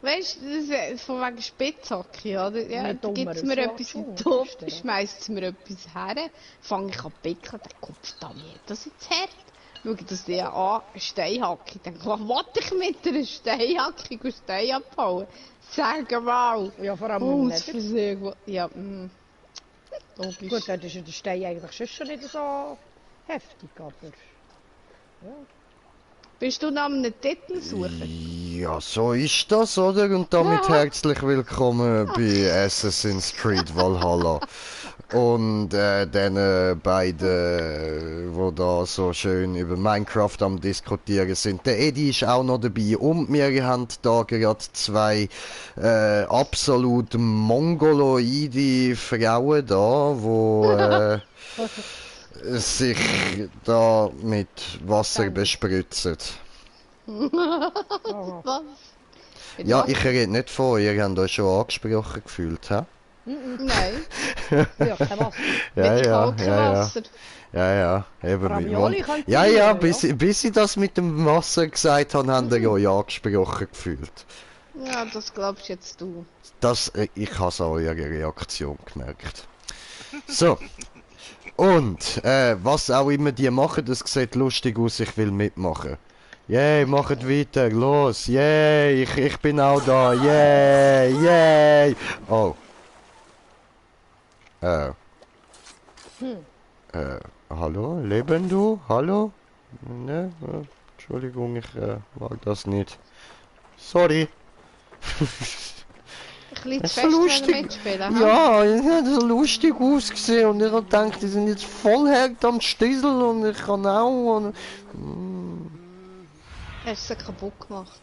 Weißt du, von wegen Spitzhacke, oder? Ja, da gibt es mir etwas in den Topf, schmeißt es mir etwas her, fange ich an zu pickeln, dann Kopf, da wird das jetzt hart. Schau das dir an, eine Steinhacke. Ich denke, was wollte ich mit einer Steinhacke und Stein abbauen? Sag mal! Ja, vor allem nicht. Versuch, ja, logisch. Gut, dann ist ja der Stein eigentlich schon nicht so heftig, aber... Ja. Bist du nach einem Titel suchen? Ja, so ist das, oder? Und damit herzlich willkommen bei Assassin's Creed Valhalla. Und den beiden, die da so schön über Minecraft am diskutieren sind. Der Edi ist auch noch dabei und wir haben da gerade zwei absolut mongoloide Frauen da, die sich da mit Wasser bespritzen. Was? Ja, ich rede nicht von euch, ihr habt euch schon angesprochen gefühlt, hä? Nein. Ja, kein Wasser. Ja, eben ja, bis ich das mit dem Wasser gesagt habe, haben ihr euch angesprochen gefühlt. Ja, das glaubst jetzt du. Ich habe es an eurer Reaktion gemerkt. So. Und, was auch immer die machen, das sieht lustig aus, ich will mitmachen. Yay, macht weiter, los, yay, ich bin auch da, yay, yay. Oh. Hallo, leben du? Hallo? Ne, Entschuldigung, ich mag das nicht. Sorry. Das ist so lustig. Ja, es hat so lustig ausgesehen und ich habe gedacht, die sind jetzt voll hart am Stiesel und ich kann auch. Und, hast du sie kaputt gemacht?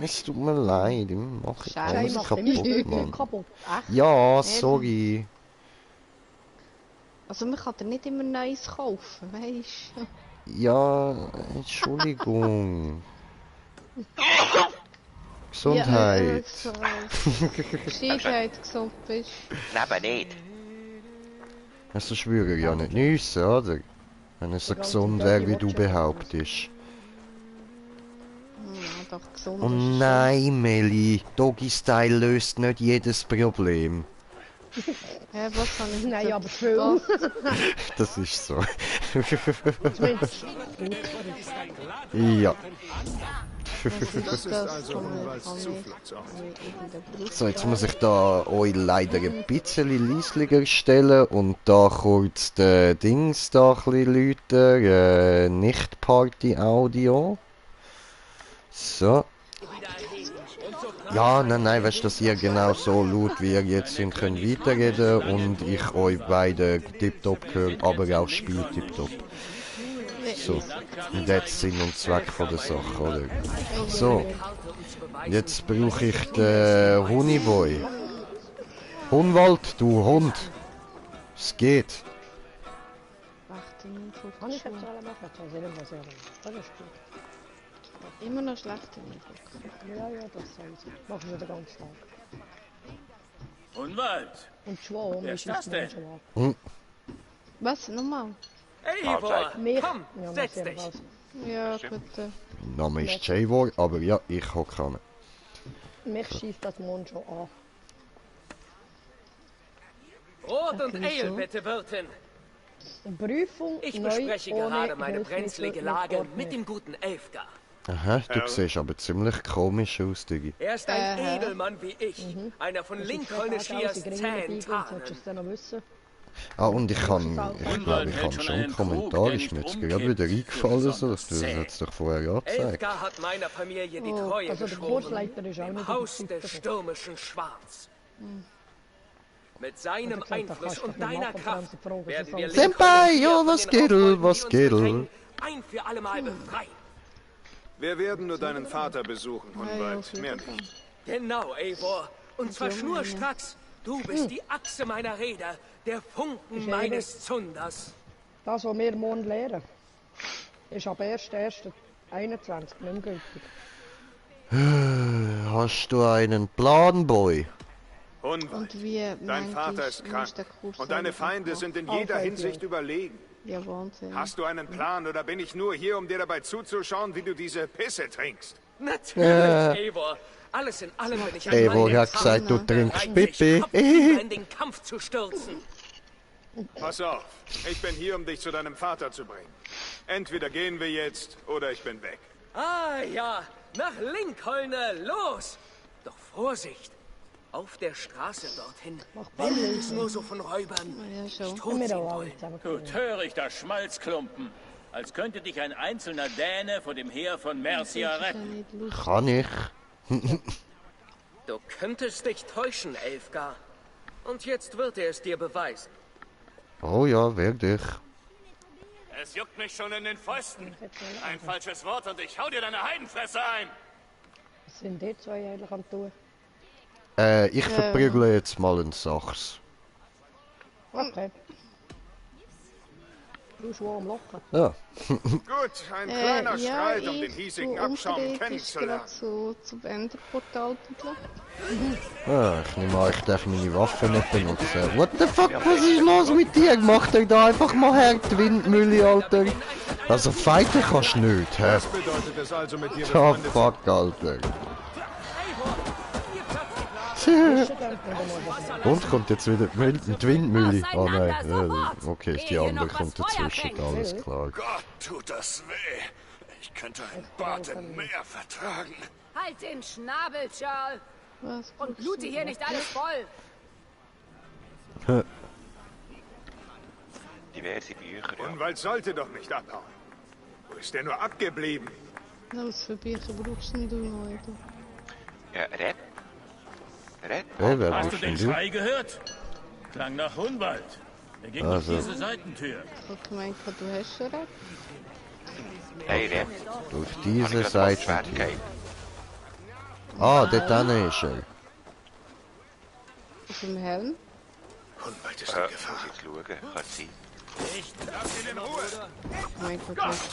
Es tut mir leid, ich mache alles kaputt, Mann. Echt? Ja, sorry. Also man kann dir nicht immer Neues kaufen, weißt du? Ja, Entschuldigung. Gesundheit. Gesundheit, gesund bist. Aber nicht. Also schwöre ja nicht nüsse, oder? Wenn es so gesund wäre, wie du behauptest. Ja, doch gesund. Oh nein, Meli, Doggy-Style löst nicht jedes Problem. Ja, was kann ich? Nein, aber viel. Das ist so. Ja. Das ist also so, jetzt muss ich da euch leider ein bisschen leislicher stellen und da kurz den Dings da ein bisschen läuten. Nicht Party-Audio. So. Ja, nein, weißt du, dass ihr genau so laut wie ihr jetzt sind, könnt weiterreden und ich euch beide tiptop hört, aber auch Spiel tiptop. So, das ist Sinn und Zweck von der Sache, oder? So, jetzt brauche ich den Honeyboy. Hunwald, du Hund. Es geht. Immer noch schlechte Eindruck. Ja, das soll sie. Machen wir den ganzen Tag. Unwald! Und Schwarm Wer ist das denn? Was? Nochmal? Hey, Ivor! Komm, Ja, setz dich! Ja, gut. Name ist Javor, aber ja, ich hocke an. Mich schießt das Mond schon an. Brot und Ale, bitte, Wirtin! Prüfung Ich neu bespreche ohne gerade meine Hilfsmittel brenzlige mit Lage Ordnung. mit dem guten Elfgar. Aha, du siehst aber ziemlich komisch aus, Diggi. Er ist ein Edelmann wie ich, einer von Lincoln Schiers 10 Tagen. Ah, und ich glaube, ich kann schon einen Kommentar, ist mir jetzt gerade wieder eingefallen, so, das hat es doch vorher angezeigt. Elfgar hat meiner Familie die Treue Also der geschworen, Kursleiter ist auch im nicht Haus der des stürmischen Schwarz. Mit seinem Einfluss und deiner Kraft werden wir Senpai, ja, was geht, was geht? ein für alle Mal befreien. Wir werden nur deinen Vater besuchen, Hunwald. Mehr nicht. Genau, Eivor. Und zwar schnurstracks. Du bist die Achse meiner Rede, der Funken meines Zunders. Das, was wir morgen lernen, ist ab 1.1.21 nicht mehr gültig. Hast du einen Plan, Boy? Hunwald, Und wie dein Vater ist krank und deine Feinde sind in jeder Hinsicht überlegen. Ja, Wahnsinn. Hast du einen Plan oder bin ich nur hier, um dir dabei zuzuschauen, wie du diese Pisse trinkst? Natürlich, Eivor. Alles in allem bin ich ein Ey, Mann, woher der hat gesagt, du trinkst sich Pipi? kopfüber in den Kampf zu stürzen. Pass auf, ich bin hier, um dich zu deinem Vater zu bringen. Entweder gehen wir jetzt, oder ich bin weg. Ah ja, nach Lincolne, los! Doch Vorsicht! Auf der Straße dorthin wimmeln es nur so von Räubern. Ja, schon. Ich tot sie wollen. Du törichter Schmalzklumpen. Als könnte dich ein einzelner Däne vor dem Heer von Mercia retten. Kann ich. Du könntest dich täuschen, Elfgar. Und jetzt wird er es dir beweisen. Oh ja, wirklich. Es juckt mich schon in den Fäusten. Ein falsches Wort und ich hau dir deine Heidenfresse ein. Was sind die zwei eigentlich am tun? Ich verprügle jetzt mal einen Sachs. Okay. Du bist wohl am Lochen. Ja. Gut, ein kleiner ja, Streit, um den hiesigen Abschaum kennenzulernen. So zum Enderportal gegangen. Ich nehme an, ich darf meine Waffe nicht benutzen. What the fuck, was ist los mit dir? Mach dir da einfach mal her, die Windmühle, Alter. Also fighten kannst du nicht, hä? Was bedeutet es also mit dir Oh befreundet? fuck, Alter. Und kommt jetzt wieder die Windmühle? Oh nein, okay, die andere kommt dazwischen, alles klar. Gott, tut das weh. Ich könnte ein Bad im Meer vertragen. Halt den Schnabel, Charles! Was? Und blute hier nicht alles voll! Diverse Bücher, ja. Unwald sollte doch nicht abhauen. Wo ist der nur abgeblieben? Was für Bücher brauchst denn du heute? Ja, Red. Red? Hey, wer Hast du bist den denn du? Schrei gehört? Klang nach Hunwald. Er ging Also. durch diese Seitentür. Ich hab gemeint, du hast schon recht. Hey, Red. Durch Habe diese ich gerade das Seite. Schwert gegeben? Ah, dort hinten ist er. Auf dem Helm? Unwald ist Muss in Gefahr. ich jetzt schauen? Kann sein. Lass ihn in Ruhe. Ich meinte, du hast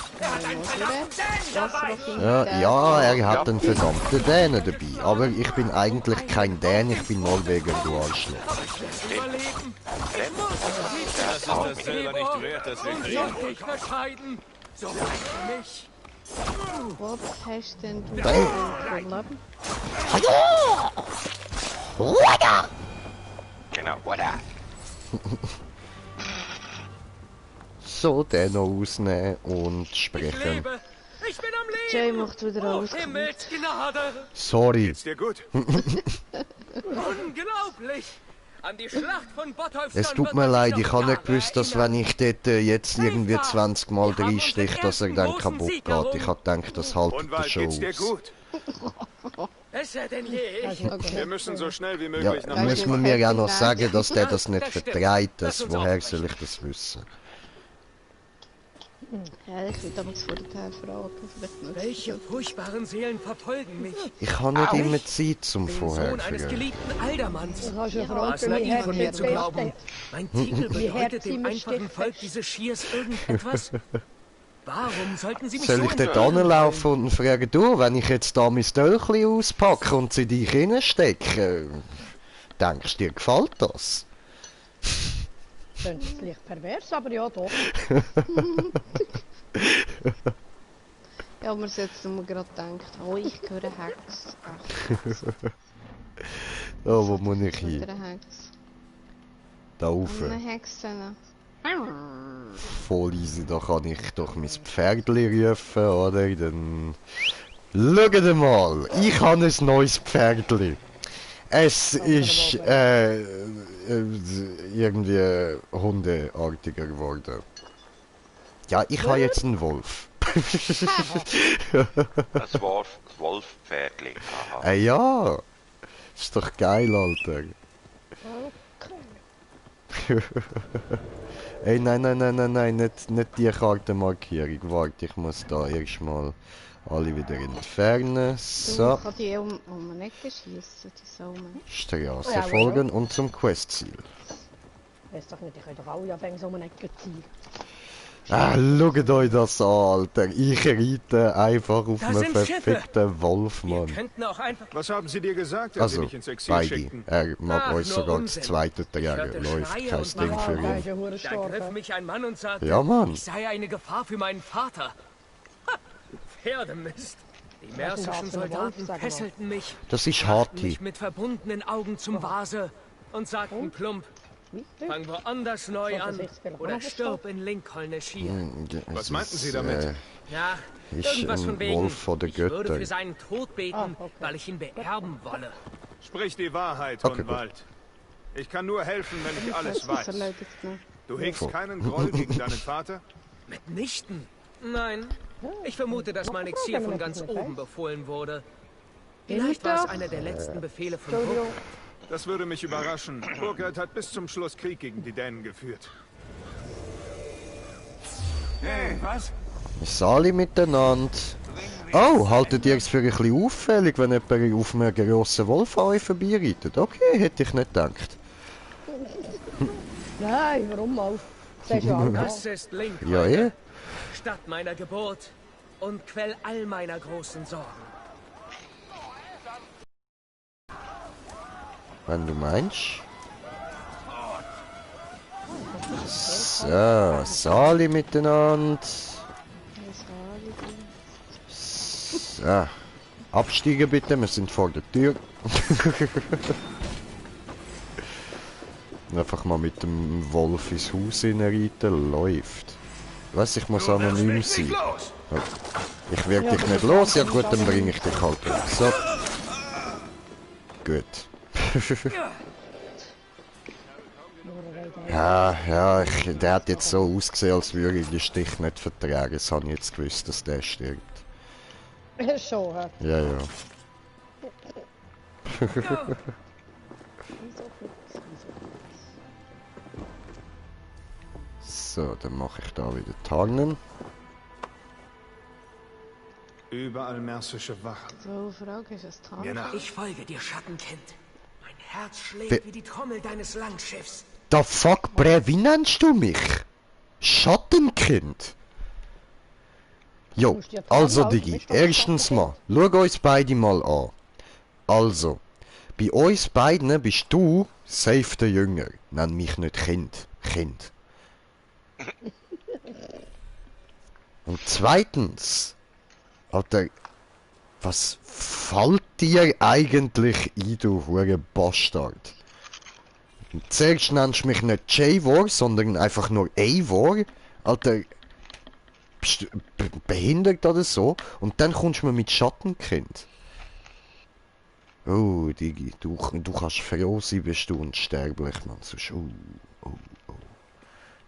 Ja, er hat einen verdammten Dänen dabei. Aber ich bin eigentlich kein Dän, ich bin Norweger, du Arschloch. Überleben! Das ist das selber nicht wert, dass wir kriegen. Ich verscheiden! So weit für mich! Was hast denn du Hey. für Leben? Genau, oder? So, den noch ausnehmen und Ich sprechen. lebe! Ich bin am Jay Leben! macht wieder Oh, alles kaputt. Himmels Gnade! Sorry. Geht's dir gut? Unglaublich! An die Schlacht von Botolfston Es tut wird mir man sich leid, ich noch habe nicht Jahre gewusst, dass wenn erinnern. ich dort jetzt irgendwie 20 Mal Wir haben reinstich, dass er unseren dann ersten kaputt großen geht. Sieg Ich habe gedacht, das haltet der Unwald, Show geht's dir aus. gut? Besser denn je! Wir müssen so schnell wie Ja, möglich nach dann Weil müssen wir wir mir ja noch hätten sagen, dass der das nicht Das stimmt. vertreibt. Lass Das, uns woher aufbrechen. soll ich das wissen? Ja, ich will aber vorher fragen. Vielleicht noch. Welche furchtbaren Seelen verfolgen mich? Ich habe nicht immer Zeit zum Den Vorher Sohn eines fragen. geliebten Aldermanns. Das hast du War gefragt, es wie naiv hat von sie mir zu glauben. getestet? Mein Titel bedeutet hat sie dem mich einfachen getestet? Volk dieses Schiers irgendetwas? Warum sollten sie mich Soll so ich dort entfernen anlaufen und fragen, du, wenn ich jetzt da mein Döllchen auspacke und sie dich reinstecke, denkst du, dir gefällt das? Klingt leicht pervers, aber ja doch. Ja, aber jetzt haben wir gerade gedacht, oh, ich höre Hex. Ach, Oh, wo muss ich wieder hin? eine Hex. Da rauf. Eine Hexe. Voll easy, da kann ich doch mein Pferdli rufen, oder? Dann... Schaut mal, ich habe ein neues Pferdli. Es ist irgendwie hundeartiger geworden. Ja, ich habe jetzt einen Wolf. Das Wolfpferdli. Aha. Ja, ist doch geil, Alter. Ey, nein, nicht die Kartenmarkierung. Warte, ich muss da erstmal alle wieder entfernen. Du So, kann die um eine Ecke schießen, die Saumen. Straße Ja, folgen und zum Questziel. Weiß doch nicht, ich kann doch alle anfangen, so eine Ecke zu ziehen. Ah, schaut euch das an, Alter. Ich reite einfach auf Da einen sind Schiffe. verfickten Wolf, Wir Mann. könnten auch einfach... Was haben sie dir gesagt, als sie Also, dich ins Exil beide. schickten? Er mag Ach, euch nur sogar Unsinn. das zweite Ich tragen. hörte Läuft Schreie kein und Ding machte für Ja, ihn. ist ja hure Da stark. griff hä? mich ein Mann und sagte, Ja, Mann. ich sei eine Gefahr für meinen Vater. Ha, Pferdemist. Die mersischen Soldaten fesselten mich, Das ist brachten Harti. mich mit verbundenen Augen zum Vase und sagten plump, fang woanders neu an oder stirb in Lincoln hier. Was meinten Sie damit? Ja, Ist irgendwas von ein wegen, Wolf von der ich würde Götter. für seinen Tod beten, weil ich ihn beerben wolle. Sprich die Wahrheit, Okay, Hohenwald. Ich kann nur helfen, wenn ich alles weiß. Du hegst keinen Groll gegen deinen Vater? Mitnichten? Nein. Ich vermute, dass mein Exil von ganz oben befohlen wurde. Vielleicht war es einer der letzten Befehle von Burkhardt. Das würde mich überraschen. Burkhardt hat bis zum Schluss Krieg gegen die Dänen geführt. Hey, was? Ist alle miteinander. Oh, haltet ihr es für ein bisschen auffällig, wenn jemand auf einem grossen Wolf an euch vorbeireitet? Okay, hätte ich nicht gedacht. Nein, warum mal? Das ist ja auch Das ist Lincoln, Ja, eh. Stadt meiner Geburt und Quell all meiner großen Sorgen. Wenn du meinst. So, Sali miteinander. So. Absteigen bitte, wir sind vor der Tür. Einfach mal mit dem Wolf ins Haus reiten, läuft. Weiss, ich muss anonym sein. Ich werde dich nicht los, ja gut, dann bringe ich dich halt um. So. Gut. Ja, der hat jetzt so ausgesehen, als würde ich den Stich nicht vertragen. Das habe ich jetzt gewusst, dass der stirbt. Schon, hä? Ja, ja. So, dann mache ich da wieder Tannen. Überall mersische Wachen. So, Frage ist es dran. Genau. Ich folge dir, Schattenkind. Mein Herz schlägt wie die Trommel deines Langschiffs. Da fuck, Bre, wie nennst du mich? Schattenkind? Jo, also Digi, erstens mal, schau uns beide mal an. Also, bei uns beiden bist du safe der Jünger. Nenn mich nicht Kind. Kind. Und zweitens, Alter, was fällt dir eigentlich ein, du hure Bastard? Zuerst nennst du mich nicht J-War, sondern einfach nur A-War. Alter, bist du behindert oder so? Und dann kommst du mir mit Schattenkind. Oh, Digi, du kannst froh sein, bist du unsterblich, Mann. Sonst, oh.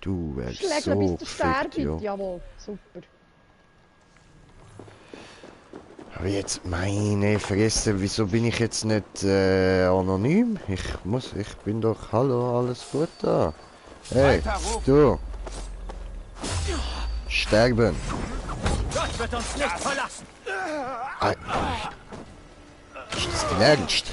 Du wärst Schlägler so bis der gefickt, ja. sterbt. Jawohl, super. Aber jetzt, meine Fresse, wieso bin ich jetzt nicht anonym? Ich bin doch, hallo, alles gut da. Hey, du. Sterben. Gott wird uns nicht verlassen. Ist das dein Ernst?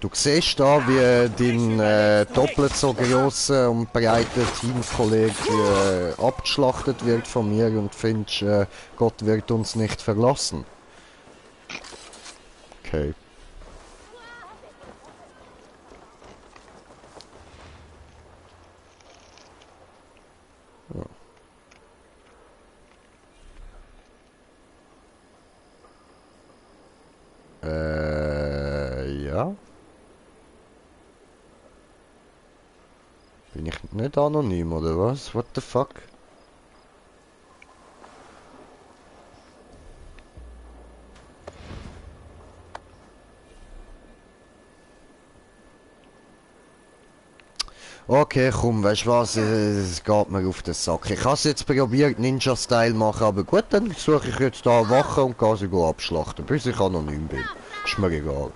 Du siehst da, wie dein doppelt so grosser und breiter Teamkollege abgeschlachtet wird von mir und findest, Gott wird uns nicht verlassen. Okay. Ja. Bin ich nicht anonym oder was? What the fuck? Okay, komm, weißt du was, es geht mir auf den Sack. Ich habe es jetzt probiert, Ninja-Style machen, aber gut, dann suche ich jetzt da Wache und gehe sie abschlachten, bis ich anonym bin. Ist mir egal.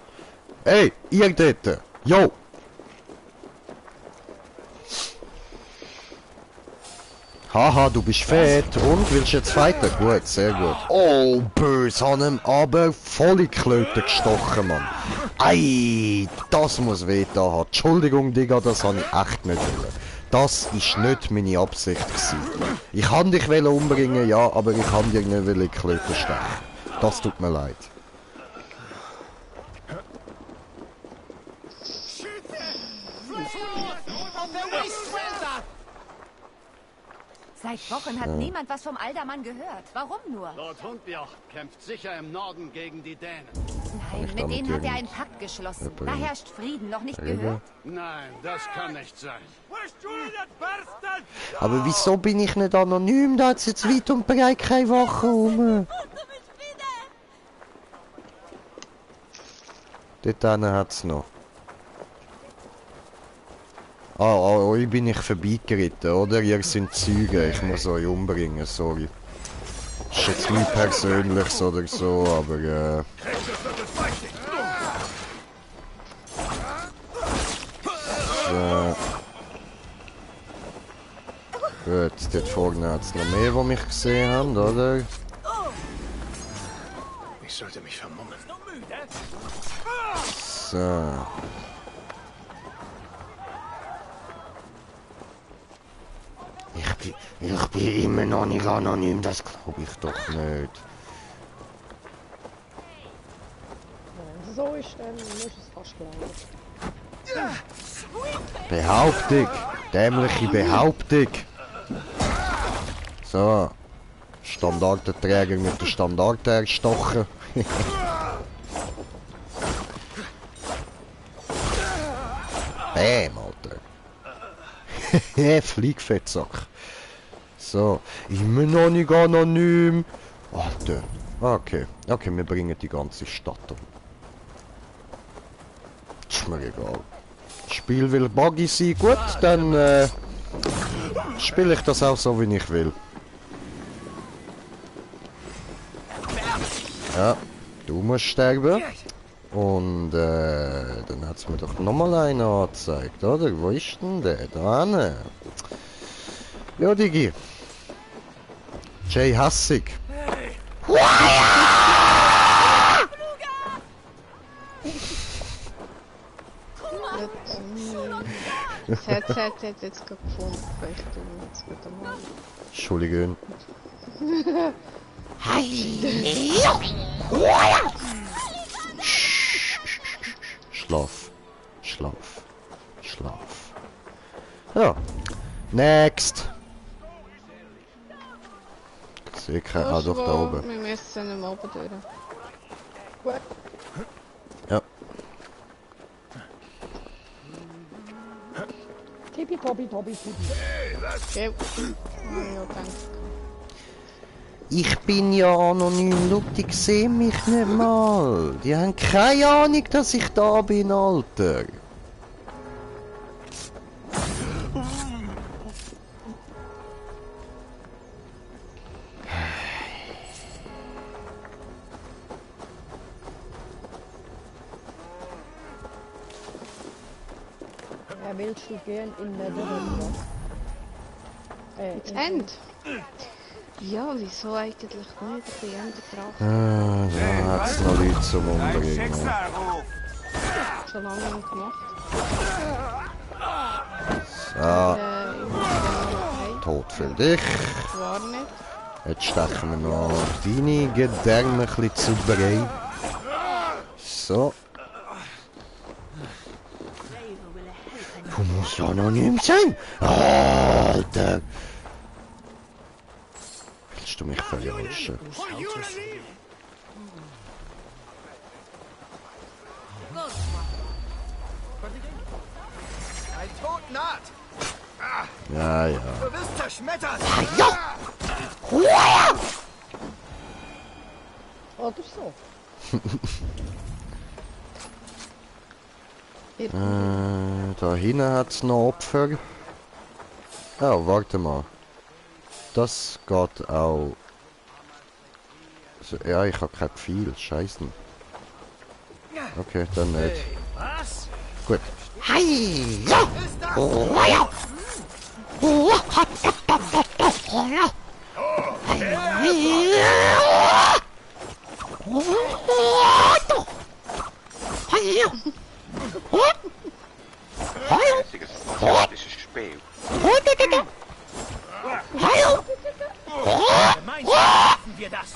Hey, ihr dort! Jo! Haha, du bist fett und willst jetzt fighten? Gut, sehr gut. Oh, böse, haben ihm aber voll in die Klöte gestochen, Mann. Ei, das muss weh da haben. Entschuldigung, Digga, das habe ich echt nicht wollen. Das ist nicht meine Absicht gewesen. Ich kann dich umbringen, ja, aber ich kann dir nicht in die Klöte stechen. Das tut mir leid. Seit Wochen hat niemand was vom Aldermann gehört. Warum nur? Lord Hundbjoch kämpft sicher im Norden gegen die Dänen. Nein, mit denen hat er einen Pakt geschlossen. Da herrscht Frieden, noch nicht gehört? Nein, das kann nicht sein. Aber wieso bin ich nicht anonym? Da hat jetzt weit und breit keine Wache rum. Dort hat es noch. Euch bin ich vorbeigeritten, oder? Ihr seid Zeugen, ich muss euch umbringen, sorry. Ist jetzt nicht Persönliches oder so, aber so. Gut, dort vorne hat es noch mehr, die mich gesehen haben, oder? Ich sollte mich vermummen. So. Ich bin immer noch nicht anonym, das glaube ich doch nicht. Wenn es so ist, dann muss es fast glauben. Behauptung! Dämliche Behauptung! So. Standardenträger mit der Standard erstochen. Bäm, Alter. Fliegfettsack. So, immer noch nicht anonym. Alter. Okay. Okay, wir bringen die ganze Stadt um. Ist mir egal. Das Spiel will buggy sein, gut, dann spiele ich das auch so, wie ich will. Ja, du musst sterben. Und dann hat es mir doch nochmal einen angezeigt, oder? Wo ist denn der? Da hinten. Ja, Digi. Jay Hassig. Das Headset hat jetzt gerade gefunden. Vielleicht tun wir jetzt wieder mal. Entschuldigung. Schlaf. Schlaf. Schlaf. Ja. Next. Ich sehe keinen. Ah, doch da oben. Wir müssen nicht oben durch. Ja. Tibi, Tobi, Tobi, Tibi. Okay. Ja, danke. Ich bin ja anonym, schau, die sehen mich nicht mal. Die haben keine Ahnung, dass ich da bin, Alter. Ja, willst du gehen in Netherlands? Ins End? Ja, wieso eigentlich nicht? Ein bisschen Enderdrache. Da hat es noch Leute zum Umbringen. Schon lange nicht gemacht. So. Tod für dich. War nicht. Jetzt stechen wir noch deine Gedärme ein bisschen zu brei. So. Du musst anonym sein. Alter. Willst du mich verarschen? Ein Tod naht! Ja, ja. Du wirst zerschmettert! Oder so. Da hinten hat es noch Opfer. Oh, warte mal. Das geht auch. Also, ja, ich habe kein Pfeil. Scheiße. Okay, dann nicht. Was? Gut. Einziges fantastisches Spiel. Gemeinsam schaffen wir das!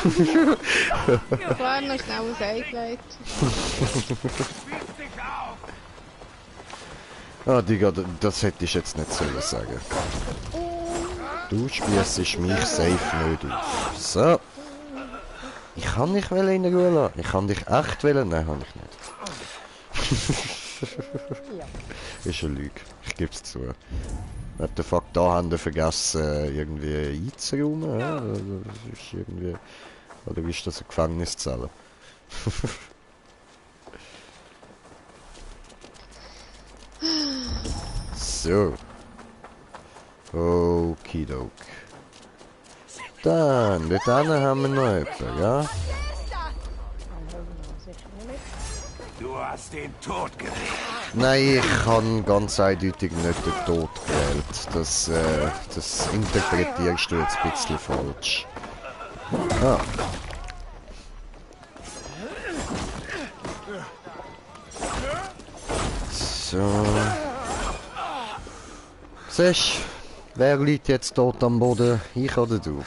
Vorher noch schnell was eingelegt. Ah, Digga, das hätte ich jetzt nicht sollen sagen. Du spießt mich safe nicht auf. So. Ich kann dich in Ruhe lassen. Ich kann dich echt wollen. Nein, kann ich nicht. Ist eine Lüge. Ich gebe es zu. What the fuck, da haben wir vergessen, irgendwie einzuräumen. Ja? Das ist irgendwie... Oder ist das eine Gefängniszelle? So. Okidok. Dann, dort haben wir noch jemanden, ja? Du hast den Tod gewählt. Nein, ich habe ganz eindeutig nicht den Tod gewählt. Das interpretierst du jetzt ein bisschen falsch. Ah. So. Siehst du, wer liegt jetzt dort am Boden? Ich oder du?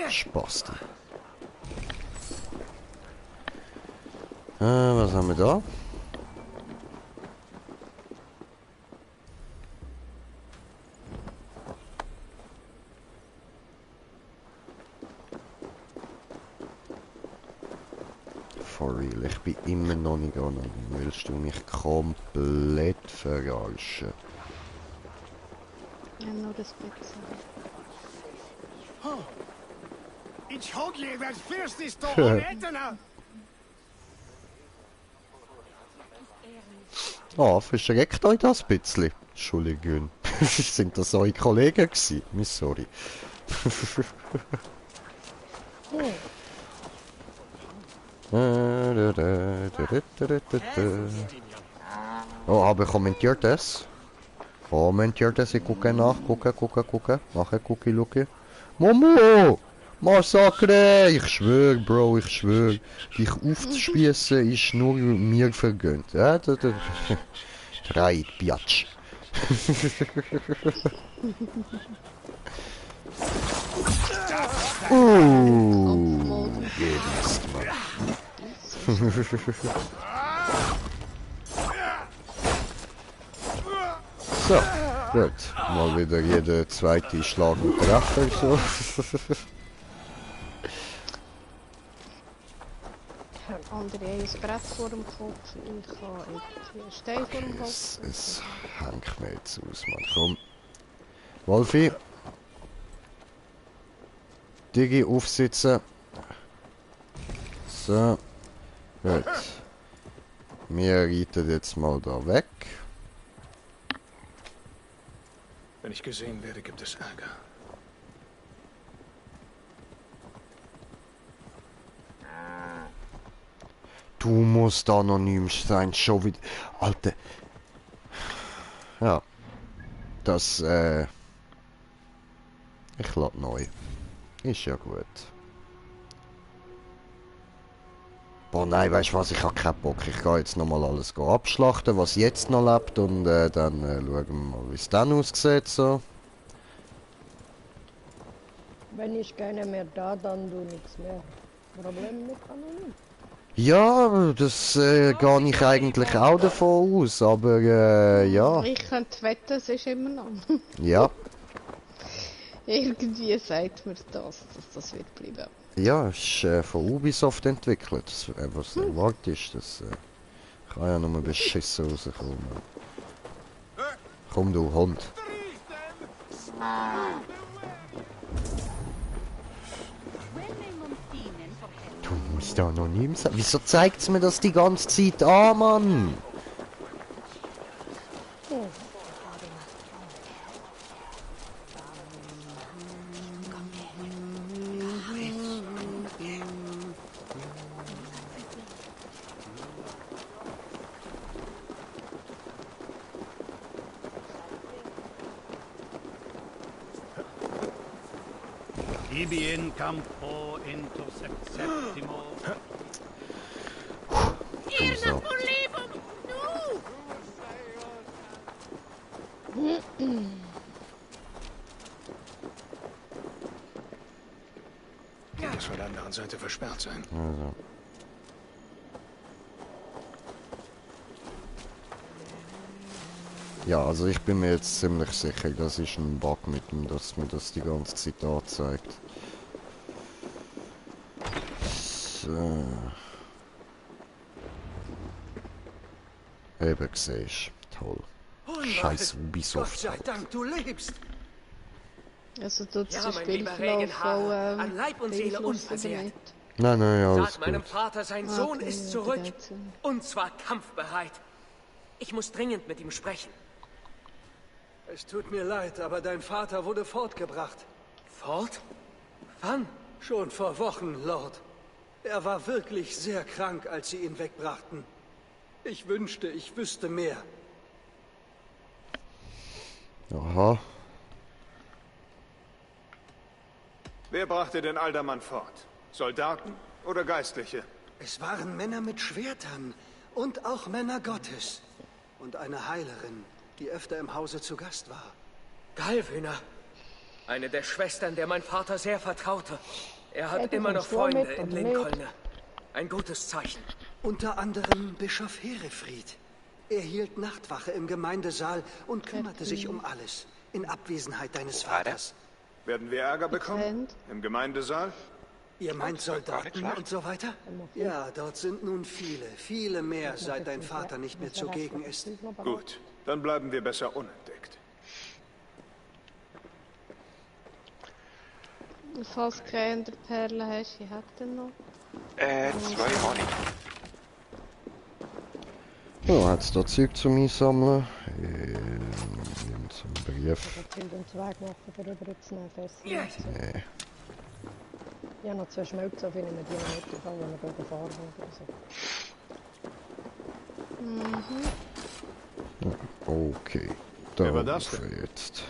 Spaß. Was haben wir da? For real, ich bin immer noch nicht an. Willst du mich komplett verarschen? Ja, nur das bisschen. Ich hogle das Fürst ist doch Rettner. Ah, verschreckt euch das ein bisschen. Entschuldigung. Sind das eure Kollegen gewesen? Sorry. Oh, aber kommentiert es. Kommentiert es, ich gucke nach, gucke. Mache Cookie. Momo! Massakre! Ich schwör, Bro, ich schwör. Dich aufzuspießen ist nur mir vergönnt. Ja, Drei, Biatsch. Mist, Mann. So, gut. Mal wieder jeder zweite Schlag und Treffer, so. Andere haben ein Brett vor dem Kopf, ich habe einen Stein vor dem Kopf. Es hängt mir jetzt aus, Mann. Komm. Wolfi. Digi, aufsitzen. So. Gut. Wir reiten jetzt mal da weg. Wenn ich gesehen werde, gibt es Ärger. Du musst anonym sein, schon wieder. Alter. Ja. Das, ich lade neu. Ist ja gut. Boah, nein, weißt du was, ich hab keinen Bock. Ich gehe jetzt nochmal alles abschlachten, was jetzt noch lebt, und dann schauen wir mal, wie es dann aussieht, so. Wenn ich keine mehr da, dann du nichts mehr. Problem mit anonym. Ja, das gehe ich eigentlich auch davon aus, aber ja. Ich könnte wetten, es ist immer noch. Ja. Irgendwie sagt mir das, dass das wird bleiben. Ja, ist von Ubisoft entwickelt. Was erwartest du? Das kann ja nur beschissen rauskommen. Komm du Hund. Du musst ja anonym sein. Wieso zeigt es mir das die ganze Zeit an, Mann? Ibi in campo intercept septimo. So. muss von der anderen Seite versperrt sein. Also. Ja, also ich bin mir jetzt ziemlich sicher, das ist ein Bug mit dem, dass mir das die ganze Zeit anzeigt. So. Eben siehst, toll. Scheiß Ubisoft. Gott sei Dank, du lebst. Also tut Ja, sich mein Spiel lieber Verlauf Regenhaare, auch an Leib und Seele unversehrt. Nein, nein, alles Sag meinem gut. Vater, sein Sohn Okay, ist ja, zurück. geht's. Und zwar kampfbereit. Ich muss dringend mit ihm sprechen. Es tut mir leid, aber dein Vater wurde fortgebracht. Fort? Wann? Schon vor Wochen, Lord. Er war wirklich sehr krank, als sie ihn wegbrachten. Ich wünschte, ich wüsste mehr. Aha. Wer brachte den Aldermann fort? Soldaten oder Geistliche? Es waren Männer mit Schwertern und auch Männer Gottes. Und eine Heilerin, die öfter im Hause zu Gast war. Galvina. Eine der Schwestern, der mein Vater sehr vertraute. Er hat immer noch Freunde in Lincoln. Ein gutes Zeichen. Unter anderem Bischof Herefried. Er hielt Nachtwache im Gemeindesaal und kümmerte sich um alles. In Abwesenheit deines Vaters. Werden wir Ärger bekommen? Im Gemeindesaal? Ihr meint Soldaten und so weiter? Ja, dort sind nun viele mehr, seit dein Vater nicht mehr zugegen ist. Gut, dann bleiben wir besser unentdeckt. Falls du keine Perle hast, ich hätte noch. 2 habe ich. Ja, hat es da Zeug zum Einsammeln? Zum Brief. Ich habe den Zweig machen, für rüber zu nehmen, fest. Nee. Ich habe noch 2 Schmelzen, auf ihnen die noch mitgefallen, wenn wir gehen fahren oder so. Okay, Wer war das darauf denn? jetzt.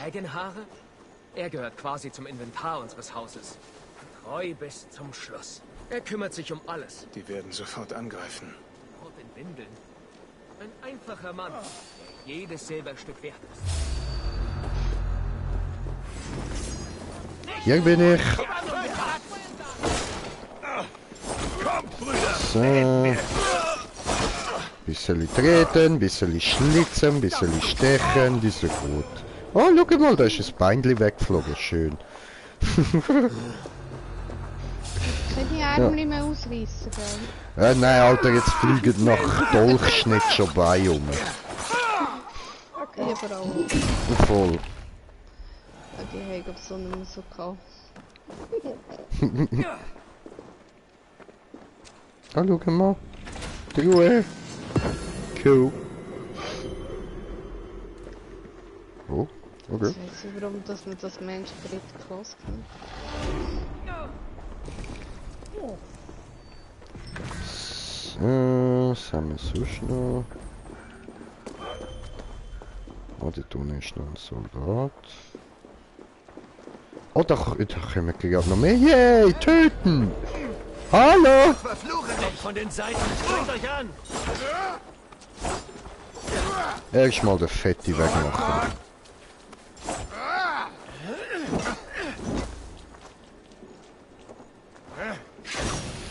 Regenhaare? Er gehört quasi zum Inventar unseres Hauses. Treu bis zum Schluss. Er kümmert sich um alles. Die werden sofort angreifen. Rot in Windeln. Ein einfacher Mann, der jedes Silberstück wert ist. Hier bin ich. So. Bisschen treten, bisschen schlitzen, bisschen stechen, die sind gut. Oh, schau mal, da ist ein Beinchen weggeflogen, schön. Können die Arme nicht mehr ausreißen, gell? Nein, Alter, jetzt fliegen nach Dolchschnitt schon Beine um. Okay. Überall. Voll. Die haben auf so einem so gehabt. Ah, schau mal. Die Ruhe. Cool. Oh, okay. Ich weiß nicht, warum dass man das Mensch dritte Klasse kennt. So, was haben wir sonst noch? Oh, da unten ist noch ein Soldat. Oh, da können wir gerade noch mehr. Yay, töten! Hallo! Kommt von den Seiten, springt euch an! Erstmal den Fetti wegmachen.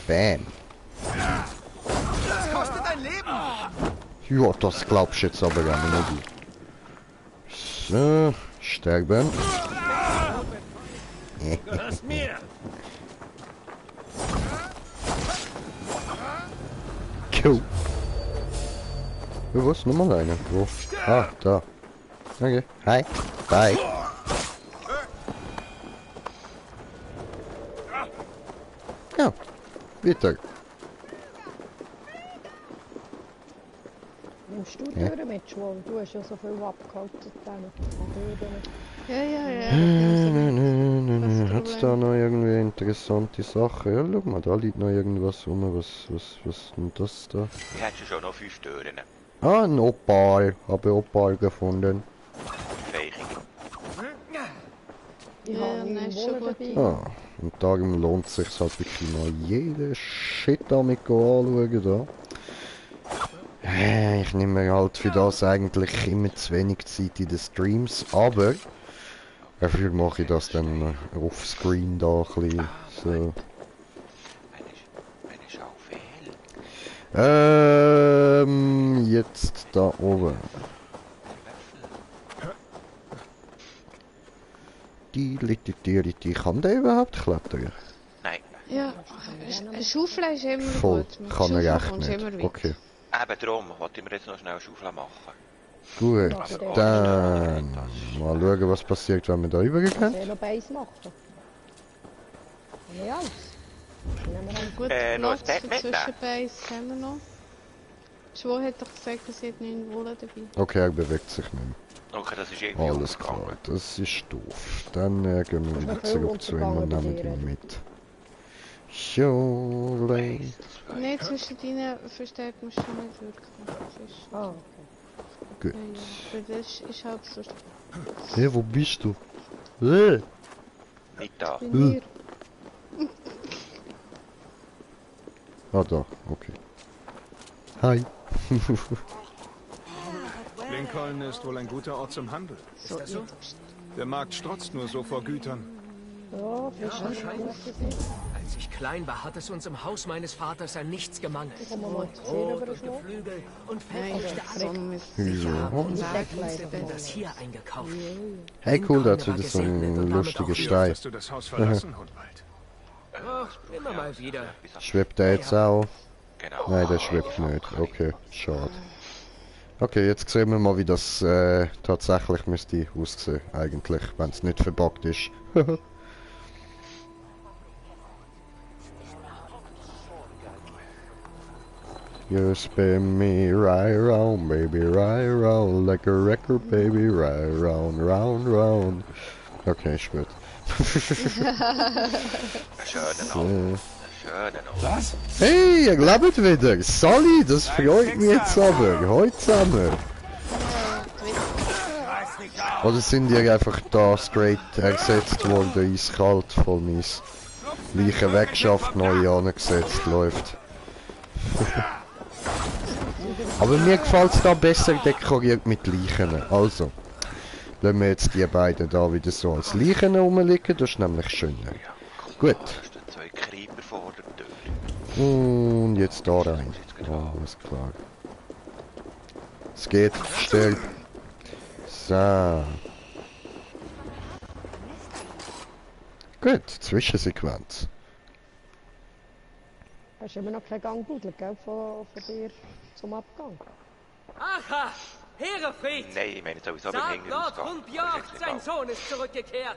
Bam! Das kostet ein Leben! Ja, das glaubst du jetzt aber gar nicht. So, sterben. Gehörst mir! Cool. Wo ist nochmal einer? Wo? Ah, da. Okay. Hi. Bye. Ja. Weiter. Nimmst du Türen mit, Schwall? Du hast ja so viel abgehalten. Hat's da noch irgendwie interessante Sachen? Ja, schau mal, da liegt noch irgendwas rum. Was ist denn das da? Ich hätte schon noch 5 Türen. Ah, ein Opal. Habe Opal gefunden. Fähig. Ja, nein, ist schon gut. Ah, und darum lohnt es sich halt wirklich mal jeden Shit damit anschauen da. Ich nehme mir halt für das eigentlich immer zu wenig Zeit in den Streams, aber Dafür mache ich das dann offscreen da ein bisschen. So. Meine Schaufel. Jetzt da oben. Die kann der überhaupt klettern? Nein. Ja, eine Schaufel ist immer Voll. gut. Kann er echt nicht. Okay. Eben darum wollte ich mir jetzt noch schnell eine Schaufel machen. Gut, dann mal schauen, was passiert, wenn wir da rübergehen. Ich will noch Base machen. Ja, gut, noch ein Platz Bett für mitnehmen? Zwischenbase haben wir noch. Schwo hat doch gesagt, dass sie 9 Wolle dabei. Okay, er bewegt sich nicht mehr. Okay, das ist irgendwie Alles klar, das ist doof. Dann gehen wir wieder zurück zu ihm und nehmen ihn mit. Surely. Nein, zwischen deinen Verstärken musst du nicht wirklich. Ah, okay. Gut. Ja, ja, das ist halt so. Hey, wo bist du? Nicht da. Ah, da, okay. Hi. Lincoln ist wohl ein guter Ort zum Handel. Ist das so? Der Markt strotzt nur so vor Gütern. Ja, wahrscheinlich. Als ich klein war, hat es uns im Haus meines Vaters an nichts gemangelt. Brot und Geflügel und fettigte Eier. Ja. Das hier eingekauft. Hey, cool, dazu das ist so ein lustiger Stein. Hast du das Haus verlassen, Hundwald? Oh, immer mal wieder. Schwebt der jetzt auch? Genau. Nein, der schwebt nicht. Okay, schade. Okay, jetzt sehen wir mal, wie das tatsächlich müsste aussehen, eigentlich, wenn es nicht verbuggt ist. You spin me right round, baby, right round, like a record, baby, right round, round, round. Okay, ist gut. Schönen Was? Hey, ihr glaubt wieder! Sally, das freut mich jetzt aber! Heute zusammen! Oder sind die einfach da straight ersetzt worden, eiskalt, voll mies? Leichen weggeschafft, neue angesetzt, läuft. Aber mir gefällt es da besser dekoriert mit Leichen. Also, lassen wir jetzt die beiden da wieder so als Leichen rumliegen, das ist nämlich schöner. Gut. Und jetzt da rein. Oh, alles klar. Es geht. Stell. So. Gut, Zwischensequenz. Hast du immer noch keinen Gangbudel, gell, von dir zum Abgang? Aha! Herefried! Nein, ich meine sowieso beim Sag Hängen Lord Hundbjörg, sein Sohn ist zurückgekehrt.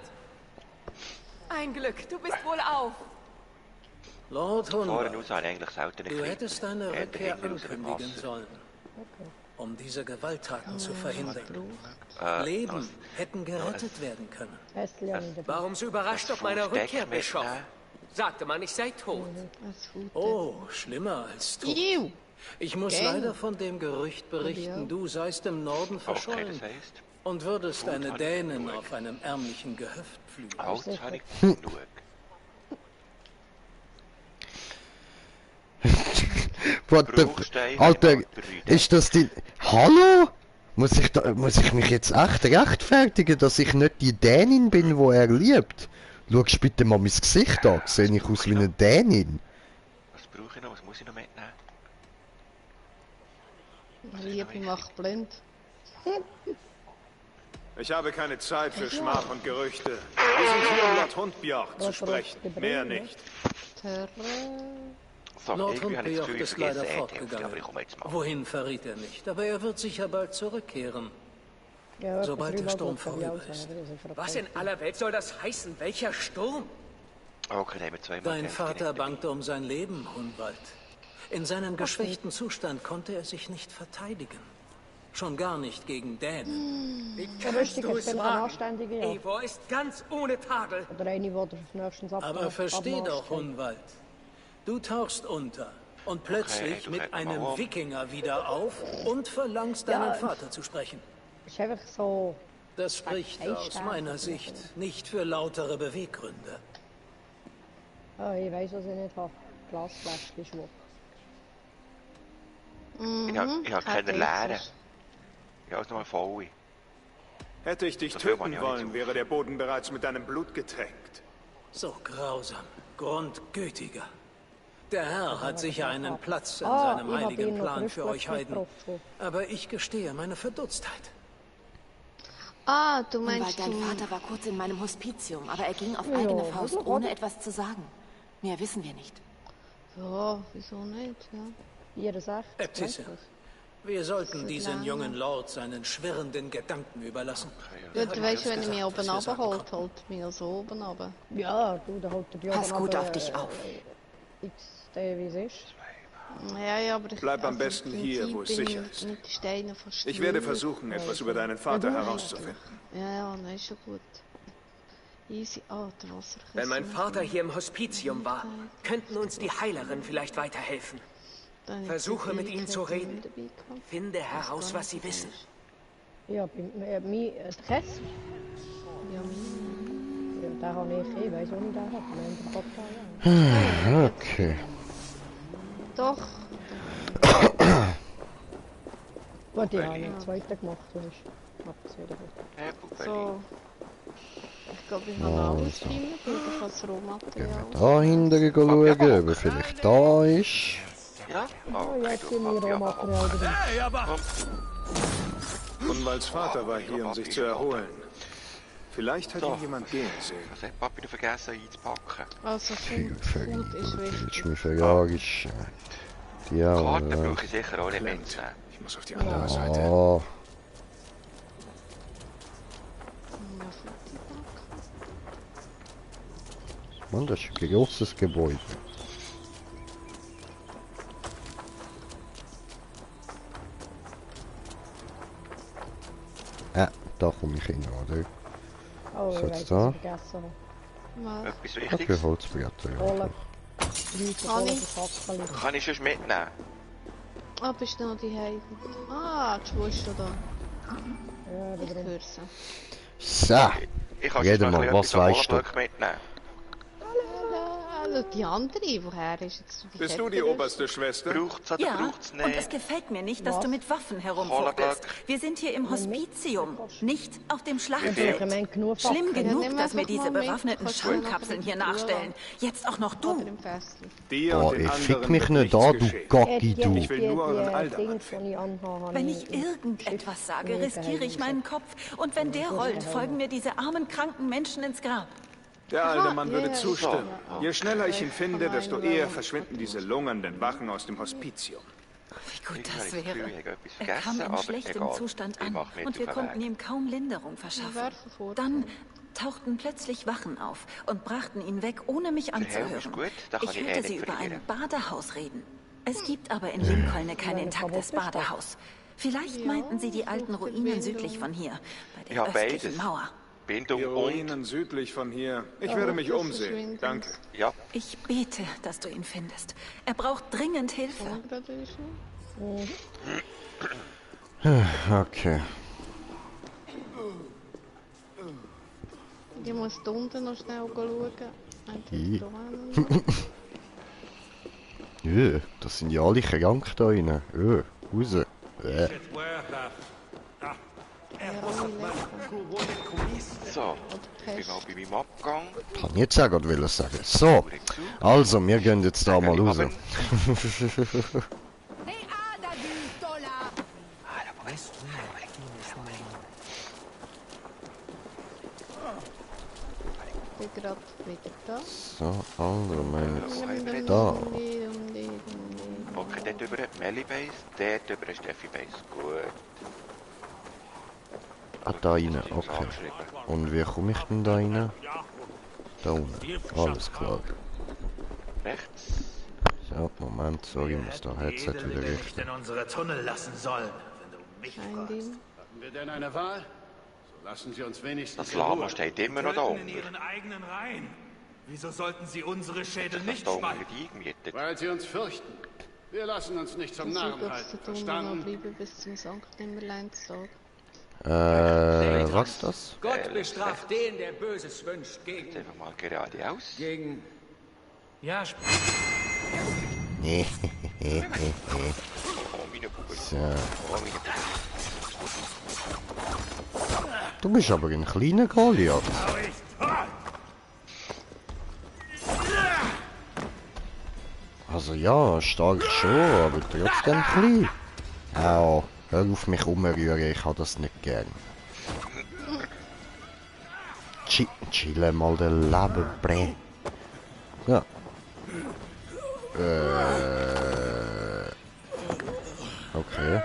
Ein Glück, du bist wohl auf. Lord Hundwald, du du hättest deine Rückkehr ankündigen sollen, um diese Gewalttaten zu verhindern. Leben hätten gerettet werden können. Warum so überrascht ob meiner Rückkehr, Bischof? Sagte man, ich sei tot. Oh, schlimmer als tot. Ich muss leider von dem Gerücht berichten, du seist im Norden verschollen und würdest eine Dänin auf einem ärmlichen Gehöft pflügen. What the... Alter, ist das die... Hallo? Muss ich mich jetzt echt rechtfertigen, dass ich nicht die Dänin bin, wo er liebt? Schau bitte mal mein Gesicht an, sehe ich aus wie eine Dänin? Was brauche ich noch? Was muss ich noch mitnehmen? Liebe macht blind. Ich habe keine Zeit für Schmach und Gerüchte. Wir sind hier, um Lord Hundbjörg zu sprechen. Mehr nicht. Lord Hundbjörg ist leider fortgegangen. Wohin verriet er nicht, aber er wird sicher bald zurückkehren. Ja, sobald der Sturm vorüber ist. Was in aller Welt soll das heißen? Welcher Sturm? Okay, dann haben wir zweimal Dein Vater bangte um sein Leben, Hundwald. In seinem geschwächten Zustand konnte er sich nicht verteidigen. Schon gar nicht gegen Dänen. Wie kannst du es wagen? Eivor ist ganz ohne Tadel. Aber versteh doch, Hundwald. Du tauchst unter und plötzlich mit einem Wikinger wieder auf und verlangst deinen Vater zu sprechen. Ist einfach so. Das spricht aus meiner Sicht nicht für lautere Beweggründe. Oh, ich weiß, was ich nicht habe. Glasfläschchen schwupp. Ich habe keine leeren. Ich habe es nochmal voll. Hätte ich dich töten wollen, wäre der Boden bereits mit deinem Blut getränkt. So grausam, grundgütiger. Der Herr hat sicher einen Platz in seinem heiligen Plan für euch Heiden. Aber ich gestehe meine Verdutztheit. Ah, du meinst... Dein Vater war kurz in meinem Hospitium, aber er ging auf eigene Faust, ohne etwas zu sagen. Mehr wissen wir nicht. Ja, wieso nicht, ja. Jeder sagt. Äbtissin, wir sollten diesen jungen Lord seinen schwirrenden Gedanken überlassen. Ja, du weißt, wenn er mich oben runterholt, holt mich so oben runter. Ja, du, da holt er die Pass gut auf dich auf. Wie es ist. Ja, aber ich... Bleib am besten hier, wo es sicher ist. Ich werde versuchen, etwas über deinen Vater herauszufinden. Ja, nein, ist schon gut. Easy. Oh, der Wasserküsse. Wenn mein Vater hier im Hospitium war, könnten uns die Heilerinnen vielleicht weiterhelfen. Versuche mit ihnen zu reden. Finde heraus, was sie wissen. Ja, mein Adresse? Ja, da habe ich weiß auch nicht, da hat Okay. Doch. Gut, ich habe einen zweiten gemacht, weißt du. So. Ich glaube, ich habe alles drin, ich habe das Rohmaterial. Da hinten schauen, ob er vielleicht da ist. Ja? Ja, jetzt sind wir Rohmaterial drin. Hey, aber... Unwalds Vater war hier, um sich zu erholen. Vielleicht hat ihn jemand gehen sehen. Was hat Papi noch vergessen einzupacken? Also Food ist wichtig. Willst du mich verjagen? Die auch, Karten brauche ich sicher auch nicht mitnehmen. Ich muss auf die andere Seite. Oh. Mann, das ist ein großes Gebäude. Ja, da komme ich hin, oder? Oh, was ich ist weiß, da? Etwas Okay, Wichtiges? Holzbretter. Kann ich schon mitnehmen? Ah, bist du noch die Heide? Ah, die Schwester da. Ja, ich höre sie. So, jeder mal, was weißt du? Mitnehmen. Also die andere, woher ist jetzt die Bist du die oberste Schwester? Braucht's oder braucht's nicht? Und es gefällt mir nicht, dass du mit Waffen herumfuchtelst. Wir sind hier im Hospitium, nicht auf dem Schlachtfeld. Schlimm genug, dass mir diese bewaffneten Schallkapseln hier nachstellen. Jetzt auch noch du. Boah, ich fick mich nicht da, du Gocki, du. Ich will nur euren Alter. Wenn ich irgendetwas sage, riskiere ich meinen Kopf. Und wenn der rollt, folgen mir diese armen, kranken Menschen ins Grab. Der alte Mann würde zustimmen. Je schneller ich ihn finde, desto eher verschwinden diese lungernden Wachen aus dem Hospitium. Wie gut das wäre. Er kam in schlechtem Zustand an und wir konnten ihm kaum Linderung verschaffen. Dann tauchten plötzlich Wachen auf und brachten ihn weg, ohne mich anzuhören. Ich hörte sie über ein Badehaus reden. Es gibt aber in Lincoln kein intaktes Badehaus. Vielleicht meinten sie die alten Ruinen südlich von hier, bei der östlichen Mauer. Die Ruinen südlich von hier. Ich werde mich umsehen. Danke. Ja. Ich bete, dass du ihn findest. Er braucht dringend Hilfe. Okay. Ich muss da unten noch schnell schauen. Ja, das sind ja alle krank da rein. Raus. So, ich bin mal bei meinem Abgang. Kann ich jetzt auch gerade sagen. So, also, wir gehen jetzt da mal raus. Gerade wieder da. So, also, wir jetzt da. Okay, dort über Melly Base, dort über Steffi Base. Gut. Ah, da rein, okay. Und wie komme ich denn da rein? Da unten, alles klar. Rechts. So, Moment, sorry, ich muss da Headset wieder richten. denn unsere Tunnel lassen sollen, wenn du mich fragst. Haben wir denn eine Wahl? So lassen Sie uns wenigstens Das Lama steht immer noch da unten. in ihren eigenen Reihen. Wieso sollten sie unsere Schädel Das nicht da unten spalten? wird eingemietet. Weil sie uns fürchten. Wir lassen uns nicht zum Narren halten. Verstanden? Bleiben bis zum Sankt Nimmerleinstag. Was das? Gott bestraft den, der Böses wünscht, gegen... Jetzt einfach mal geradeaus. Gegen... Ja, So. Oh, meine Bubel. Oh, meine Bubel. Du bist aber ein kleiner Goliath. Also ja, stark schon, aber trotzdem klein. Au, hör auf mich umrühren, ich habe das nicht gern. Chillen mal den Leberbrei. Ja. Okay.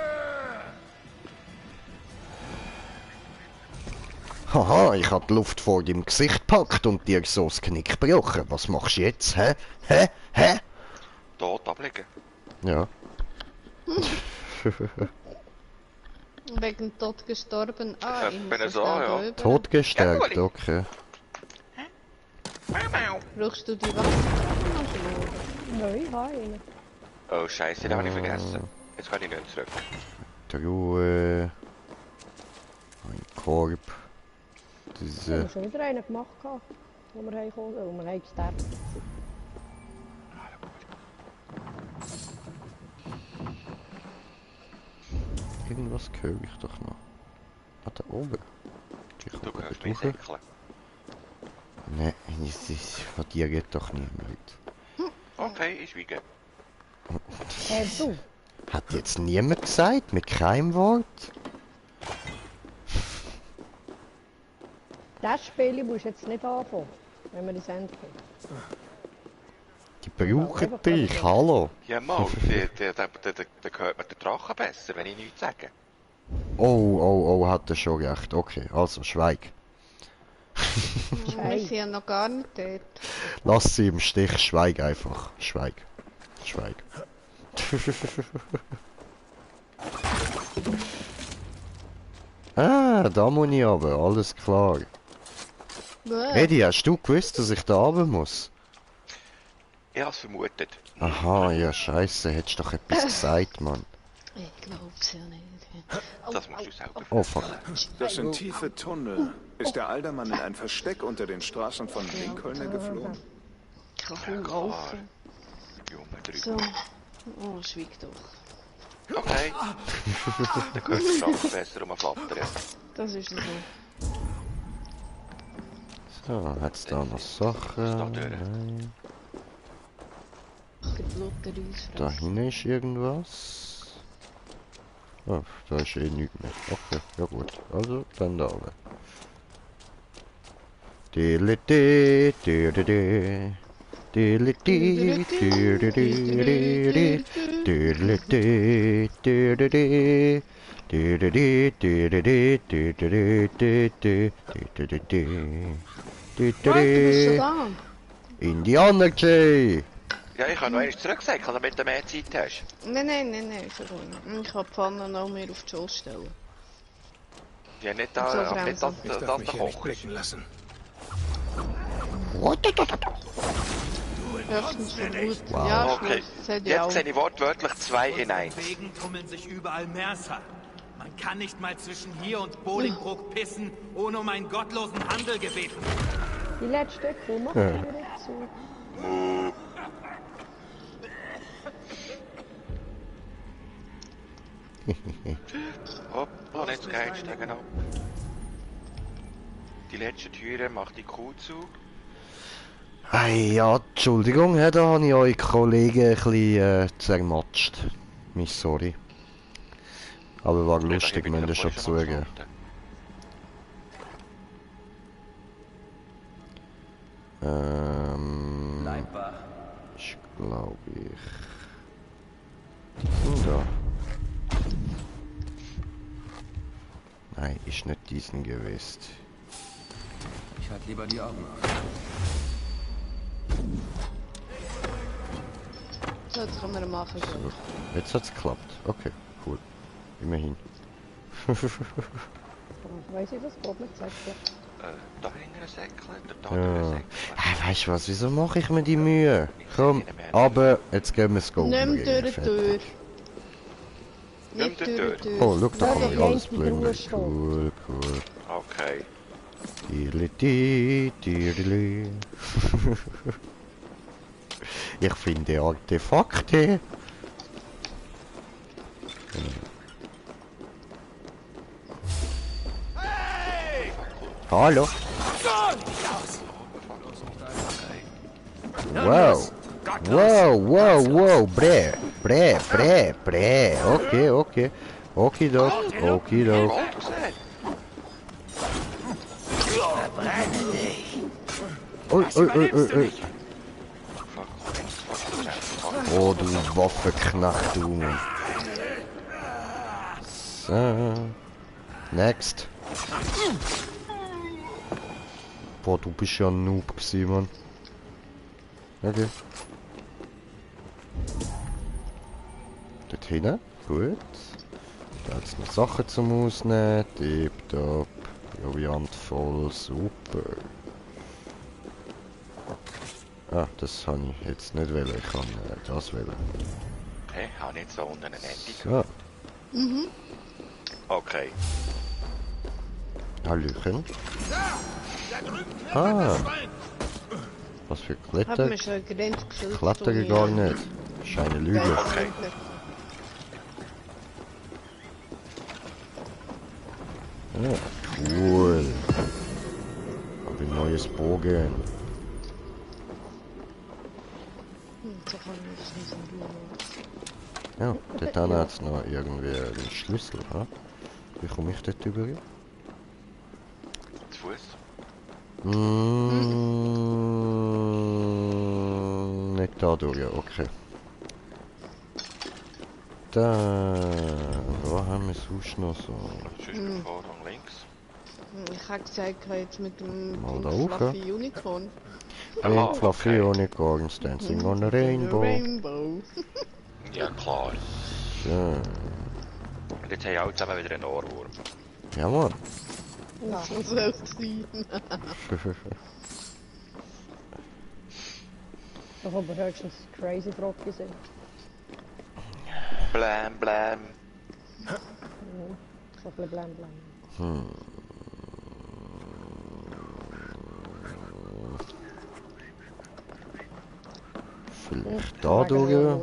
Haha, ich hab die Luft vor deinem Gesicht gepackt und dir so das Knick gebrochen. Was machst du jetzt, hä? Hä? Tot ablegen. Ja. Wegen Tod gestorben. Ah, ich bin so, ja. Tot gestärkt, okay. Brauchst du die Wassertrage? Nein, ich habe einen. Oh Scheiße, den habe ich vergessen. Jetzt kann ich nicht zurück. Truhe. Ein Korb. Wir haben schon wieder einen gemacht, wo wir heimgekommen sind, wo wir heimgesterbt sind. Irgendwas höre ich doch noch. Ah, da oben. Du hörst mich säckeln. Nein, von dir geht doch niemand. Okay, ich schweige. Du? Hat jetzt niemand gesagt, mit keinem Wort? Das Spiel musst du jetzt nicht anfangen, wenn wir ins Ende kommen. Die brauchen dich, hallo. Ja, mal, da hört man den Drachen besser, wenn ich nichts sage. Oh, hat er schon recht. Okay, also, schweig. Wir sind ja noch gar nicht dort. Lass sie im Stich, schweig einfach. Schweig. Ah, da muss ich aber, alles klar. Eddie, hast du gewusst, dass ich da runter muss? Ich hab's vermutet. Aha, ja scheiße, hättest doch etwas gesagt, Mann. Ich glaub's ja nicht. Das musst du selber. Oh fuck. Das sind tiefe Tunnel. Ist der Aldermann in ein Versteck unter den Straßen von Lincoln geflohen? Ich kann laufen. So. Oh, schweig doch. Okay. Dann hört der Drachen besser flattern. Das ist so. So, hat's da noch Sachen? Nein. Da hinten ist irgendwas. Oh, da ist eh nichts mehr. Okay, ja gut. Also, dann da oben. Indianer Jay! Ja, ich kann noch einmal zurücksäckeln, damit du mehr Zeit hast. Nein, so gut. Ich kann die Pfanne noch mehr auf die Schoß stellen. Ja, nicht da, nicht das Kochen. Höchstens für gut. Wow. Ja, okay. Jetzt sehe ich wortwörtlich 2 in 1. Deswegen tummeln sich überall Mercer. Man kann nicht mal zwischen hier und Bolingbrook pissen, ohne um einen gottlosen Handel gebeten. Die letzte Kuh macht wieder zu. Hoppla, nicht einsteigen ab. Die letzte Türe macht die Kuh zu. Hey, ja, Entschuldigung, da habe ich eure Kollegen ein bisschen zermatscht. Mich sorry. Aber war lustig, müsst ihr schon zugeben. Ich glaube da. Nein, ist nicht diesen gewesen. Ich halte lieber die Augen auf. So, jetzt können wir machen. So, jetzt hat's geklappt. Okay, cool. Immerhin. Weiß ich das Problem zeigt ja. Da hinten ein Säckchen, da ein Säckchen. Hey, weißt du was, wieso mache ich mir die Mühe? Komm, aber jetzt gehen wir es go. Nimm durch die Tür. Nimm die Tür. Oh, schau, da kann ich alles blühen. Cool. Okay. Ich finde Artefakte. Hey! Hallo. Wow. Wow. Bre. Okay. Okidok. Ui. Oh, du Waffenknecht, du. So. Next. Boah, du bist ja ein Noob gewesen, Mann. Okay. Dort hinten. Gut. Da hat es noch Sachen zum Ausnehmen. Tipptopp. Proviant voll. Super. Ah, das habe ich jetzt nicht wollen. Ich kann das wollen. Hey, habe ich jetzt da unten eine Ende so. Okay. Hallöchen. Ah. Was für Kletter? Klettern gar nicht. Das ist eine Lüge. Okay. Ja, cool. Habe ein neues Bogen. Ja, dort hat es noch irgendwie einen Schlüssel. Ha? Wie komme ich dort über? Zu Fuß? Nicht da durch, ja, okay. Dann, wo haben wir sonst noch so? Sonst Vorhang links. Ich habe gesagt, jetzt mit dem Fluffy Unicorn. Fluffy Unicorns dancing on a rainbow. Ja, klar. So. Und jetzt haben alle zusammen wieder einen Ohrwurm. Ja, Mann. Das soll es sein. Doch aber höchstens Crazy Frog gesehen. Blam. So ein bisschen blam. Vielleicht da durch.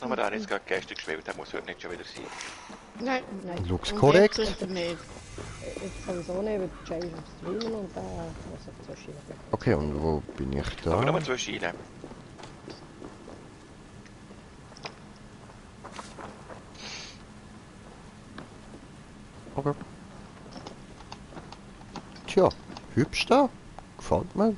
Aber da habe ich jetzt gerade gestern gespielt, der muss heute nicht schon wieder sein. Nein. Looks korrekt. Jetzt sowieso nicht, weil Jay ist streamen und da muss ich zwischen. Okay, und wo bin ich da? Aber nur zwischen rein. Okay. Tja, hübsch da. Gefällt mir.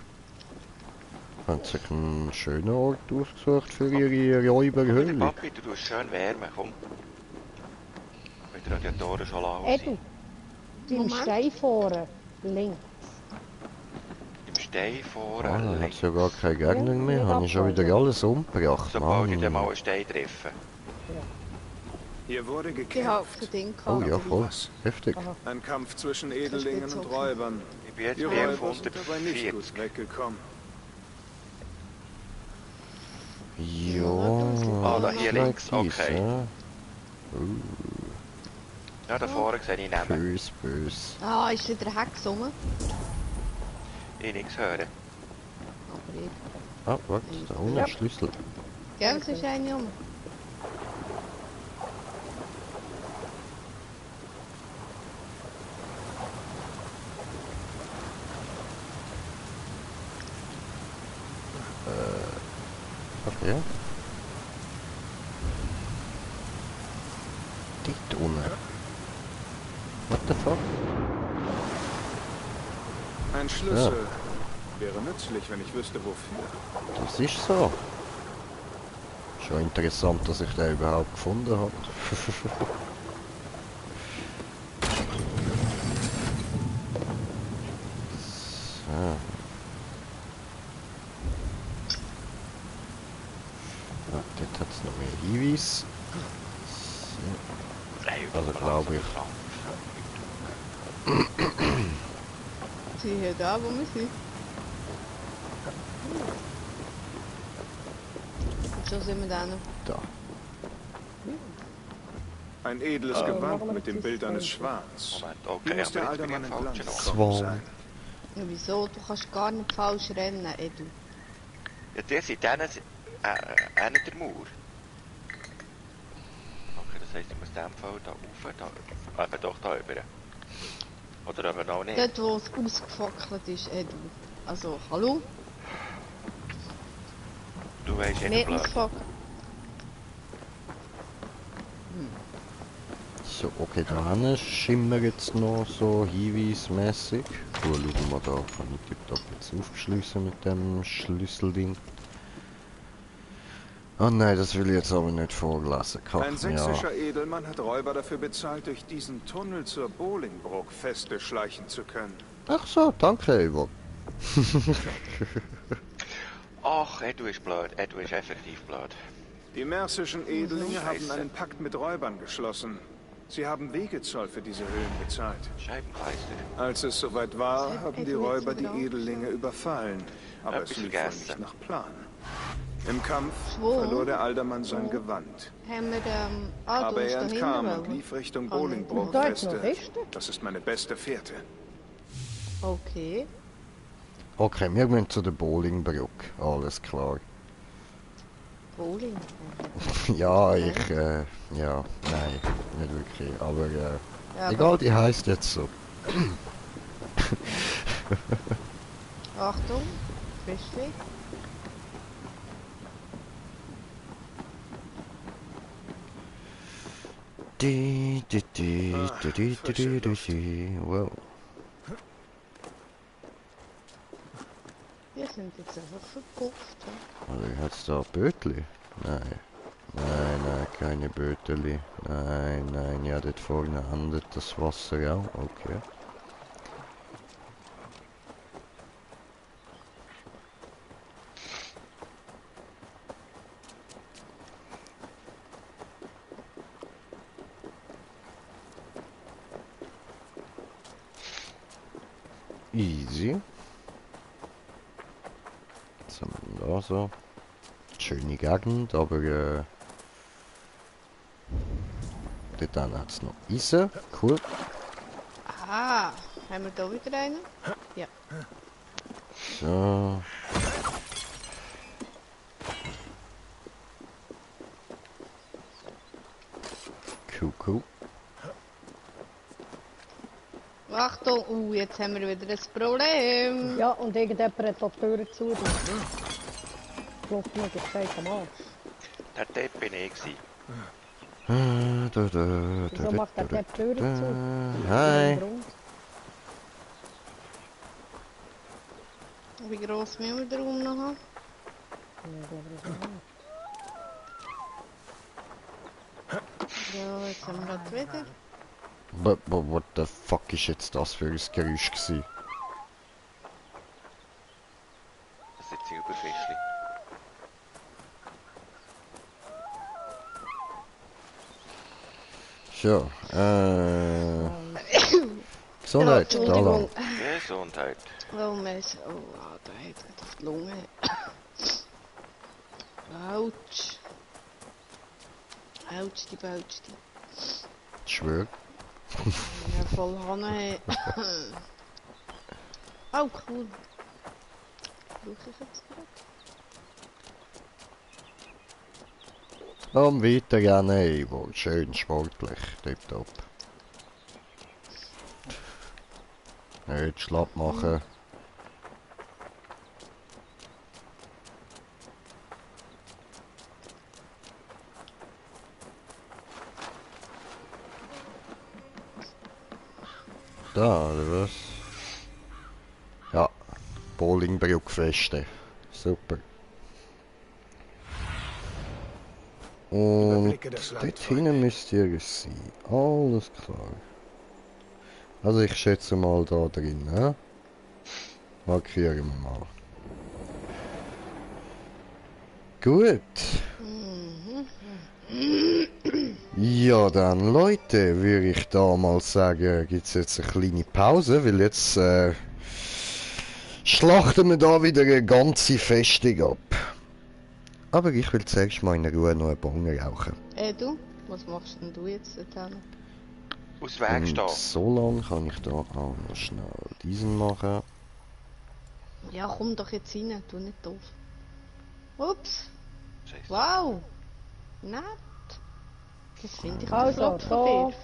Haben sich einen schönen Ort ausgesucht für ihre Räuberhöhle. Papi, du tust schön wärmen, komm. Mit den Radiatoren schon laut sein. Im Stein vorne, links. Im Stein vorne, links? Ich habe sogar keine Gegner mehr, habe ich schon wieder alles umgebracht. Sobald ich dann mal einen Stein treffe. Hier wurde gekämpft. Oh ja, voll. Heftig. Ein Kampf zwischen Edellingen und Räubern. Ich bin jetzt Die bei Räuber sind dabei nicht gut weggekommen. Ja, da hier links, okay. Ja, da vorne sehe ich nehmen. Bös. Ah, ist wieder ein Hex rum? Ich nichts hören. Ah, warte, da unten ist Schlüssel. Gell, es ist eine um. Okay. Dort unten. What the fuck? Ein Schlüssel. Wäre nützlich, wenn ich wüsste, wofür. Das ist so. Schon interessant, dass ich den überhaupt gefunden habe. So. Dort hat es noch mehr Hinweise. So. Also glaube ich. Sie hier da, wo wir sind. Und so sind wir dann. Da. Ein edles Gewand mit dem Bild eines Schwans. Moment, okay, muss der aber alte jetzt bin Mann ich entlang falsch gekommen sein. Ja, wieso? Du kannst gar nicht falsch rennen, Edu. Ja, der sind dann der Mauer. Okay, das Das heisst, ich muss in dem Fall da rauf, da... eben doch da rüber. Oder aber noch nicht. Dort, wo es ausgefackelt ist, du. Also, hallo? Du weißt nicht blöd. So, okay, da hinten schimmert jetzt noch so hinweismässig. Cool, schauen wir da, kann ich tipptopp jetzt aufschliessen mit dem Schlüsselding. Oh nein, das will ich jetzt aber nicht vorlesen. Ein sächsischer Edelmann hat Räuber dafür bezahlt, durch diesen Tunnel zur Bolingbrook Feste schleichen zu können. Ach so, danke, Ivo. Ach, du ist blöd. Du ist effektiv blöd. Die mersischen Edelinge haben einen Pakt mit Räubern geschlossen. Sie haben Wegezoll für diese Höhlen bezahlt. Scheibenkleister. Als es soweit war, haben die Räuber die Edelinge überfallen. Aber es lief wohl nicht nach Plan. Im Kampf verlor der Aldermann sein Gewand. Aber er entkam und lief Richtung Bolingbrook Feste. Das ist meine beste Fährte. Okay. Okay, wir müssen zu der Bolingbrook. Alles klar. Bowling? Ja, ja, nein, nicht wirklich. Aber ja, egal, die heisst jetzt so. Achtung, Fischli. Wow. Wir sind jetzt einfach verpufft. Also, hat's da Bötli? Nein. Nein, keine Böteli. Nein, ja, dort vorne endet das Wasser auch. Okay. Easy. Was haben wir da so? Schöne Gegend, aber dort dann hat es noch Eisen. Cool. Ah, haben wir da wieder einen? Ja. So. Cool. Achtung, jetzt haben wir wieder ein Problem. Ja, und irgendjemand hat die Tür zu. Klopft mir gesagt am Arsch. Dort bin ich gewesen. Wieso macht der die Tür zu? Nein. Wie gross müssen wir den Raum noch haben? Ja, jetzt haben wir das wieder. But what the fuck ist jetzt das für ein Geräusch gewesen? Das sind Silberfischli. So, Gesundheit, Entschuldigung. Gesundheit. Oh, Mensch, da hat es auf die Lunge. Autsch. Autsch, die Bautsch. Schwör. Ja, voll Hanne. Oh, cool. Brauche ich jetzt gerade? Am weiter gerne, Ivo. Schön sportlich, tipptopp. Nicht schlapp machen. Da, oder was? Ja, Bolingbrook-Feste. Super. Und dort hinten müsst ihr es sein. Alles klar. Also ich schätze mal da drin, ne? Markieren wir mal. Gut. Ja dann Leute, würde ich da mal sagen, gibt es jetzt eine kleine Pause, weil jetzt schlachten wir da wieder eine ganze Festung ab. Aber ich will zuerst mal in Ruhe noch einen Bon rauchen. Du? Was machst denn du jetzt dort? Aus Weg stehen. So lange kann ich da auch noch schnell diesen machen. Ja, komm doch jetzt rein, tu nicht doof. Ups. Scheiße. Wow. Nett. Das finde ich also, von dir.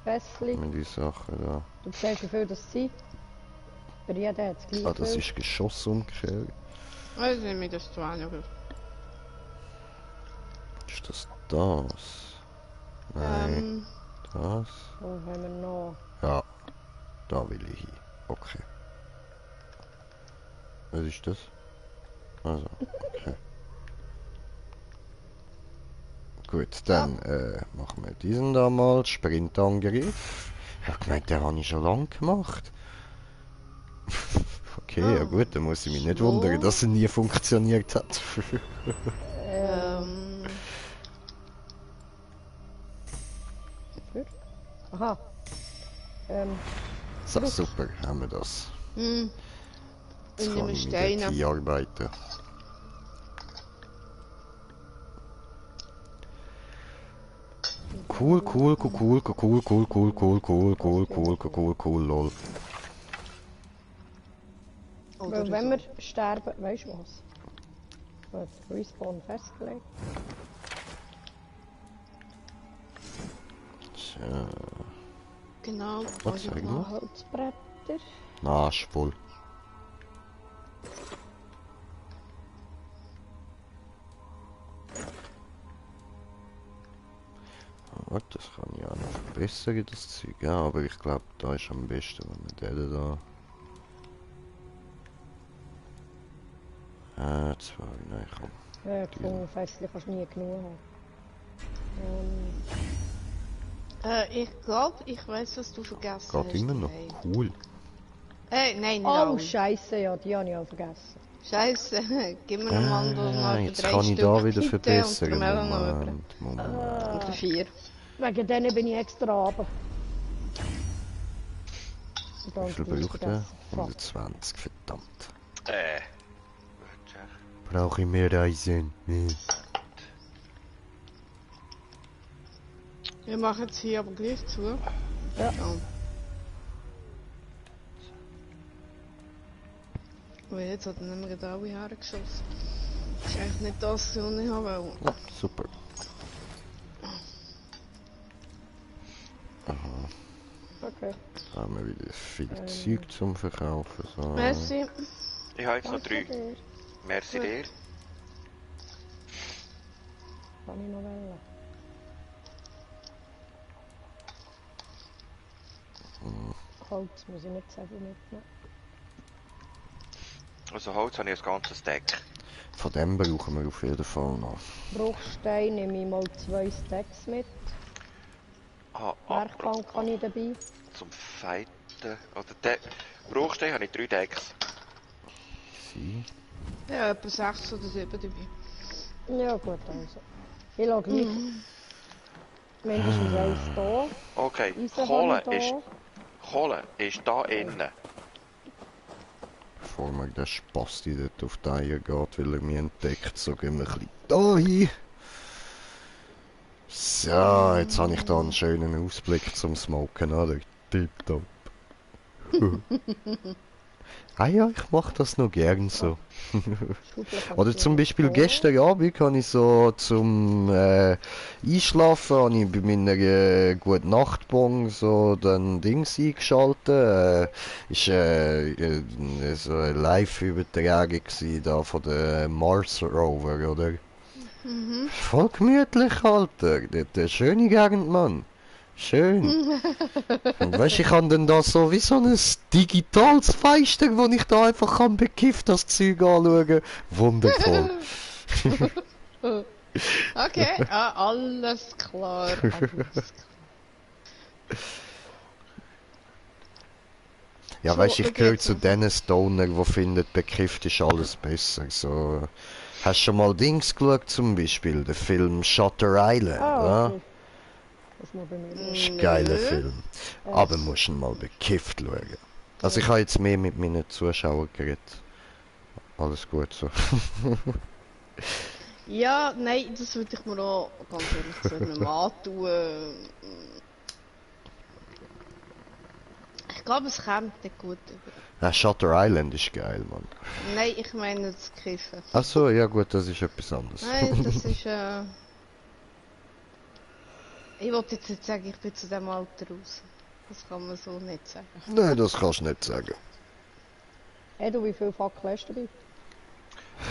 Fässli. Mit die Sachen da. Du siehst, wie viel das sind. Bei jedem hat es gleich Ah, das ist Geschossumkehr. Also nehme ich das zu auch noch. Ist das das? Nein. Das? Oh, haben wir noch. Ja. Da will ich hin. Okay. Was ist das? Also, okay. Gut, dann machen wir diesen da mal. Sprintangriff. Ich habe gemeint, den habe ich schon lange gemacht. Okay, ja gut, dann muss ich mich nicht wundern, dass er nie funktioniert hat. Aha. So, super, haben wir das. Jetzt kann ich mit dort arbeiten. Cool, lol. Weil wenn wir sterben, weißt du was? Wird Respawn festgelegt. Tja. Genau. Was sag ich noch? Holzbretter. Na, ist voll. Warte, das kann ich auch noch verbessern, das Zeug. Ja, aber ich glaube, da ist am besten, wenn wir den da... Zwei, nein, komm. Ja, komm, Fässli kannst du nie genug haben. Ich glaube, ich weiß, was du vergessen hast. Geht immer noch. Cool. Nein, oh, Scheiße, ja, die habe ich auch vergessen. Scheiße, gib mir noch mal noch jetzt kann ich da wieder verbessern. Moment. Und 4. Wegen denen bin ich extra runter. Wie viel braucht er? 120, verdammt. Brauche ich mehr Eisen? Wir machen jetzt hier aber gleich zu. Ja. Oh, jetzt hat er nämlich da alle hergeschossen. Das ist eigentlich nicht das, was ich haben wollte. Ja, super. Aha. Okay. Da haben wir wieder viel Zeug zum Verkaufen. So. Merci. Ich habe jetzt noch 3. Merci dir. Kann ich noch wählen? Holz muss ich nicht so viel mitnehmen. Also Holz habe ich ein ganzes Deck. Von dem brauchen wir auf jeden Fall noch. Bruchstein nehme ich mal 2 Stacks mit. Werkbank kann ich dabei. Zum Fighten. Oder Bruchstein habe ich 3 Decks. Ja, etwa 6 oder 7 dabei. Ja gut, also. Ich lag gleich. Mindestens 1 da. Okay, Kohle ist da innen. Bevor mir der Spasti dort auf die Eier geht, weil er mich entdeckt, so gehen wir ein bisschen da hin. So, jetzt habe ich da einen schönen Ausblick zum Smoken, oder? Tipptopp. Ah ja, ich mache das noch gern so. Oder zum Beispiel gestern Abend habe ich so zum Einschlafen habe ich bei meiner Gute Nacht Bong so den Dings eingeschaltet. Ist so eine Live-Übertragung da von der Mars Rover, oder? Voll gemütlich, Alter. Das ist eine schöne Gegend, Mann. Schön. Und weißt du, ich habe dann da so wie so ein digitales Feister, wo ich da einfach kann bekifft das Zeug anschauen. Wundervoll. Okay, alles klar. Ja, weißt du, ich gehöre zu den Stoner, die finden, bekifft ist alles besser. So, hast du schon mal Dings geschaut, zum Beispiel, den Film Shutter Island, ja? Okay. Das ist ein geiler Film. Aber musst du mal bekifft schauen. Also ich habe jetzt mehr mit meinen Zuschauern geredet. Alles gut so. Ja, nein, das würde ich mir auch ganz ehrlich zu einem antun. Ich glaube, es kommt nicht gut über. Ja, Shutter Island ist geil, Mann. Nein, ich meine das Kiffen. Ach so, ja gut, das ist etwas anderes. Nein, das ist Ich wollte jetzt nicht sagen, ich bin zu dem Alter raus. Das kann man so nicht sagen. Nein, das kannst du nicht sagen. Hey, du, wie viel Fackel hast du dabei?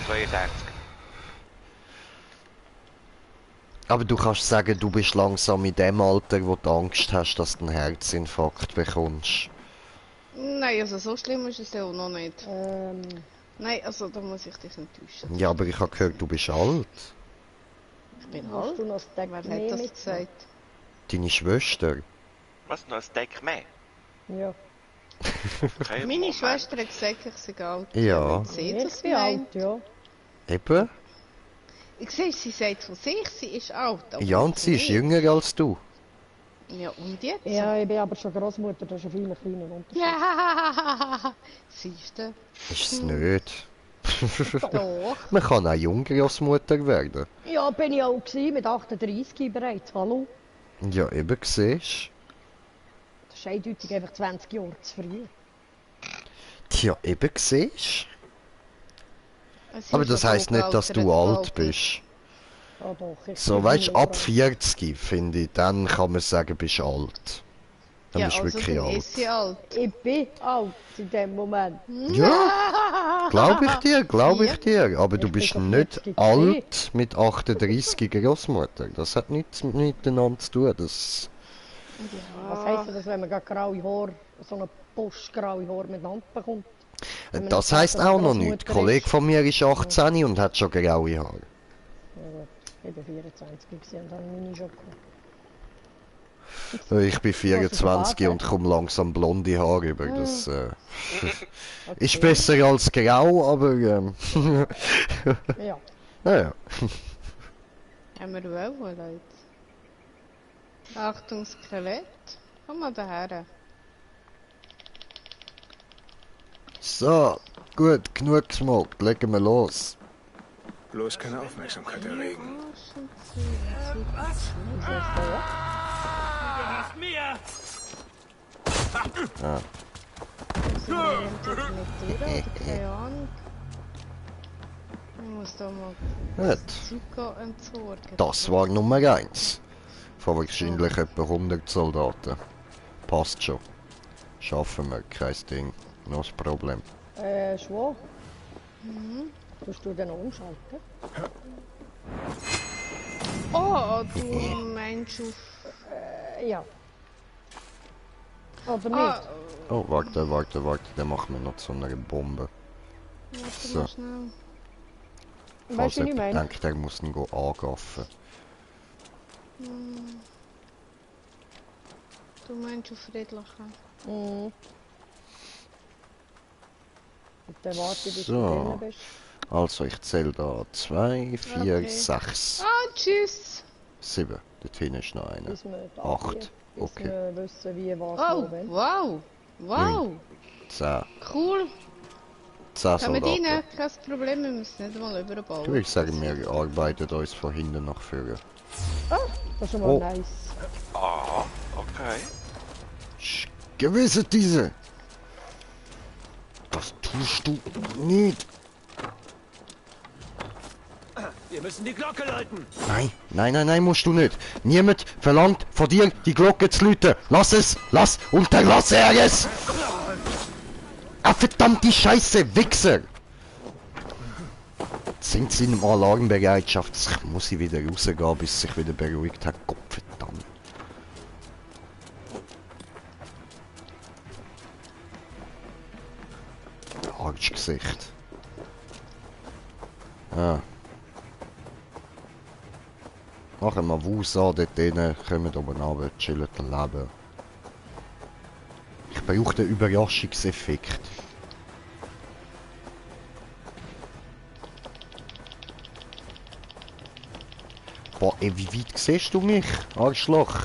62. Aber du kannst sagen, du bist langsam in dem Alter, wo du Angst hast, dass du einen Herzinfarkt bekommst. Nein, also so schlimm ist es ja auch noch nicht. Nein, also da muss ich dich enttäuschen. Ja, aber ich habe gehört, du bist alt. Ich bin alt? Wer hat das gesagt? Deine Schwester. Was, noch ein Deck mehr? Ja. Okay, meine Schwester hat gesagt, ich sei alt. Ja. Ich bin alt, ja. Eben? Ich sehe, sie sagt von sich, sie ist alt. Ja, und sie ist jünger als du. Ja, und jetzt? Ja, ich bin aber schon Großmutter, das ist ein viel kleiner Unterschied. Ja, siehst du? Ist es nicht. Doch. Man kann auch jung Großmutter werden. Ja, bin ich auch gewesen, mit 38 bereits, hallo? Ja, eben, siehst du. Das ist eindeutig einfach 20 Jahre zu früh. Tja, eben, siehst du. Aber das heisst nicht, dass du alt bist. Ja, doch, so, weißt du, ab 40, finde ich, dann kann man sagen, bist du alt. Dann bist du also wirklich alt. Ist sie alt. Ich bin alt in dem Moment. Ja, glaube ich dir. Aber du bist nicht alt mit 38 Großmutter. Das hat nichts miteinander zu tun. Das... Ja. Was heisst das, wenn man gerade graue Haare, so eine postgraue Haare miteinander bekommt? Das heisst auch noch nichts. Ein Kollege von mir ist 18 und hat schon graue Haare. Ja gut, ich bin 24 und dann meine schon gehabt. Ich bin 24 und komme langsam blonde Haare über. Das ist besser als grau, aber ja. Naja. Haben wir auch, Leute? Achtung, Skelett. Komm mal daher. So, gut, genug gesmoked. Legen wir los. Bloß keine Aufmerksamkeit erregen. Was? Mir! Ah. Keine Ahnung. Ich muss da mal Zucker entsorgen. Das war Nummer 1. Von wahrscheinlich etwa 100 Soldaten. Passt schon. Schaffen wir, kein Ding. Noch das Problem. Schwach. Tust du den umschalten? Oh, du meinst auf... ja. Oder nicht? Oh, warte, dann machen wir noch so eine Bombe. So. Weißt du, was ich meine? Ich denke, der muss ihn angaffen. Du meinst auf friedlicher. Und dann warte ich, bis du drin bist. Also, ich zähle da 2, 4, 6. Ah, tschüss! 7. Dort hinten ist noch einer. 8. Okay. Wir wissen, wie was oh, wow! Wow! 9, 10. Cool! 10 Kann man Soldaten. rein? Kein Problem, wir müssen nicht mal überbauen. Ich würde sagen, wir arbeiten uns von hinten nach vorne. Ah, das ist schon mal nice. Ah, okay. Gewisse diese! Das tust du nicht! Wir müssen die Glocke läuten. Nein, musst du nicht. Niemand verlangt von dir, die Glocke zu läuten. Lass es, unterlasse er es! Ah, verdammte Scheiße, Wichser! Sind sie in Alarmbereitschaft? Ich muss sie wieder rausgehen, bis sich wieder beruhigt hat. Gott verdammt. Arschgesicht. Ah. Machen wir Wus an, dort drinnen, kommen oben runter, chillen leben. Ich brauche den Überraschungseffekt. Boah, ey, wie weit siehst du mich, Arschloch?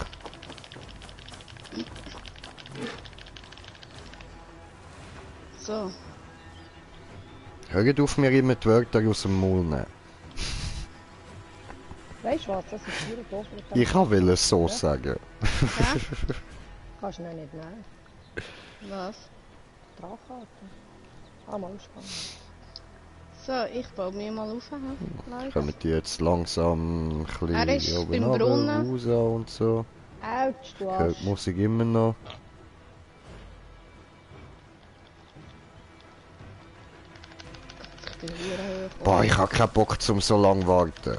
So. Hört auf, mir immer die Wörter aus dem Mund nehmen. Weißt du was, das ist hier doof. Ich wollte es so sagen. Kannst du ihn nicht nehmen. Was? Draufhalten. Ah, mal spannend. So, ich baue mir mal auf. Kommen die jetzt langsam ein bisschen oben runter raus und so? Autsch, du Arsch. Hört Musik immer noch. Boah, ich hab keinen Bock zum so lange warten.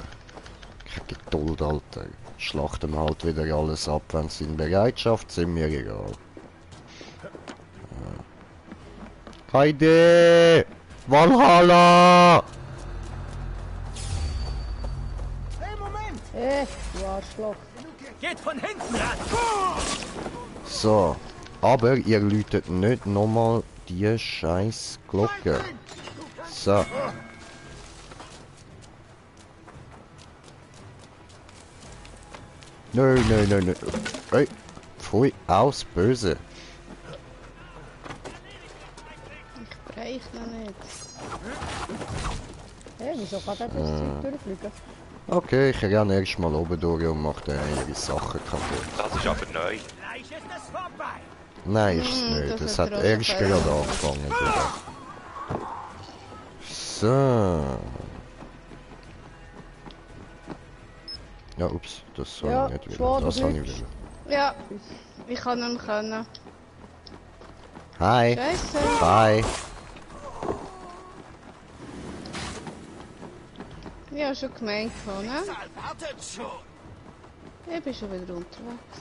Keine Geduld, Alter. Schlachten wir halt wieder alles ab, wenn sie in Bereitschaft sind, mir egal. Heide! Valhalla! Hey, Moment! Du Arschloch. Geht von hinten ran! So, aber ihr läutet nicht nochmal die scheiß Glocke. So. Nö. Hey, pfui, aus, böse. Ich breche noch nicht. Hey, wieso kann der das Zeug durchfliegen? Okay, ich renne erst mal oben durch und mache dann ihre Sachen kaputt. Das ist aber neu. Nein, ist es nicht. Das hat erst gerade angefangen. So. Ja, ups, das soll ich nicht wieder. Das soll ich wieder. Ja, ich kann ihn können. Hi. Scheiße. Bye. Ja, schon gemeint, ne? Ich bin schon wieder unterwegs.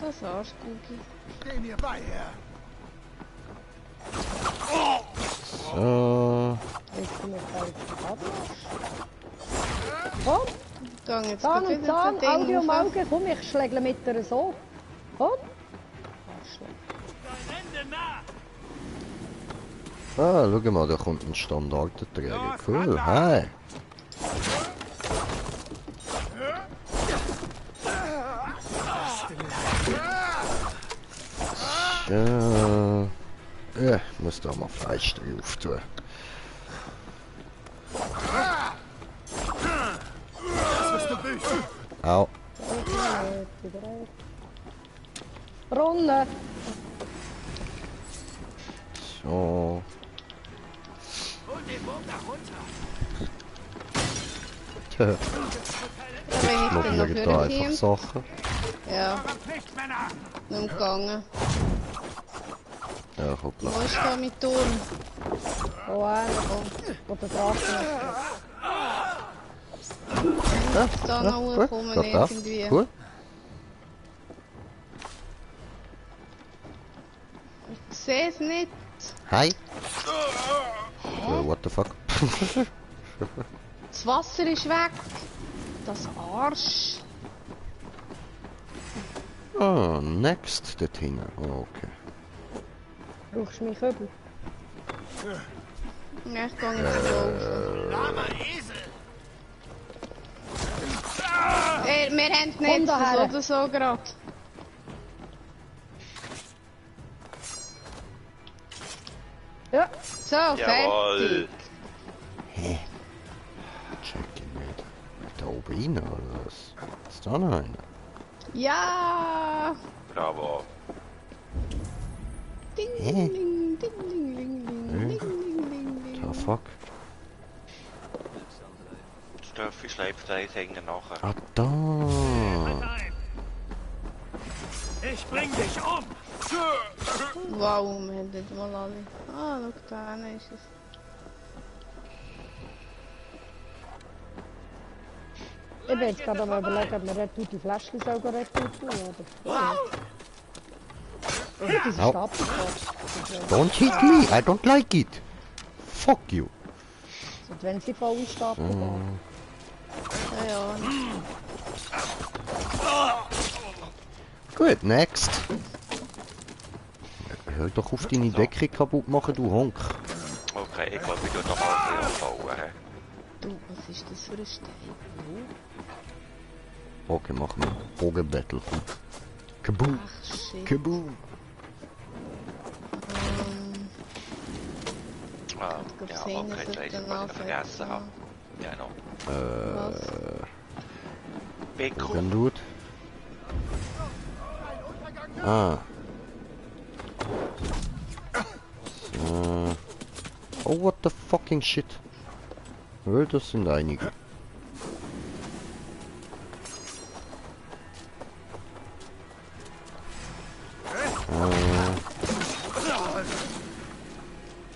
Das Arschkugi. Steh mir bei, Herr. So. Komm! Gang jetzt Zahn und Zahn, Auge um Auge, komm, ich schlägle mit dir so. Komm! Ah, schau mal, da kommt ein Standardenträger. Cool, hi! So. Ja, ich muss da mal Fleisch drauf tun. Au. Runde! So. Tja. Ich probiere da einfach Sachen. Ja. Nur gegangen. Ja, hoppla. Wo ist da mein Turm? Oh, einer kommt der Drachen. Da noch hochkommen irgendwie. Cool. Ich sehe es nicht. Hi. What the fuck? Das Wasser ist weg. Das Arsch. Oh, next dort hinten. Oh, okay. Brauchst du mich Köbel? Ja, ich gehe jetzt wir haben nicht so oder so gerade. Ja. So, fertig. Hä? Check ihn nicht. Da oben rein oder was? Ist da noch einer? Ja. Bravo. Ding, ding, ding, ding, ding, ding, ding, ding, ding. Fuck. Steffi schleift eins hängen nachher. Ah, da. Ich bring dich um! Wow, wir haben nicht mal alle. Ah, schau, da hinten ist es. Ich bin jetzt gerade am überlegen, ob wir die Fläschchen sogar retten tun, oder? Diese Don't hit me, I don't like it. Fuck you. Und wenn sie voll stapeln. Ja. Gut, next. Hör doch auf deine Decke kaputt machen, du Honk. Okay, ich glaube, ich tue noch mal ein bisschen aufbauen. Du, was ist das für ein Stein? Okay, machen wir Bogenbattle. Kaboom! Kaboom! Ah, ja, okay, jetzt weiss ich, was ich vergessen habe. Ja, noch. Beko. Loot. Ah. So. Oh, what the fucking shit. Das sind einige.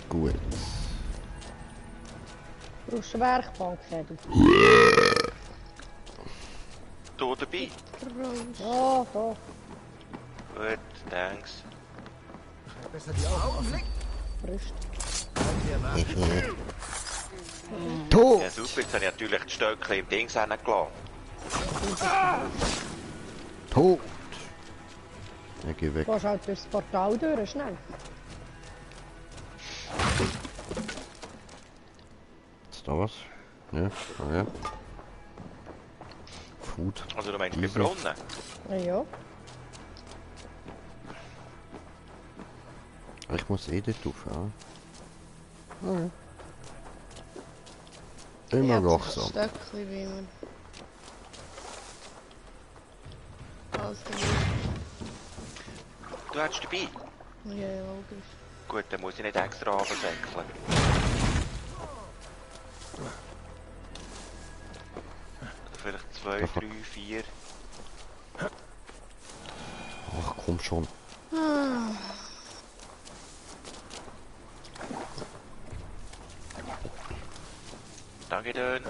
Gut. Du brauchst eine Werkbank, Edu. Du dabei? Ja, da. Gut, thanks. Besser die Augen. Brüst. Tot! Ja super, jetzt habe ich natürlich die Stöcke im Dings reingelassen. Tot! Ja, geh weg. Du gehst halt durchs Portal durch, schnell. Ist da was? Ja, oh ja. Food. Also du meinst bei Brunnen? Ja. Ich muss eh dort rauf, ja. Okay. Immer wachsam. Stöckchen wie man. Du hättest dabei? Ja, logisch. Gut, dann muss ich nicht extra runtersäckeln. Vielleicht 2, 3, 4. Ach komm schon. Danke schön.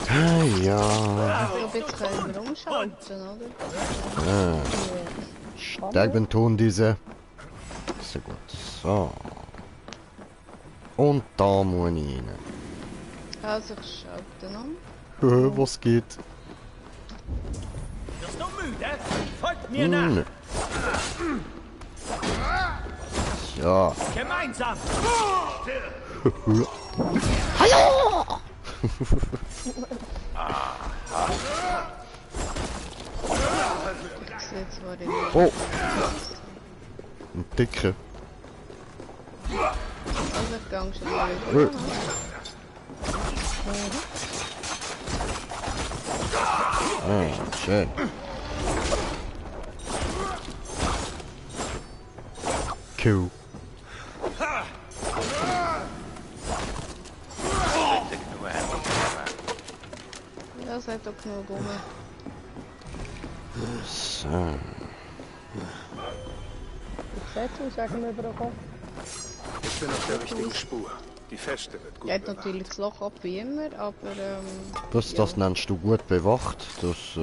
Hey! Ja. Also jetzt können wir umschalten, oder? Stärkbenton diese. Sehr gut. So. Und da muss ich rein. Also ich schalte um. Was geht? Wirst du müde? Folgt mir nach! Ja. Gemeinsam! Hallo! Oh! Ein Dicker. Also ich gang schon mal wieder. Ah, schön. Cool. Ja, es hat auch genug rum. So. Wie sieht's aus, sagen wir überkommen? Ich bin auf der richtigen Spur. Die Feste wird gut Er hat bewacht. natürlich das Loch ab wie immer, aber Das nennst du gut bewacht. Das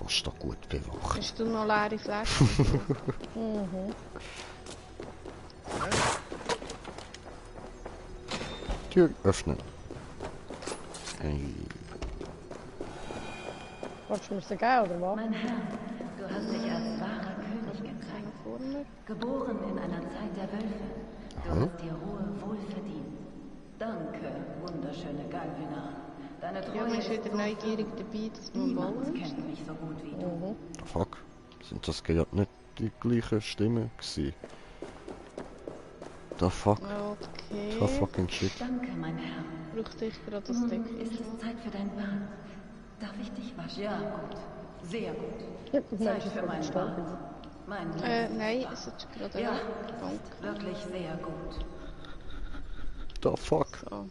was ist da gut bewacht? hast du noch leere Flaschen? Tür öffnen. Hey. Wolltest du mir sie geben, oder was? Mein Herr, du hast dich als wahrer König gezeigt. Geboren in einer Zeit der Wölfe. Du hast die Ruhe wohlverdient. Danke, wunderschöne Galvina. Deine Treue Ja, man ist wieder neugierig dabei, dass man Niemand bauen kennt mich so gut wie du. Fuck. Sind das gerade nicht die gleichen Stimmen gewesen? The fuck? Okay. The fucking shit. Danke, mein Herr. Brauchte ich gerade das Nun Deckchen? ist es Zeit für dein Bad. Darf ich dich waschen? Ja, gut. Sehr gut. Ja, Zeit für mein Bad. Mein Lieber. Nein, es ist gerade Ja, Bank. wirklich sehr gut. The fuck? So.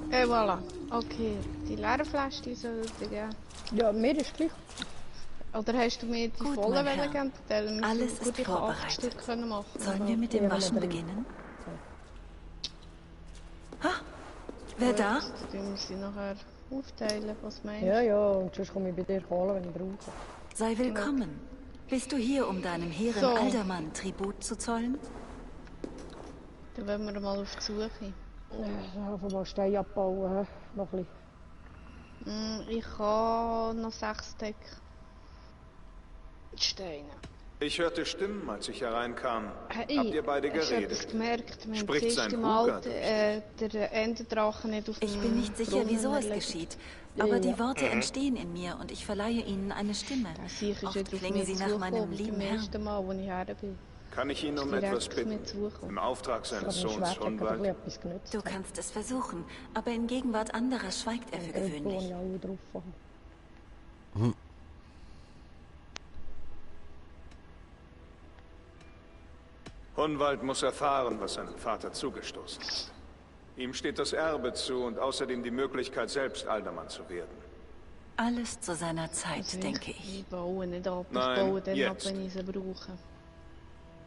Voilà. Okay, die leeren Fläschchen sollen dir geben. Ja, mir ist gleich. Oder hast du mir die Gut, vollen mein Herr. geben? Dann Alles gut, ist ich kann 8 vorbereitet. Stück können machen. Sollen wir mit dem Waschen beginnen? Ha? Wer da? Dann müssen sie nachher aufteilen, was meinst du? Ja, ja, und sonst komme ich bei dir holen, wenn ich brauche. Sei willkommen. Bist du hier, um deinem Herren So. Aldermann Tribut zu zollen? Dann wollen wir mal auf die Suche. Ja, einfach mal Steine abbauen, noch ein bisschen. Ich habe noch 6 Stück Steine. Ich hörte Stimmen, als ich hereinkam. Hey, Habt ihr beide hast du etwas geredet? gemerkt? Wir haben Spricht das sein erste Mal Bruder der Enderdrachen nicht auf dem Ich bin nicht sicher, wieso es Brunnen geschieht. Aber die Worte entstehen in mir und ich verleihe ihnen eine Stimme. Sicher ist Oft nicht auf klingen mich sie nach meinem zugekommen, lieben beim Herrn. ersten Mal, als ich her bin. Kann ich ihn um Direkt etwas auf mich bitten? zugekommen. Im Auftrag seines Aber mein Sohns Schwert hat gerade Hunwald? etwas genützt. Du kannst es versuchen, aber in Gegenwart anderer schweigt er für Irgendwo gewöhnlich. ich alle drauf haben. Hunwald muss erfahren, was seinem Vater zugestoßen ist. Ihm steht das Erbe zu und außerdem die Möglichkeit, selbst Alderman zu werden. Alles zu seiner Zeit, denke ich. Ich baue nicht ab, ich Nein, baue dann ab, jetzt. wenn ich sie brauche.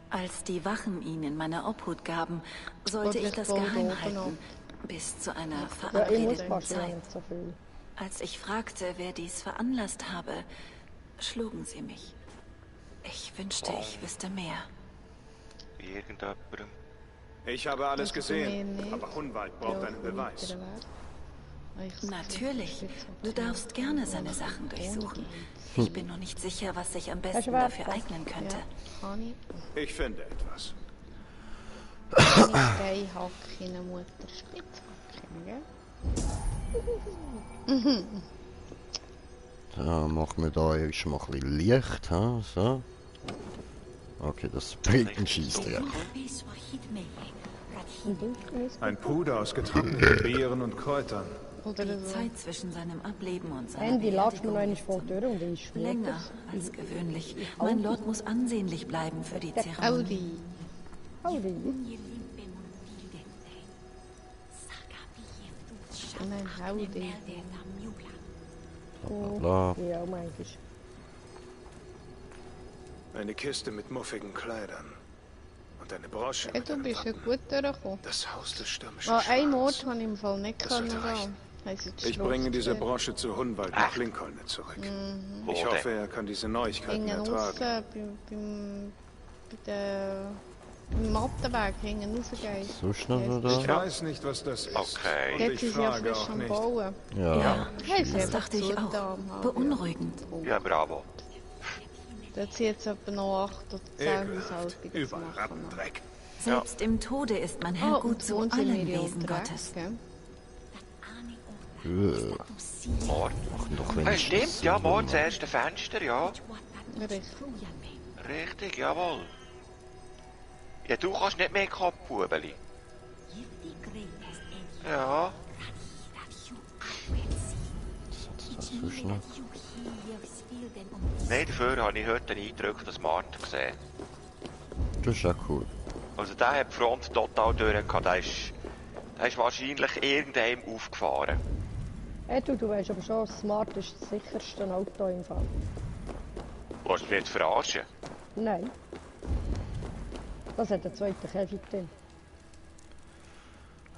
Als die Wachen ihn in meine Obhut gaben, sollte ich das geheim halten, bis zu einer verabredeten Zeit. Als ich fragte, wer dies veranlasst habe, schlugen sie mich. Ich wünschte, ich wüsste mehr. Irgendjemandem. Ich habe alles gesehen, aber Hunwald braucht einen Beweis. Natürlich. Du darfst gerne seine Sachen durchsuchen. Ich bin noch nicht sicher, was sich am besten dafür eignen könnte. Ich finde etwas. Steinhack in eine Mutter Spitzhacken, gell? Da machen wir da erstmal ein bisschen Licht, ha? So. Okay, das bringt einen Scheissdreck. Ein Puder aus getrockneten Beeren und Kräutern. Die Zeit zwischen seinem Ableben und seiner Beerdigung ist länger als gewöhnlich. Mein Lord muss ansehnlich bleiben für die Zeremonie. Ja, eigentlich. Eine Kiste mit muffigen Kleidern. Und eine Brosche. Ja, du bist ja gut durchgekommen. Das Haus des stürmischen Ein Ort kann ich im Fall nicht gehen. Ich bringe diese Brosche zu Hunwald nach Lincoln zurück. Ich hoffe, er kann diese Neuigkeiten ertragen. Beim Mattenweg hinten rausgehen. So schnell oder? Ich weiß nicht, was das ist. Okay. Und Jetzt ich ist ja frage frisch auch am nicht. Bauen. Ja. Das dachte ich auch. Beunruhigend. Ja, bravo. Da zieht jetzt etwa noch 8 oder 10 Haushaltungen zu machen. Selbst im Tode ist mein Herr gut zu allen Wesen Gottes. Machen doch wenigstens. Stimmt, ja, morgen das erste Fenster, ja. Richtig. Richtig, jawohl. Ja, du kannst nicht mehr Kopfbubeli. Ja. Das so schnell. Nein, dafür habe ich heute den Eindruck, dass Martin gesehen. Das ist ja cool. Also der hat die Front total durchgehabt. Der ist wahrscheinlich irgendeinem aufgefahren. Hey, du weißt aber schon, Smart ist das sicherste Auto im Fall. Willst du mich jetzt verarschen? Nein. Das hat einen zweiten Käfig drin.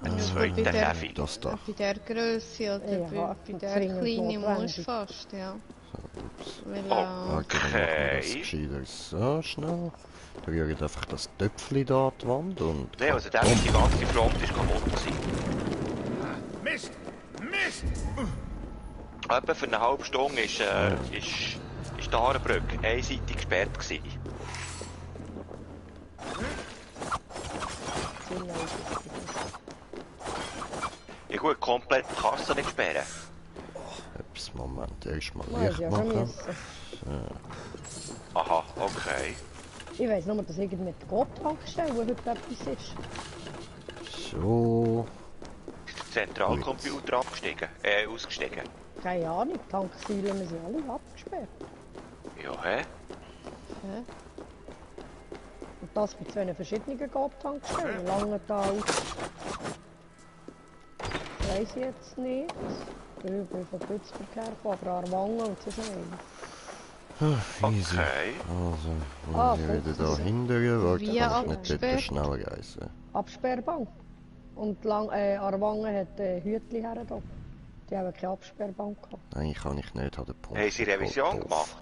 Ein zweiter Käfig? Das da. Bei der Größe oder Ja, bei der kleinen musst fast, ja. Okay, dann machen wir das gescheiter so schnell. Da rühre ich einfach das Töpfchen da an die Wand und... Nein, also die ganze Front ist kaputt gewesen. Mist! Mist! Etwa für eine halbe Stunde ist die Arenbrücke einseitig gesperrt gewesen. Ja gut, komplett kannst du nicht sperren. Ups, Moment, erstmal Licht machen. Aha, okay. Ich weiss nur, dass irgendwie mit Gott-Tankstelle heute etwas ist. So. Ist der Zentralcomputer ausgestiegen? Keine Ahnung, die Tanksäulen sind alle abgesperrt. Ja, hä? Und das bei 2 verschiedenen Gott-Tankstellen. Langenthal. Weiss ich jetzt nicht. Ich bin von Plötzlich hergekommen, aber Aarwangen und so schnell. Easy. Okay. Also, muss ich wieder da hinterher, weil Wie dann kann ich nicht dort abgesperrt? schneller reisen. Absperrbank. Und Aarwangen hat Hütli her da. Die haben keine Absperrbank gehabt. Nein, kann ich nicht, hat der Punkt. Haben sie Revision gemacht?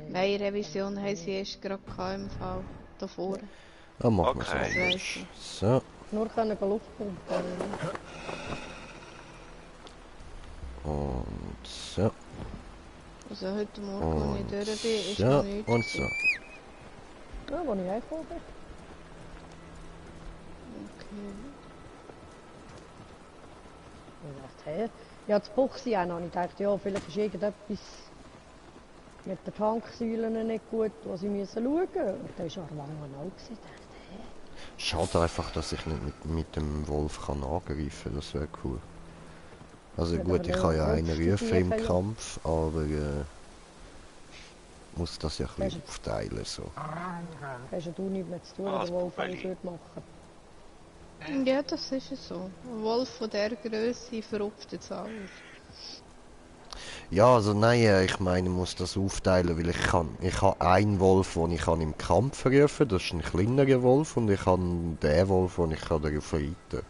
Nein, Revision haben sie erst gerade im Fall davor. Dann machen wir Okay. es so. Nur können Luft pumpen. Und so. Also heute Morgen, als ich durch bin, ist so. noch nichts. Und so. Ja, wo ich reingekommen bin. Okay. Ich dachte, hey, ja, das Buchse auch noch. Ich dachte, ja, vielleicht ist irgendetwas mit den Tanksäulen nicht gut, was sie müssen schauen. Und da ist Aarwangen auch gewesen. Ich dachte, hey. Schade einfach, dass ich nicht mit dem Wolf kann angreifen kann, das wäre cool. Also Ja, gut, aber ich der kann ja Wolf einen studiert rufen im ja. Kampf, aber muss das ja ein bisschen Weißt aufteilen so. Hast du nichts mehr zu tun, Ah, der Wolf das alles würde machen. Ja, das ist es so. Ein Wolf von der Größe verrupft jetzt alles. Ja, also nein, ich meine, ich muss das aufteilen, weil ich habe einen Wolf, den ich im Kampf rufen kann, das ist ein kleinerer Wolf, und ich habe den Wolf, den ich darauf reiten kann.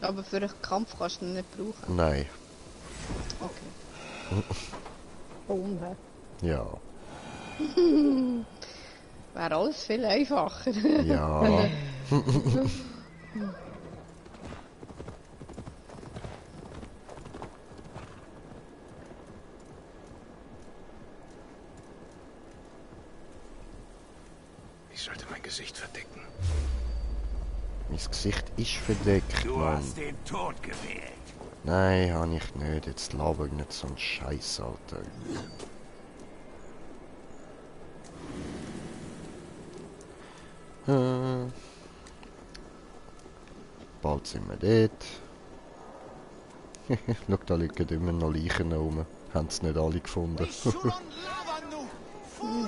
Aber für einen Kampf kannst du ihn nicht brauchen? Nein. Okay. Dumm, hä? Ja. Wäre alles viel einfacher. Ja. Ich sollte mein Gesicht verdecken. Mein Gesicht ist verdeckt, Du Mann. hast den Tod gewählt. Nein, habe ich nicht. Jetzt laber ich nicht so einen Scheiß, Alter. Bald sind wir dort. Schau, da liegen immer noch Leichen rum. Haben es nicht alle gefunden.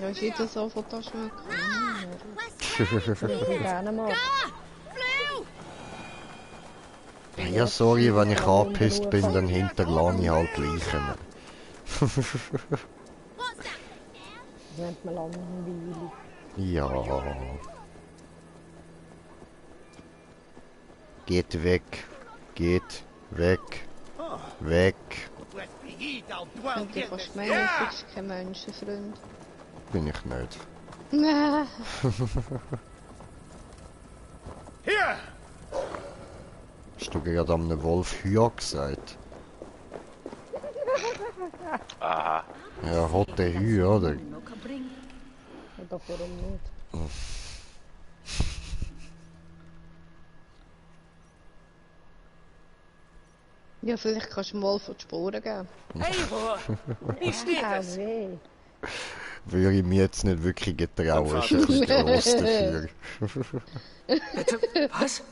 Ja, ist jeder so von da schon Gerne mal. Ja, sorry, wenn ich angepisst bin, dann hinterlasse ich halt Leichen. Nennt man langweilig. Ja. Geht weg. Geht weg. Weg. Und du kannst meinen, du bist kein Menschenfreund. Bin ich nicht. Nein. Hier! Hast du gerade einem Wolf Hüa gesagt? Aha. Ja, hat der Hü, oder? Ja, doch, warum nicht? Ja, vielleicht kannst du mal von die Spuren geben. Eivor, wie steht es? Würde ich mir jetzt nicht wirklich getrauen, ist ein bisschen gross dafür. Bitte, was?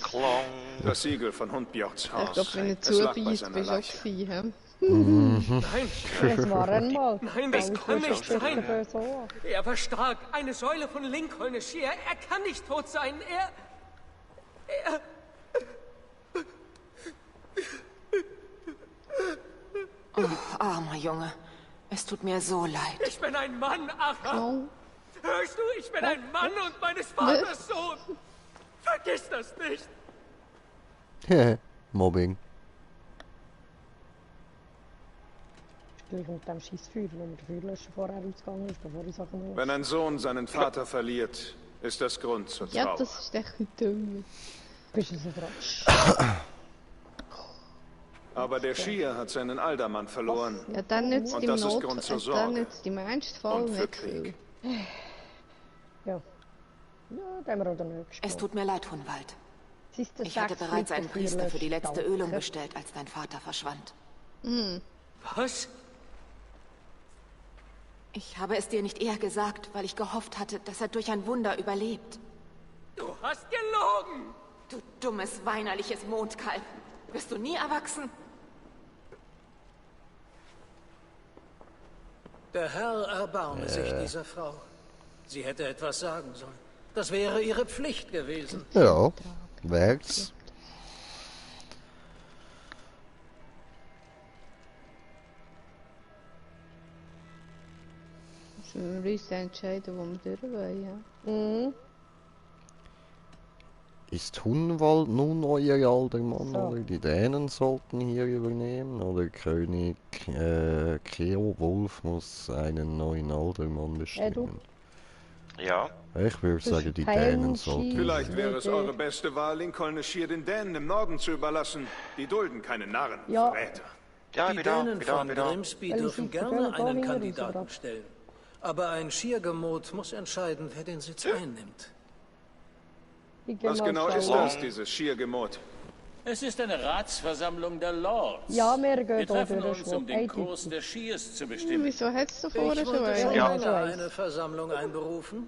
Klong. Das Siegel von Hundbjorns Haus. Ich glaube, wenn du Es lag bei zubeißt, seiner bist du auch Leiche. gewesen, Nein, Das war einmal. nein, das kann nicht sein. Er war stark. Eine Säule von Lincoln ist hier. Er kann nicht tot sein. Er... Oh, armer Junge. Es tut mir so leid. Ich bin ein Mann, Acha. Oh. Hörst du? Ich bin ein Mann und meines Vaters Sohn. Vergiss das nicht. Mobbing. Gleich mit dem Scheissfeuer, wo mir der Feuerlöscher vorher ausgegangen ist, bevor ich Sachen Wenn ein Sohn seinen Vater verliert, ist das Grund zur Trauer. Ja, das ist echt dumm. Bist du so dran? Aber der Schier hat seinen Aldermann verloren. Ja, dann nützt Und im das ist Not, Grund zur dann Sorge. nützt im Ernstfall Und für nicht viel. Krieg. Ja. Ja, da haben wir auch den nächsten. Es tut mir leid, Hunwald. Siehst du, Ich hatte sechs bereits einen Liter Priester für die letzte Feuerlöscher. Ölung bestellt, als dein Vater verschwand. Was? Ich habe es dir nicht eher gesagt, weil ich gehofft hatte, dass er durch ein Wunder überlebt. Du hast gelogen! Du dummes, weinerliches Mondkalb. Wirst du nie erwachsen? Der Herr erbarme sich dieser Frau. Sie hätte etwas sagen sollen. Das wäre ihre Pflicht gewesen. Ja, wär's. Müssen wir uns entscheiden, wo wir durch wollen, ja. Ist Hunwald nun euer Aldermann, So. oder die Dänen sollten hier übernehmen, oder König Ceolwulf muss einen neuen Aldermann bestimmen? Ja. Ich würde sagen, die kein Dänen sollten... Vielleicht wäre es eure beste Wahl, Lincoln Schier den Dänen im Norden zu überlassen. Die dulden keine Narren, Ja. Verräter. Ja, Die wieder, Dänen wieder, von wieder. Grimsby Weil dürfen ich gerne gar einen nicht Kandidaten raus, stellen. Aber ein Schiergemot muss entscheiden, wer den Sitz einnimmt. Ich geh Was mal genau ist schauen. das, dieses Schiergemot? Es ist eine Ratsversammlung der Lords. Ja, wir gehen Wir da treffen durch. uns, um den Kurs des Schiers zu bestimmen. Wieso hättest du Ich vorher schon wollte schon einen? Ja. lange eine Versammlung einberufen.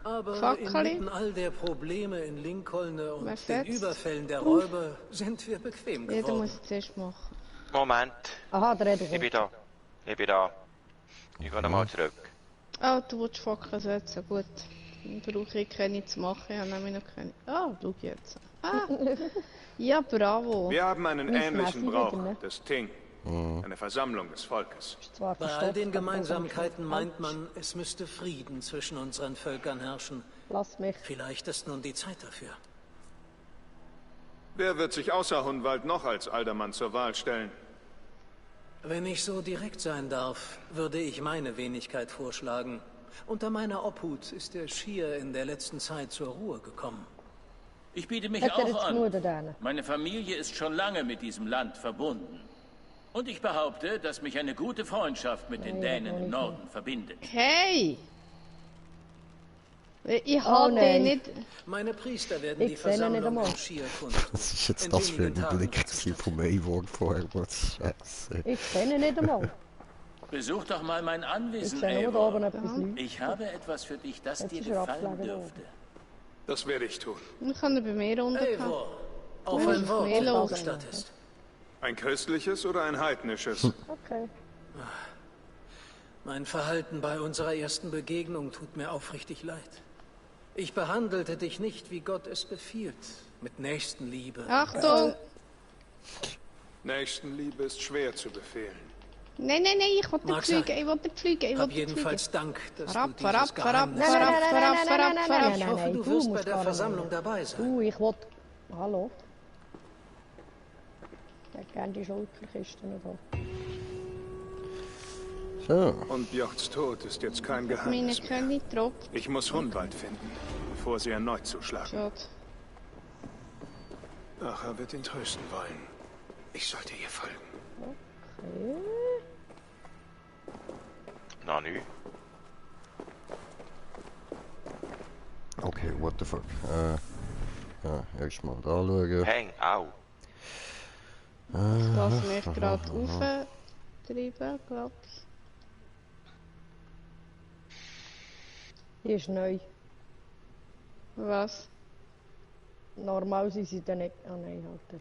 Aber Fackerli? inmitten all der Probleme in Lincoln und Was den jetzt? Überfällen der Räuber sind wir bequem Jeder geworden. muss es zuerst machen. Moment. Aha, der Rede. Ich bin da. Ich bin da. Ich gehe nochmal zurück. Oh, du willst Fackeln setzen, gut. Brauche ich keine zu machen, ich habe nämlich noch keine. Ah, schau jetzt. Ah. Ja, bravo. Wir haben einen ähnlichen Brauch, das Ting. Eine Versammlung des Volkes. Bei all den Gemeinsamkeiten meint man, es müsste Frieden zwischen unseren Völkern herrschen. Lass mich. Vielleicht ist nun die Zeit dafür. Wer wird sich außer Hunwald noch als Aldermann zur Wahl stellen? Wenn ich so direkt sein darf, würde ich meine Wenigkeit vorschlagen. Unter meiner Obhut ist er schier in der letzten Zeit zur Ruhe gekommen. Ich biete mich auch an. Meine Familie ist schon lange mit diesem Land verbunden. Und ich behaupte, dass mich eine gute Freundschaft mit den Dänen im Norden verbindet. Hey! Ich habe nicht... Meine Priester werden die Versammlung in Schier kundtun. Was ist jetzt das für ein Blick vom Eivor vorher? Was Scheiße. Ich kenne nicht einmal. Besuch doch mal mein Anwesen, Eivor. Ich habe etwas für dich, das dir gefallen dürfte. Das werde ich tun. Ich kann bei mir runterkommen. Eivor, auf ein Wort, was Stadt ist. Ein christliches oder ein heidnisches? Okay. Mein Verhalten bei unserer ersten Begegnung tut mir aufrichtig leid. Ich behandelte dich nicht, wie Gott es befiehlt, mit Nächstenliebe. Achtung! Nächstenliebe ist schwer zu befehlen. Nein, ich wollte nicht fliegen, ich wollte nicht fliegen, Hab jedenfalls Dank, dass du dieses Verab. Ich hoffe, du wirst bei der Versammlung dabei sein. Ich wollte... Hallo? Ich hätte gerne die Schulterkisten da. So. Und Björns Tod ist jetzt kein Geheimnis mehr. Ich muss Hunwald finden, bevor sie erneut zuschlagen. Ach, er wird ihn trösten wollen. Ich sollte ihr folgen. Nanu. Okay, what the fuck. Ja, erstmal da schauen. Häng, au. Ich lasse mich gerade auftreiben, glaube ich. Die ist neu. Was? Normal sind sie dann nicht... Ah nein, halt.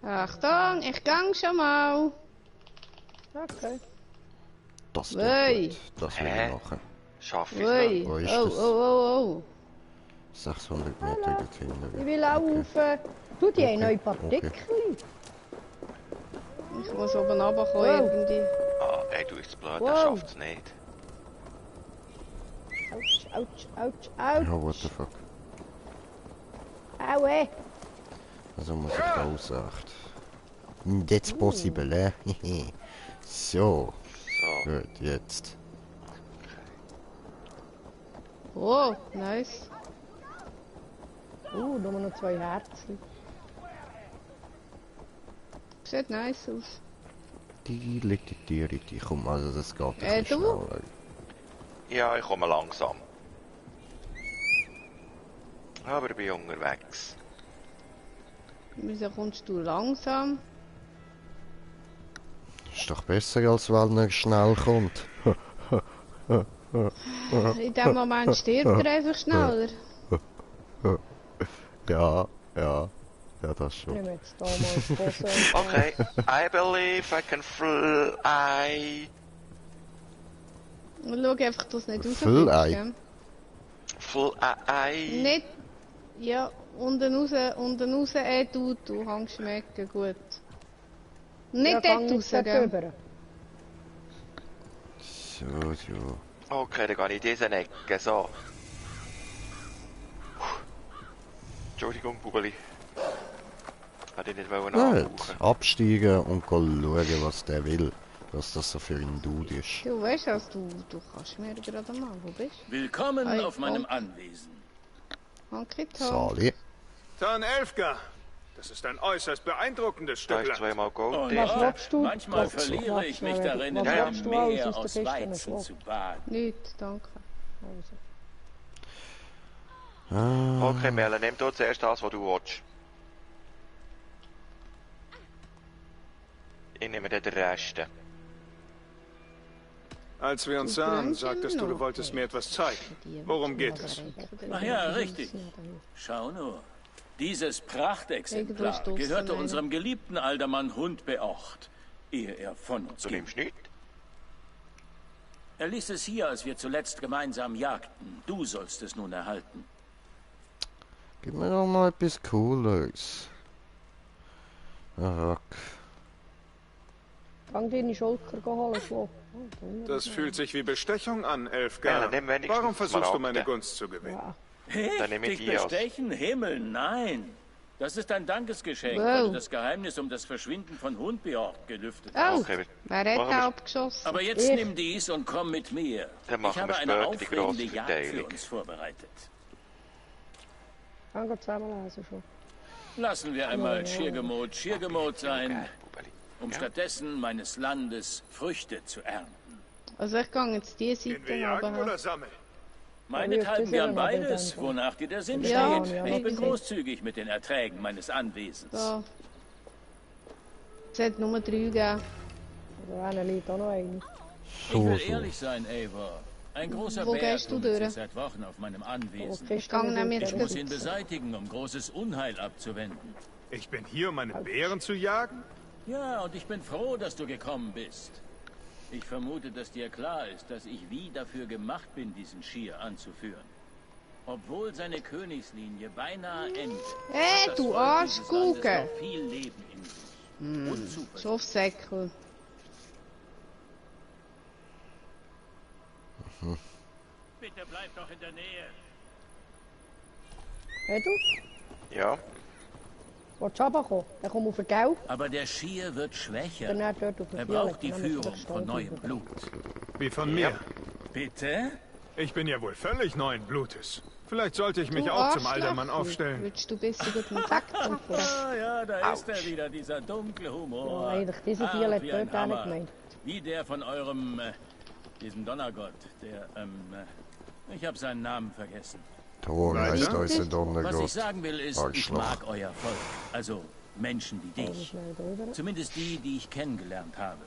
Achtung, ich gang schon mal. Okay. Das geht gut. Das will ich machen. Schaff ich es Wo ist das? Oh. 600 Meter dorthin. Ich will laufen. Du, die haben neue Partikel. Ich muss oben runterkommen irgendwie. Ah, ey, du bist blöd, er schafft es nicht. Autsch. Ja, what the fuck. Aue. Also muss ich da ausacht. That's possible, eh? So. Gut, jetzt. Oh, nice. Nur noch 2 Herzen. Sieht nice aus. Die komm, also das geht ein bisschen schneller. Ja, ich komme langsam. Aber ich bin unterwegs. Wieso kommst du langsam? Ist doch besser, als wenn er schnell kommt. In dem Moment stirbt er einfach schneller. Ja, das schon. Okay, I believe I can fly. Schau einfach, dass du nicht rausfliegst. Fly. Nicht... Ja, unten raus, du hängst schmecken, gut. Nicht dort raus, gell? So. Okay, dann gehe ich in diese Ecke, so. Entschuldigung, Bubeli. Hätte ich nicht wollen absteigen und schauen, was der will. Was das so für ein Dude ist. Du weißt was, du kannst mir gerade mal, wo bist du? Willkommen auf meinem Anwesen. Danke, Sali. Tan Elfgar, das ist ein äußerst beeindruckendes Stück Land. Zweimal Gold. Was willst du? Manchmal verliere ich mich darin, in einem Meer aus Weizen zu baden. Nicht, danke. Okay, Merle, nimm du zuerst das, was du willst. Ich nehme dann den Rest. Als wir uns sahen, sagtest du wolltest mir etwas zeigen. Worum geht es? Ach ja, richtig. Schau nur. Dieses Prachtexemplar gehörte unserem geliebten Aldermann Hund Beort, ehe er von uns ging. Du nimmst nicht? Er ließ es hier, als wir zuletzt gemeinsam jagten. Du sollst es nun erhalten. Gib mir doch mal etwas Cooles. Rock. Fang deine Schulter holen, Flo. Das fühlt sich wie Bestechung an, Elfgar. Ja, warum versuchst du meine Gunst zu gewinnen? Ja. Hey, dich bestechen? Himmel, nein. Das ist ein Dankesgeschenk, weil du das Geheimnis um das Verschwinden von Hundbjörg gelüftet hast. Okay. Wer hat da abgeschossen? Aber jetzt nimm dies und komm mit mir. Ich habe eine aufregende Jagd für uns vorbereitet. Kann Gott zusammen lesen schon. Lassen wir einmal Schirgemot sein, um stattdessen meines Landes Früchte zu ernten. Also ich gehe jetzt die Seite oder sammeln? Meinethalben gern beides, wonach dir der Sinn steht. Ich bin großzügig mit den Erträgen meines Anwesens. So. Es hat nur 3 gegeben. Da liegt auch noch eine. Ich will ehrlich sein, Eivor. Ein großer Bär ist seit Wochen auf meinem Anwesen. Ich muss ihn beseitigen, um großes Unheil abzuwenden. Ich bin hier, um einen Bären zu jagen? Ja, und ich bin froh, dass du gekommen bist. Ich vermute, dass dir klar ist, dass ich wie dafür gemacht bin, diesen Schier anzuführen. Obwohl seine Königslinie beinahe endet. Hey, du Arschkuchen! Viel Leben in sich. Schafsäckel. Bitte bleib doch in der Nähe. Hey, du? Ja. Willst du runterkommen? Dann komm auf den Gelb. Aber der Schier wird schwächer. Er braucht die Führung von neuem Blut. Wie von mir? Bitte? Ich bin ja wohl völlig neuen Blutes. Vielleicht sollte ich mich auch zum Aldermann aufstellen. Willst du besser den Takt ja, da ist er wieder, dieser dunkle Humor. Ja, eigentlich diese Vier hat dort auch nicht gemeint. Wie der von eurem, diesem Donnergott, der, ich habe seinen Namen vergessen. Thor heißt unser Donnergott. Was ich sagen will ist, ich mag euer Volk. Also Menschen wie dich. Zumindest die, die ich kennengelernt habe.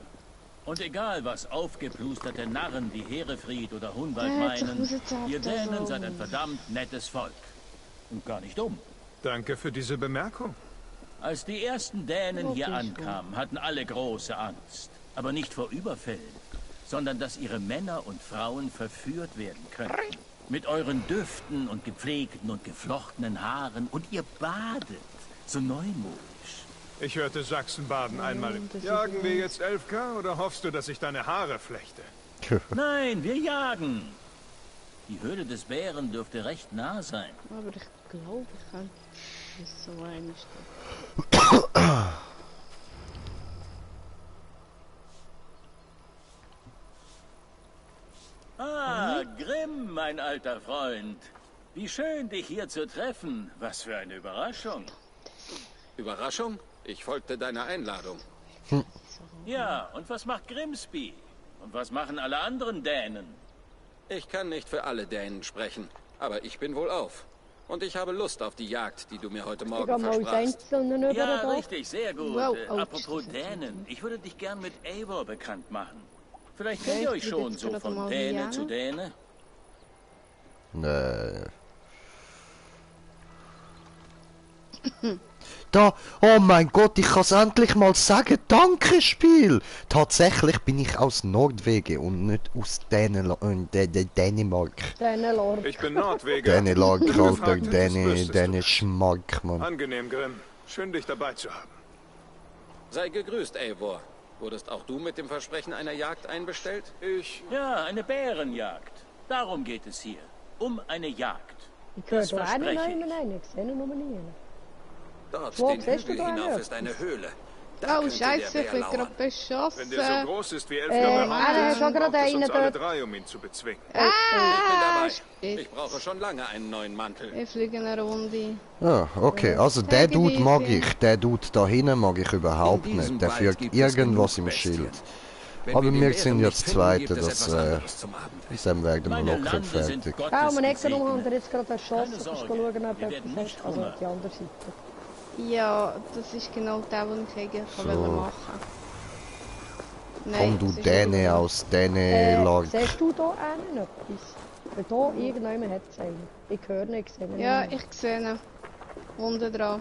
Und egal, was aufgeplusterte Narren wie Herefried oder Hunwald meinen, ihr Dänen seid ein verdammt nettes Volk. Und gar nicht dumm. Danke für diese Bemerkung. Als die ersten Dänen hier ankamen, hatten alle große Angst. Aber nicht vor Überfällen, sondern dass ihre Männer und Frauen verführt werden könnten. Mit euren Düften und gepflegten und geflochtenen Haaren. Und ihr badet. So neumodisch. Ich hörte Sachsen baden einmal. Jagen wir jetzt 11K oder hoffst du, dass ich deine Haare flechte? Nein, wir jagen. Die Höhle des Bären dürfte recht nah sein. Aber ich glaube, ich kann nicht so einig. Ah, Grimm, mein alter Freund. Wie schön, dich hier zu treffen. Was für eine Überraschung. Überraschung? Ich folgte deiner Einladung. Ja, und was macht Grimsby? Und was machen alle anderen Dänen? Ich kann nicht für alle Dänen sprechen, aber ich bin wohlauf. Und ich habe Lust auf die Jagd, die du mir heute Morgen versprachst. Ja, richtig, sehr gut. Apropos Dänen, ich würde dich gern mit Eivor bekannt machen. Vielleicht kennt ihr euch schon so von Däne zu Däne. Nee. Da, oh mein Gott, ich kann es endlich mal sagen. Danke, Spiel. Tatsächlich bin ich aus Nordwegen und nicht aus Dänemark. Ich bin Nordweger. Dänemark, Alter, Dänischmark, Mann. Angenehm, Grimm. Schön, dich dabei zu haben. Sei gegrüßt, Eivor. Wurdest auch du mit dem Versprechen einer Jagd einbestellt? Ja, eine Bärenjagd. Darum geht es hier. Um eine Jagd. Das verspreche ich. Dort, den Hügel hinauf, ist eine Höhle. Oh, Scheiße, ich bin gerade beschossen. Wenn der so groß ist wie 11 braucht es uns alle 3, um ihn zu bezwingen. Ich bin dabei. Ich brauche schon lange einen neuen Mantel. Wir fliegen eine Runde. Ah, okay, also der Dude mag ich. Der Dude da hinten mag ich überhaupt nicht. Der führt irgendwas im Schild. Aber wir sind jetzt Zweite, das dann werden wir locker fertig. Ja, um den nächsten haben wir jetzt gerade erschossen. Ich schauen, ob etwas ist. Also die andere Seite. Ja, das ist genau das, was ich eigentlich machen wollte. Komm du Däne aus Dänemark. Siehst du da einen etwas? Weil da irgendjemand hat es einen. Ich höre nichts. Ja, ich sehe ihn. Unten dran.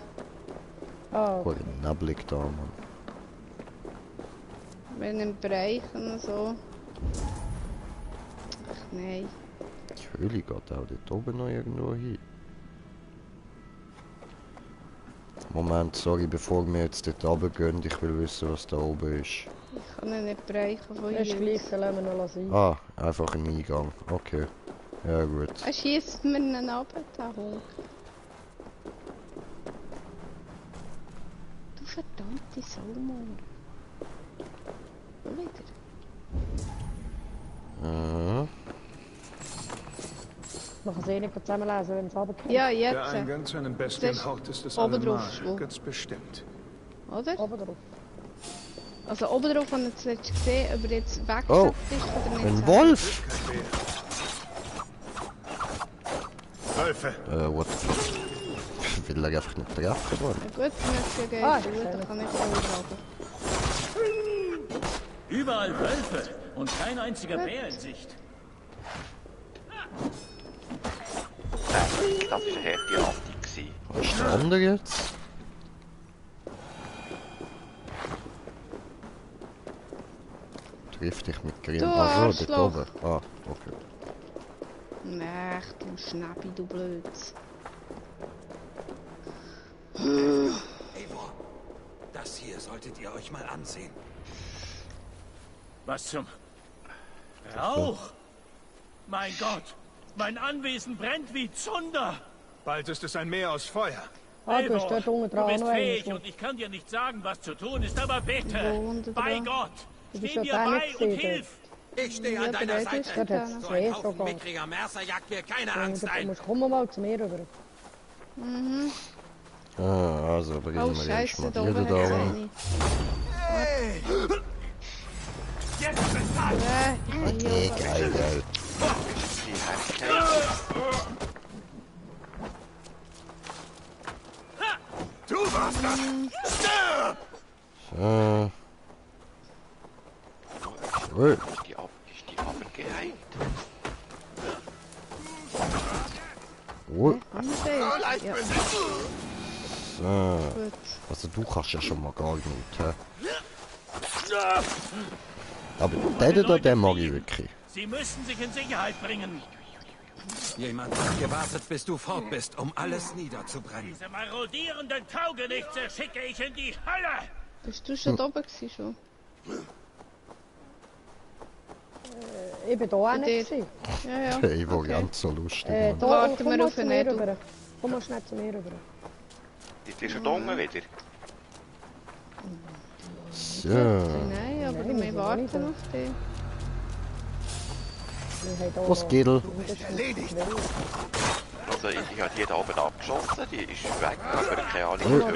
Ah. Voll neblig da, Mann. In einem Bereich und so. Nein. Die Höhle geht auch dort oben noch irgendwo hin. Moment, sorry, bevor wir jetzt dort runtergehen, ich will wissen, was da oben ist. Ich kann ihn nicht bereichen von hier. Das ist gleich, lassen wir noch sein. Ah, einfach ein Eingang. Okay. Ja gut. Er schießt mir einen runter, da hoch. Du verdammte Saumann. Wo wieder? Man kann es eh nicht zusammenlesen, wenn es runterkommt. Ja, jetzt. Der Eingang zu einem Bestienhort ist es allemal, ganz bestimmt. Oder? Oben drauf. Also oben drauf haben wir zuletzt gesehen, ob er jetzt weg ist Oh, oder nicht. ein Wolf! Wölfe! What? Will er einfach nicht treffen worden? Ja, gut, wir haben gut, da kann ich auch drauf. Überall Wölfe und kein einziger Bär in Sicht. Das war eine harte Landung. Was ist der andere jetzt? Triff dich mit Grimm. Also, dort oben. Ah, okay. Ach, du Schnappi, du Blöds. Eivor, das hier solltet ihr euch mal ansehen. Was zum... Rauch! Mein Gott! Mein Anwesen brennt wie Zunder! Bald ist es ein Meer aus Feuer. Ah, du hast dort unten Du dran bist noch fähig einen. und ich kann dir nicht sagen, was zu tun ist, aber bitte! Bei Gott! Du bist Steh ja mir da bei nicht und gesehen. hilf! Ich stehe an deiner Seite. Dort hat es So zwei ein Haufen sogar. mickriger Mercer jagt mir keine Du Angst ein. komm mal zu mir rüber. Mhm. Ah, also bringen Oh, wir scheiße, erstmal da die oben da hat's rein. eine. Hey! Jetzt ist es Zeit! Okay, geil. Du warst das! Stirb! So. Ist die abgeheilt? Oh. Ja. So. Gut. Also du kannst ja schon mal gar nicht, hä? Aber den mag ich wirklich. Sie müssen sich in Sicherheit bringen. Jemand hat gewartet, bis du fort bist, um alles niederzubrennen. Diese marodierenden Taugenichtse schicke ich in die Hölle! Bist du schon da oben gewesen, schon? Ich bin da auch nicht gewesen. Ja, ja. Ich war ganz so lustig. Da Warten komm wir mal auf zu den mir Edu. rüber. Komm mal schnell zu mir rüber. Ist schon dunkel wieder? So. Nein, aber wir warten auf den. Was geht? Also ich habe die da oben abgeschossen, die ist weg, aber keine Ahnung, wo sie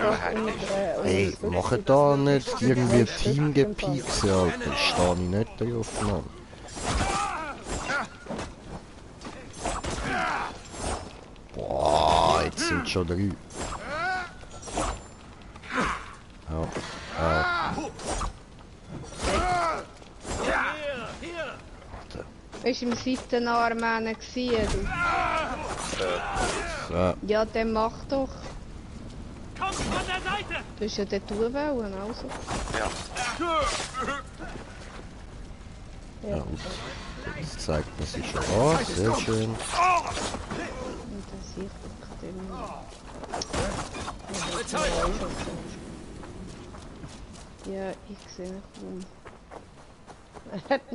ist. Hey, machen da nicht irgendwie Teamgepiekse, Alter. Ich stehe nicht drauf, Mann. Boah, jetzt sind schon 3. Ja. Bist du im Seitenarm gewesen? So. Ja, dann mach doch. Kommt von der Seite! Du hast ja dort wollen, also. Ja, gut. Jetzt zeigt man sich schon an. Sehr schön. Und das sieht ja, ich sehe nicht rum.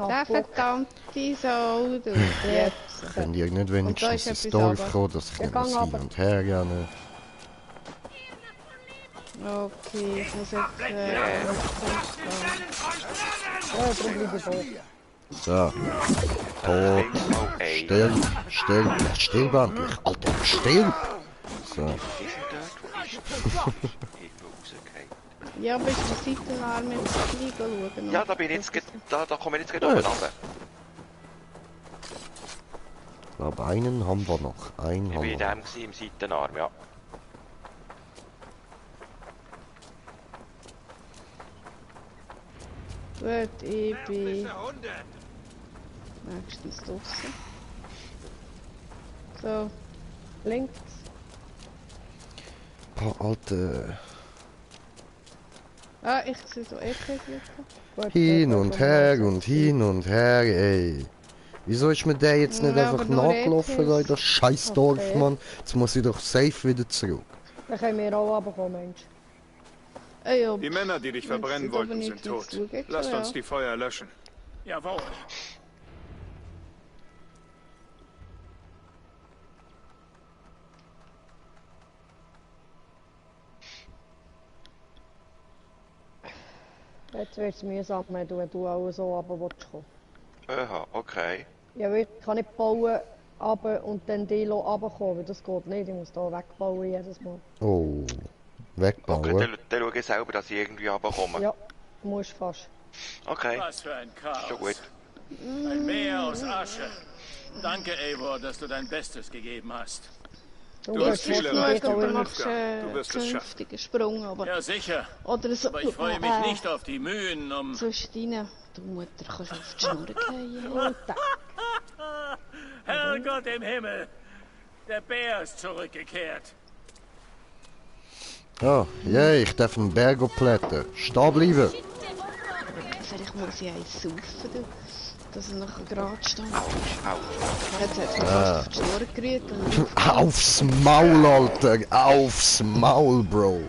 Der verdammte Sau, du. Jetzt. Könnt ihr nicht wenigstens ins Dorf kommen, dass ich nicht hin und her gerne. Okay, ich muss jetzt... So. Tot. Stirb. Stirb endlich. Alter, stirb. So. Ja, aber ist die Seitenarm jetzt gleich schauen? Ja, da bin ich jetzt, da kommen wir jetzt gerade oben runter. Ich glaube, einen haben wir noch. Einen haben wir Ich war in dem im Seitenarm, ja. Gut, ich bin... nächstens draussen. So, links. Oh, Alter. Ah, ich sehe so Ecke. Hin und her, ey. Wieso ist mir der jetzt nicht einfach nachgelaufen, da in das scheiß Dorf, Mann? Jetzt muss ich doch safe wieder zurück. Dann können wir auch runterkommen, Mensch. Die Männer, die dich verbrennen wollten, sind tot. Lasst uns die Feuer löschen. Jawohl. Jetzt wird es mühsam, wenn du auch so runter willst kommen. Aha, okay. Ja, ich kann nicht bauen runter und dann die runterkommen, weil das geht nicht. Ich muss hier wegbauen jedes Mal. Oh, wegbauen? Okay, dann schau ich selber, dass ich irgendwie runterkomme. Ja, du musst fast. Okay. Was für ein Chaos. Schon gut. Ein Meer aus Asche. Danke, Eivor, dass du dein Bestes gegeben hast. Du hast viele Leute überlebt. Du wirst es schaffen. Gesprungen, aber... Ja, sicher. Oder so, aber ich freue mich nicht auf die Mühen, um... Zwischen rein. Du Mutter, kannst auf die Schnur gehen. Herrgott im Himmel! Der Bär ist zurückgekehrt. Oh, yay, ich darf einen Berg plätten. Stehen bleiben. Vielleicht muss ich eins saufen, du. Dass er nachher gerade steht. Jetzt hat er auf die Schnur gerührt. Aufs Maul, Alter! Aufs Maul, Bro!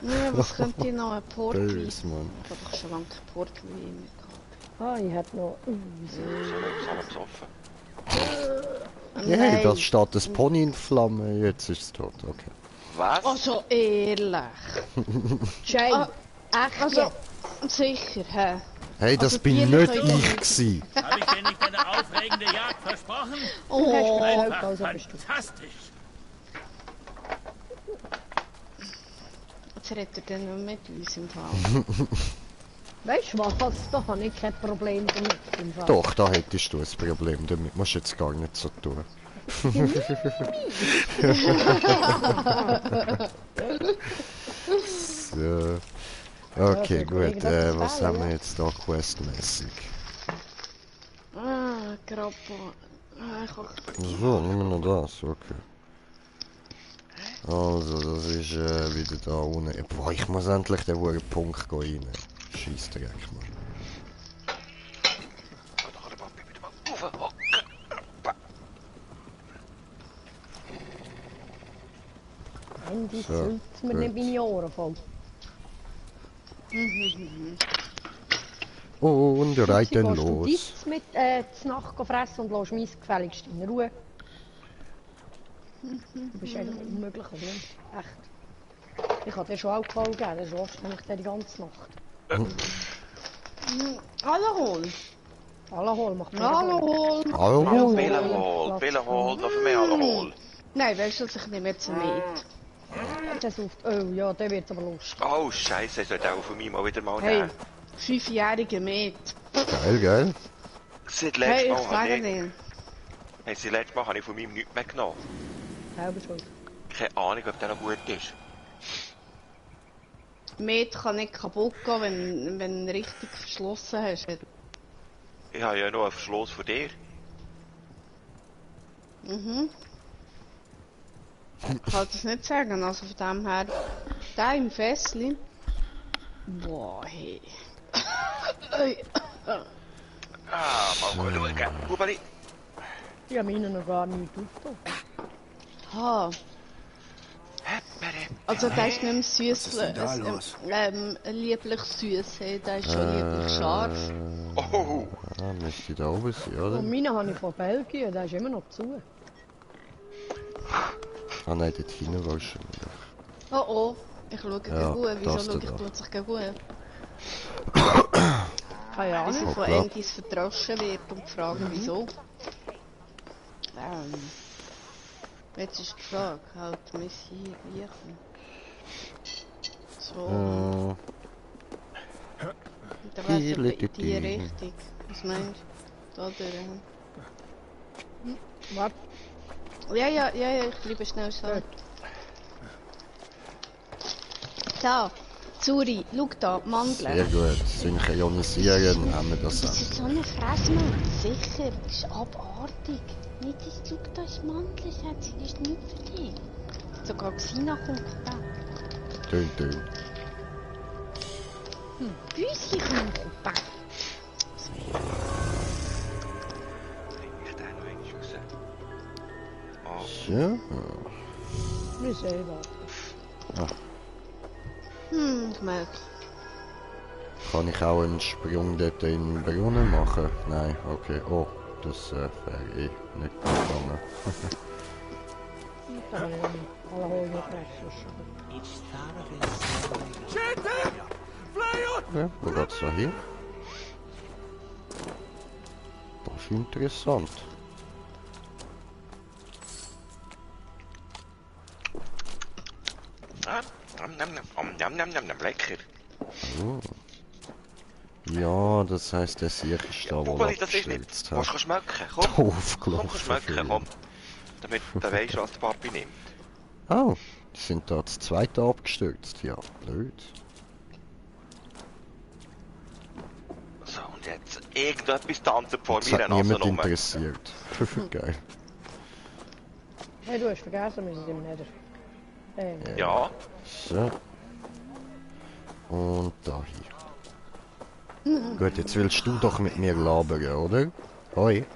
Ja, was könnte ich noch? Ein Portwein? Böse, Mann. Ich habe doch schon lange kein Portwein mehr gehabt. Ah, ich hätte noch... Ja, da steht das Pony in Flammen, jetzt ist es tot, okay. Was? Also ehrlich. Jay, echt? Also, sicher, hä? Hey, das bin nicht ich gsi. Habe ich dir nicht eine aufregende Jagd versprochen? Oh, einfach fantastisch. Jetzt redet er dann noch mit uns im Fall. Weißt du was? Da habe ich kein Problem damit im Fall. Doch, da hättest du ein Problem damit. Musst jetzt gar nicht so tun. So. Okay, gut. Was haben wir jetzt da questmäßig? Ah, Grappa. So, nehmen wir noch das, okay. Also, das ist wieder da unten. Boah, ich muss endlich den Punkt rein. Scheissdreck, Mann. Handy so, mir nicht meine Ohren voll. Und reiten los. Du dich mit Nacht fressen und lässt mich gefälligst in Ruhe. Du bist eigentlich unmöglich, oder nicht? Echt. Ich habe dir schon auch gefallen gegeben, dann schlafst du nämlich die ganze Nacht. Alkohol. Alkohol macht mir Alkohol. Alkohol? Alkohol, noch für mehr Alkohol. Nein, weißt du, ich nehme jetzt mit. Das auf, oh ja, der wird aber lustig. Oh Scheiße, sollte auch von mir mal wieder mal nehmen. Hey, 5-jährige mit. Geil, geil. Seit letztes Mal habe ich von meinem nichts mehr genommen. Selber schuld. Keine Ahnung, ob der noch gut ist. Met kann nicht kaputt gehen, wenn du richtig verschlossen hast. Ich habe ja noch einen Verschluss von dir. Mhm. Ich kann das nicht sagen, also von dem her. Der im Fässchen. Boah, hey. Mal schauen. Hubali. Ich habe meinen noch gar nicht aufgetan. Ha. Also der ist nicht mehr süß, lieblich süß, der ist schon lieblich scharf. Oh! Ah, müsste da oben sein, oder? Und meinen habe ich von Belgien, der ist immer noch zu. Ah nein, dort hinten willst du nicht. Oh oh, ich schaue gegen Ruhe, wieso schaue ich plötzlich gegen Ruhe? Keine Ahnung. Bis ich von Endis verdroschen wird und fragen, wieso. Jetzt ist die Frage, halt, wir hier riechen. So. Und dann wäre es in die Richtung. Was meinst du? Da durch. Warte. Ja, ich bleibe schnell so. Da, Zuri, schau da, Mandeln. Sehr gut, synchronisieren haben wir das auch. Das ist so eine Fressmann, sicher, das ist abartig. Nicht, dass du da ist Mandel, Schatz, das ist nicht für dich. Sogar Xina kommt weg. Tönt. Büsi kommt weg. Ja. Wir sehen was. Ich merke. Kann ich auch einen Sprung dort in den Brunnen machen? Nein, okay. Oh, das wäre eh nicht gegangen. Ja, wo geht's da hin? Das ist interessant. Lecker. Oh. Ja, das heisst, der Sieg ist da, wo er abgestürzt hat. Willst du schmecken? Komm. Aufgelaufen. Komm, schmecken, komm. Damit der weiss, was der Papi nimmt. Oh, die sind da das zweite abgestürzt. Ja, blöd. So, und jetzt irgendetwas tanzen vor das mir hat niemand interessiert. Geil. Hey, du hast vergessen, wir sind im Nether. Ja. So. Und da hier. Gut, jetzt willst du doch mit mir labern, oder? Hoi.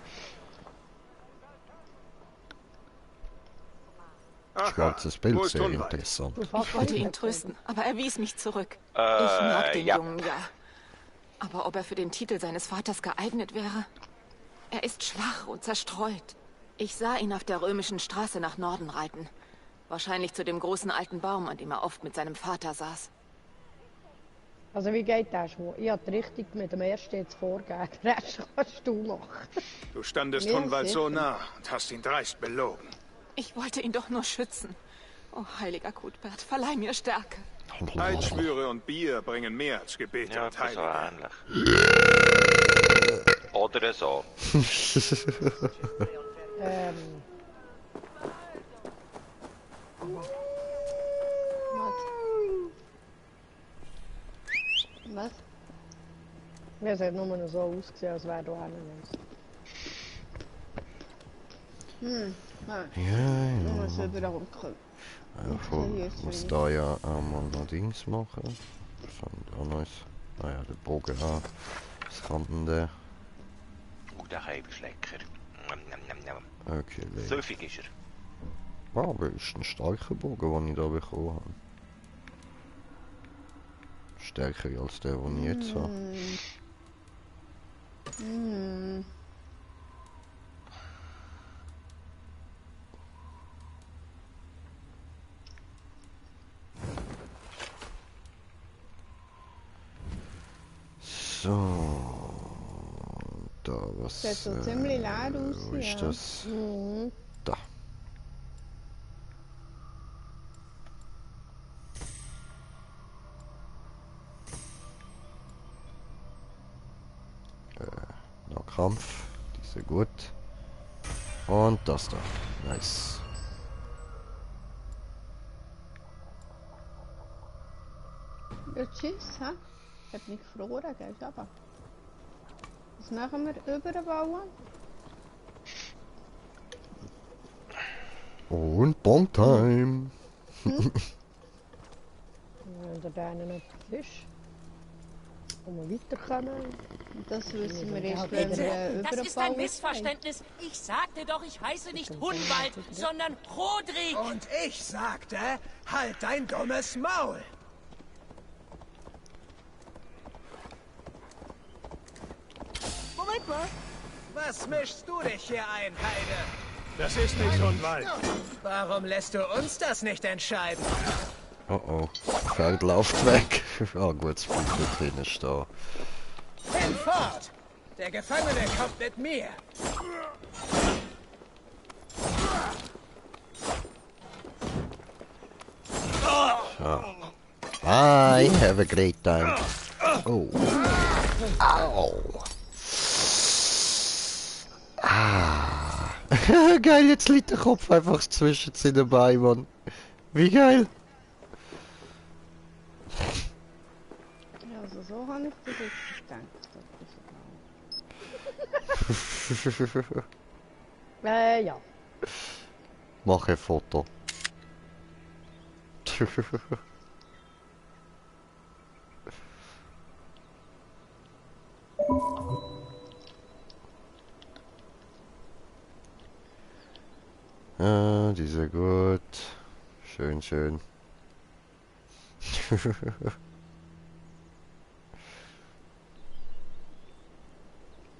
Das ganze Bild sehr interessant. Ich wollte ihn trösten, aber er wies mich zurück. Ich mag den Jungen, ja. Aber ob er für den Titel seines Vaters geeignet wäre? Er ist schwach und zerstreut. Ich sah ihn auf der römischen Straße nach Norden reiten. Wahrscheinlich zu dem großen alten Baum, an dem er oft mit seinem Vater saß. Also wie geht das? Ich habe die Richtung mit dem ersten jetzt vorgegeben. Den Rest kannst du machen. Du standest Hunwald so nah und hast ihn dreist belogen. Ich wollte ihn doch nur schützen. Oh, heiliger Cuthbert, verleih mir Stärke. Eidschwüre und Bier bringen mehr als Gebete und Heilige. So ähnlich. Oder so. Was? Ja, es hat nur so ausgesehen, als wäre da einer. Ich muss da ja auch mal noch Dings machen. Das haben auch noch. Ah ja, der Bogen auch. Was kann denn der? Der Heim ist lecker. Okay, Süffig ist er. Ah, aber ist ein starker Bogen, den ich da bekommen habe. Stärker als der, den ich jetzt habe. So, da was. Das sieht so ziemlich leer aus. Wo ist das? Da. Kampf, die sind gut. Und das da. Nice. Ja, tschüss, ha? Ich hab nicht gefroren, gell, aber. Was machen wir überbauen? Und Bomb-Time. Da deinen noch Fisch. Und wir weiter können. Das wissen wir erst, wenn Bitte, wir überbauen. das ist ein Missverständnis. Ich sagte doch, ich heiße nicht Hunwald, sondern Rodrik. Und ich sagte, halt dein dummes Maul. Moment mal. Was mischst du dich hier ein, Heide? Das ist nicht Hunwald. Warum lässt du uns das nicht entscheiden? Oh oh, Pferd läuft weg. Ah gut, das bleibt da drinnen stehen. Hinfort! Der Gefangene kommt mit mir. Ja. Bye, have a great time. Oh. Au. Ah. Geil, jetzt liegt der Kopf einfach zwischen den Beinen, Mann. Wie geil. Ja, also so habe ich das jetzt gedacht. Ja. Mach ein Foto. die sind gut. Schön, schön.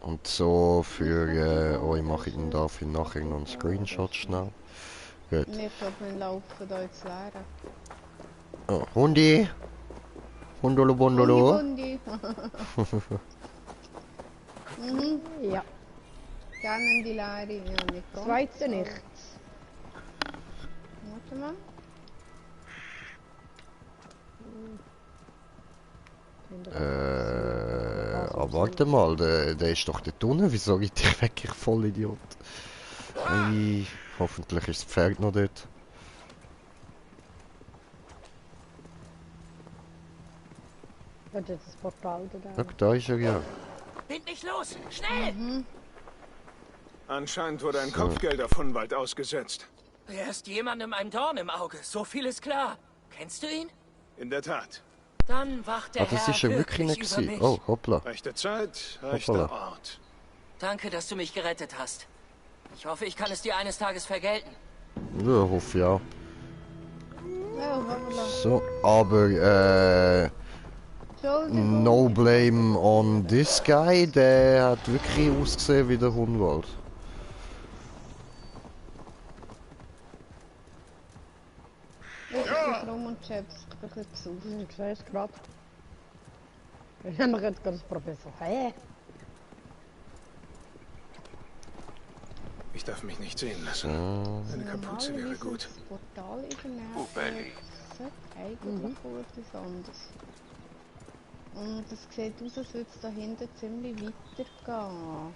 Und so für euch mache ich dann dafür nachher noch einen Screenshot schnell. Gut. Ich glaube, wir laufen da jetzt leer. Oh, Hundi! Hundolo Bondolo! Hundi! Mhm. Ja. Gerne die Leere. Ja, nicht ganz. Zweite nichts. Warte mal. Aber warte mal, der ist doch dort unten. Wieso geht der weg, ich Vollidiot? Ei, hoffentlich ist das Pferd noch dort. Und jetzt das Portal da. Schau, da ist er ja. Bind mich los! Schnell! Anscheinend wurde ein Kopfgeld auf Hunwald ausgesetzt. Er ist jemandem ein Dorn im Auge, so viel ist klar. Kennst du ihn? In der Tat. Dann wacht der Herr das ist ja wirklich nicht über mich. Oh, hoppla. Rechte Zeit, rechter Ort. Danke, dass du mich gerettet hast. Ich hoffe, ich kann es dir eines Tages vergelten. Ja, hoffe ja. Ja, hoppla. So, aber no blame on this guy, der hat wirklich ausgesehen wie der Hunwald. Ich bin rum und Chaps, ich bin ein bisschen besoffen. Ich sehe es gerade. Wir haben gerade ganz Professor. Hä? Ich darf mich nicht sehen lassen. Eine Kapuze wäre gut. Das Portal in der Nähe. Oh, Belly. Eigentlich etwas anderes. Und es sieht aus, als würde es da hinten ziemlich weitergehen.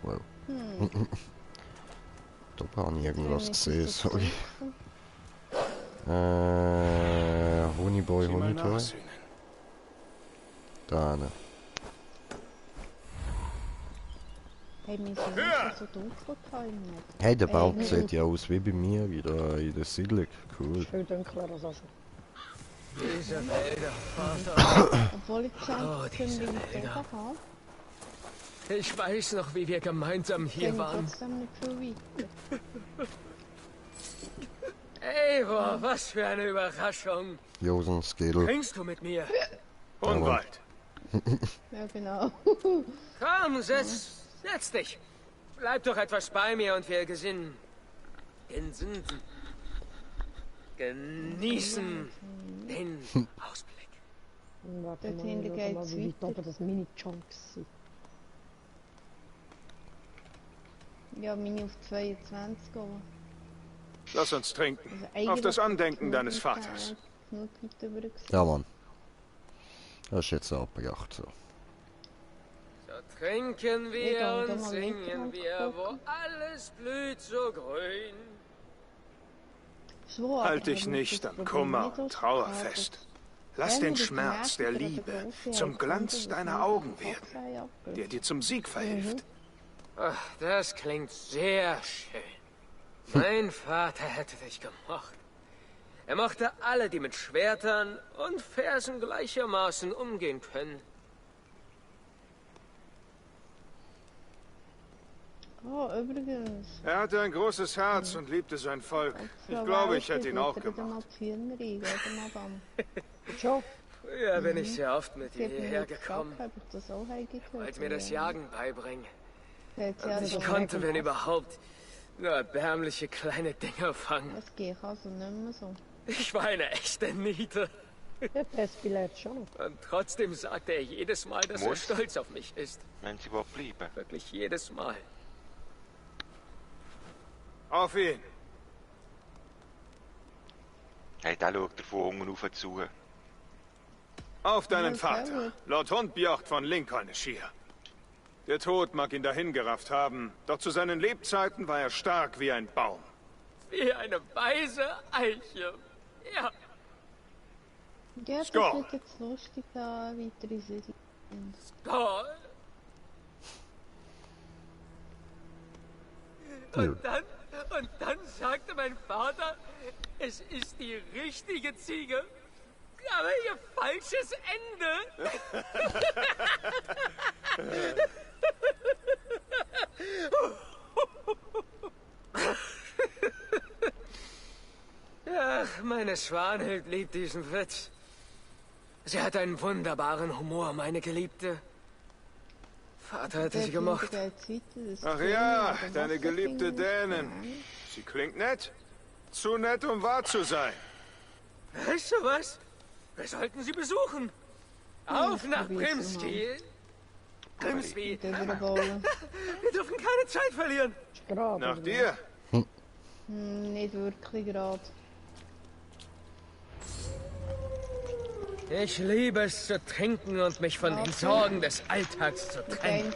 Wow. Da habe ich irgendwas gesehen, sorry. Honeyboy, Honeyboy. Da ne. Hey, wir sind nicht so dunkel gehalten. Hey, der Baum sieht ja aus wie bei mir wieder in der Siedlung. Cool. Viel dunkler als also. Diese Wälder, Vater. Obwohl ich schon ziemlich weit habe. Ich weiß noch, wie wir gemeinsam hier waren. Trotzdem nicht viel weiter. Eivor, was für eine Überraschung. Josen Skedel. Trinkst du mit mir? Hunwald. Ja, genau. Komm, setz dich. Bleib doch etwas bei mir und wir genießen den Ausblick. Warte mal, wie weit oben das Mini-Chunks sind. Ja, meine auf 22 aber. Lass uns trinken. Also auf das Andenken deines Vaters. Ja, Mann. Das ist jetzt abgejacht so. So trinken wir und singen wir, wo alles blüht so grün. Halt dich nicht an Kummer und Trauer fest. Lass den Schmerz der Liebe zum Glanz deiner Augen werden, der dir zum Sieg verhilft. Ach, das klingt sehr schön. Mein Vater hätte dich gemocht. Er mochte alle, die mit Schwertern und Fersen gleichermaßen umgehen können. Oh, übrigens. Er hatte ein großes Herz und liebte sein Volk. Ich glaube, ich hätte ihn auch gemacht. Früher bin ich sehr oft mit ihr hierher gekommen. Wollte mir das Jagen beibringen. Und ich konnte, wenn überhaupt, nur erbärmliche kleine Dinger fangen. Das geht also nicht mehr so. Ich war eine echte Niete. Das vielleicht schon. Und trotzdem sagte er jedes Mal, dass er stolz auf mich ist. Wenn sie wohl bleiben. Wirklich jedes Mal. Auf ihn! Hey, da schaut er von unten rauf zu. Auf deinen Vater, Lord Hundbjocht von Lincolnshire. Der Tod mag ihn dahin gerafft haben, doch zu seinen Lebzeiten war er stark wie ein Baum. Wie eine weise Eiche. Ja. Ja, das wird jetzt lustig, da weiter in Serie. Skoll! Und dann sagte mein Vater, es ist die richtige Ziege, aber ihr falsches Ende. Ach, meine Schwanhild liebt diesen Witz. Sie hat einen wunderbaren Humor, meine Geliebte. Vater hätte sie gemocht. Ach ja, deine geliebte Dänin. Sie klingt nett. Zu nett, um wahr zu sein. Weißt du was? Wir sollten sie besuchen. Auf nach Grimsby. Grimsby. Wir dürfen keine Zeit verlieren. Nach dir. Nicht wirklich gerade. Ich liebe es zu trinken und mich von den Sorgen des Alltags zu trennen.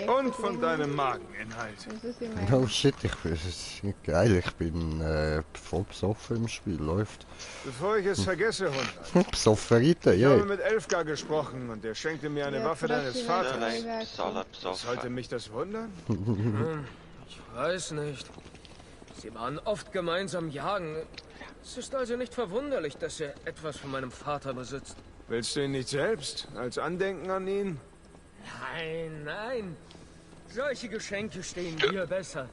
Und von deinem Mageninhalt. Oh shit, das ist geil. Ich bin voll besoffen im Spiel. Läuft. Bevor ich es vergesse, Hund. Besoffenrite, Ich habe mit Elfgar gesprochen und er schenkte mir eine Waffe deines Vaters. Sollte mich das wundern? Ich weiß nicht. Sie waren oft gemeinsam jagen. Es ist also nicht verwunderlich, dass er etwas von meinem Vater besitzt. Willst du ihn nicht selbst? Als Andenken an ihn? Nein, nein. Solche Geschenke stehen dir besser.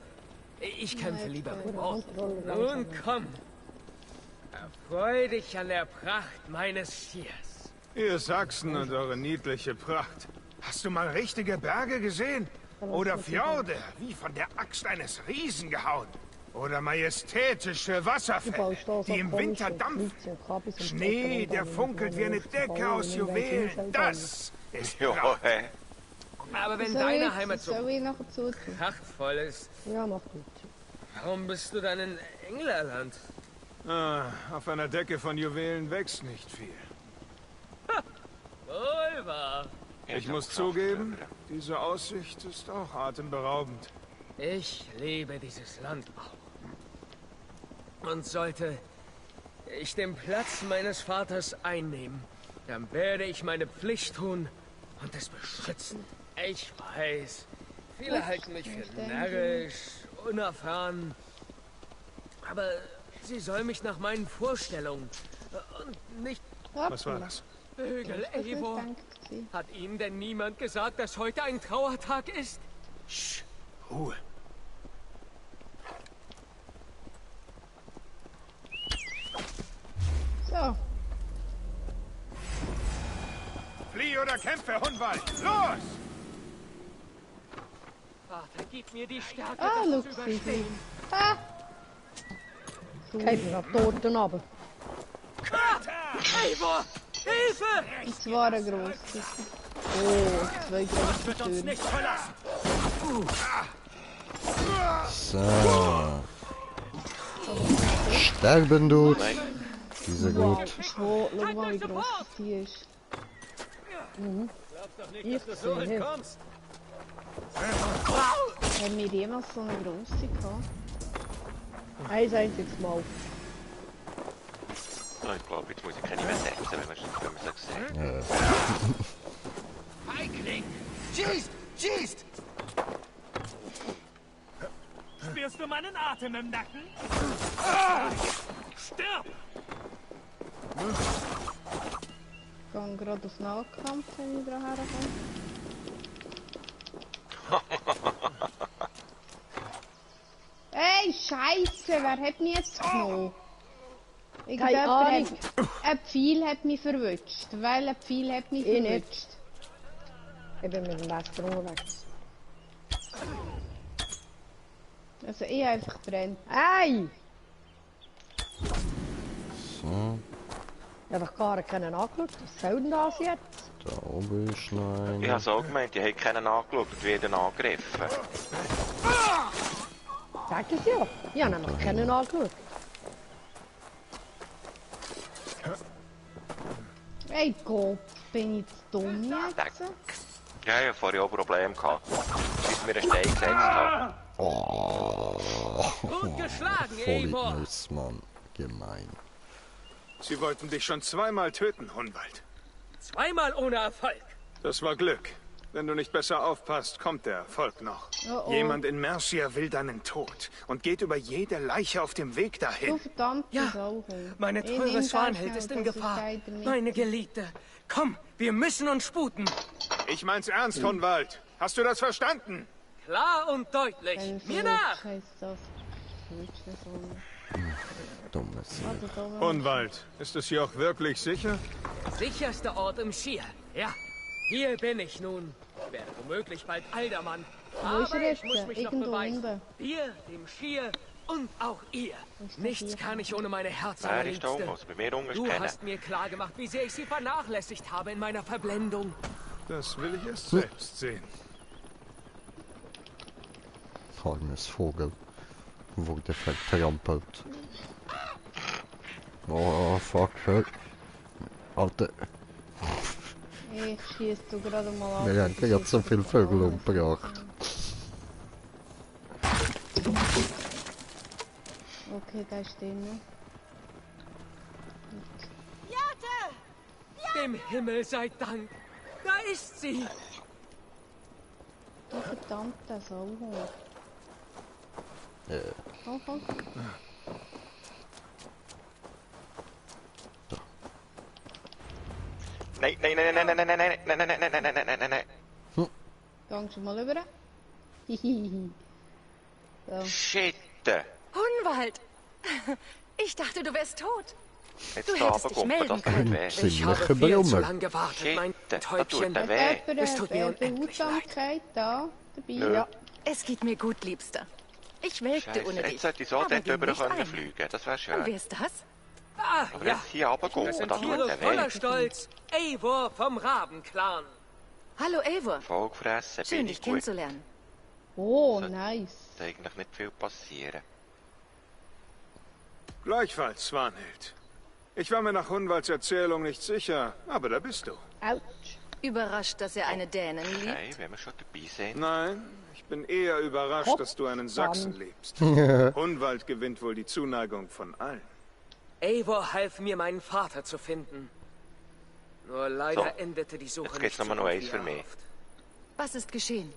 Ich kämpfe lieber mit Worten. Nun komm. Erfreu dich an der Pracht meines Stiers. Ihr Sachsen und eure niedliche Pracht. Hast du mal richtige Berge gesehen? Oder Fjorde, wie von der Axt eines Riesen gehauen? Oder majestätische Wasserfälle, die im Winter dampfen. Schnee, der funkelt wie eine Decke aus Juwelen. Das ist Pracht. Aber wenn deine Heimat so prachtvoll ist, warum bist du dann in Englerland? Auf einer Decke von Juwelen wächst nicht viel. Wohl wahr. Ich muss zugeben, diese Aussicht ist auch atemberaubend. Ich liebe dieses Land auch. Und sollte ich den Platz meines Vaters einnehmen, dann werde ich meine Pflicht tun und es beschützen. Ich weiß, viele halten mich für närrisch, unerfahren, aber sie soll mich nach meinen Vorstellungen und nicht... Was war das? Hügel Eivor. Hat Ihnen denn niemand gesagt, dass heute ein Trauertag ist? Sch, Ruhe. So. Flieh oder kämpfe, Hunwald! Los! Vater, gib mir die Stärke, das zu überstehen. Kijk mir nach Toten runter. Eivor! Hilfe! Das war ein grosses. Oh, zwei große Türen. So. Sterben, Dude. Diese gut. Schau mal, wie groß die ist. Ich sehe. Haben wir jemals so eine grosse gehabt? Ein einziges Mal. Oh, ich glaube, jetzt muss ich keine mehr setzen, wenn man so sieht. Feigling! Schießt! Schießt! Spürst du meinen Atem im Nacken? Stirb! Ich gehe gerade auf Nahkampf, wenn ich da herkomme. Ey, Scheiße, wer hat mich jetzt genommen? Ein Pfeil hat mich verwünscht. Weil ein Pfeil hat mich verwünscht. Ich bin mit dem Messer unterwegs. Also ich einfach brennt. Ei! So. Ich habe doch gar keinen angeschaut. Was soll denn das jetzt? Da oben ist noch einer. Ich habe es auch gemeint, ich habe keinen angeschaut und werden angegriffen. Sag es ja. Ich habe noch keinen angeschaut. Ey Gott, bin ich zu dumm jetzt? Ja, ich habe vorher auch Probleme gehabt. Bis mir einen Stein gesetzt habe. Oh. Gut geschlagen, Vollnuss, Mann. Gemein. Sie wollten dich schon zweimal töten, Hunwald. Zweimal ohne Erfolg. Das war Glück. Wenn du nicht besser aufpasst, kommt der Erfolg noch. Oh. Jemand in Mercia will deinen Tod und geht über jede Leiche auf dem Weg dahin. Du verdammte Ja, Sauhund. meine teure Schwanhild ist in Gefahr. Meine Geliebte. Komm, wir müssen uns sputen. Ich mein's ernst, Hunwald. Hast du das verstanden? Klar und deutlich. Mir nach! Dummes. Hunwald, ist es hier auch wirklich sicher? Sicherster Ort im Schier. Ja, hier bin ich nun. Ich werde womöglich bald Aldermann. Aber ich muss mich noch beweisen. Dir, dem Schier und auch ihr. Nichts kann ich ohne meine Herzallerliebste. Du hast mir klargemacht, wie sehr ich sie vernachlässigt habe in meiner Verblendung. Das will ich erst selbst sehen. Armes Vogel wurde vertrampelt. Oh, fuck. Alter. Ich schieß du gerade mal ab. Wir haben gerade so viele Vögel umgebracht. Okay, da ist drin. Jate! Dem Himmel sei Dank! Da ist sie! Du verdammter Sauhund. Oh. Nein. Gang schon mal rüber. So. Shit. Hunwald! Ich dachte, du wärst tot. Jetzt du hättest dich melden können. Ich habe viel zu lange gewartet, mein Täubchen. Es tut mir unendlich leid. Da dabei. Ja. Es geht mir gut, Liebster. Ich welkte ohne dich. Jetzt sollte ich so dort drüber fliegen. Das wäre schön. Und wer ist das? Aber ja, hier runtergehen und dann tut der voller Stolz. Eivor vom Rabenclan. Hallo, Eivor. Vollgefressen, schön, dich kennenzulernen. Oh, nice. Sollte eigentlich nicht viel passieren. Gleichfalls, Swanhild. Ich war mir nach Hunwalds Erzählung nicht sicher, aber da bist du. Autsch. Überrascht, dass er eine Dänen liebt? Okay, wenn wir schon dabei sind. Nein, ich bin eher überrascht, dass du einen Sachsen liebst. Hunwald gewinnt wohl die Zuneigung von allen. Eivor half mir, meinen Vater zu finden. Nur leider endete die Suche jetzt geht's nicht noch mal noch eins für mich. Was ist geschehen?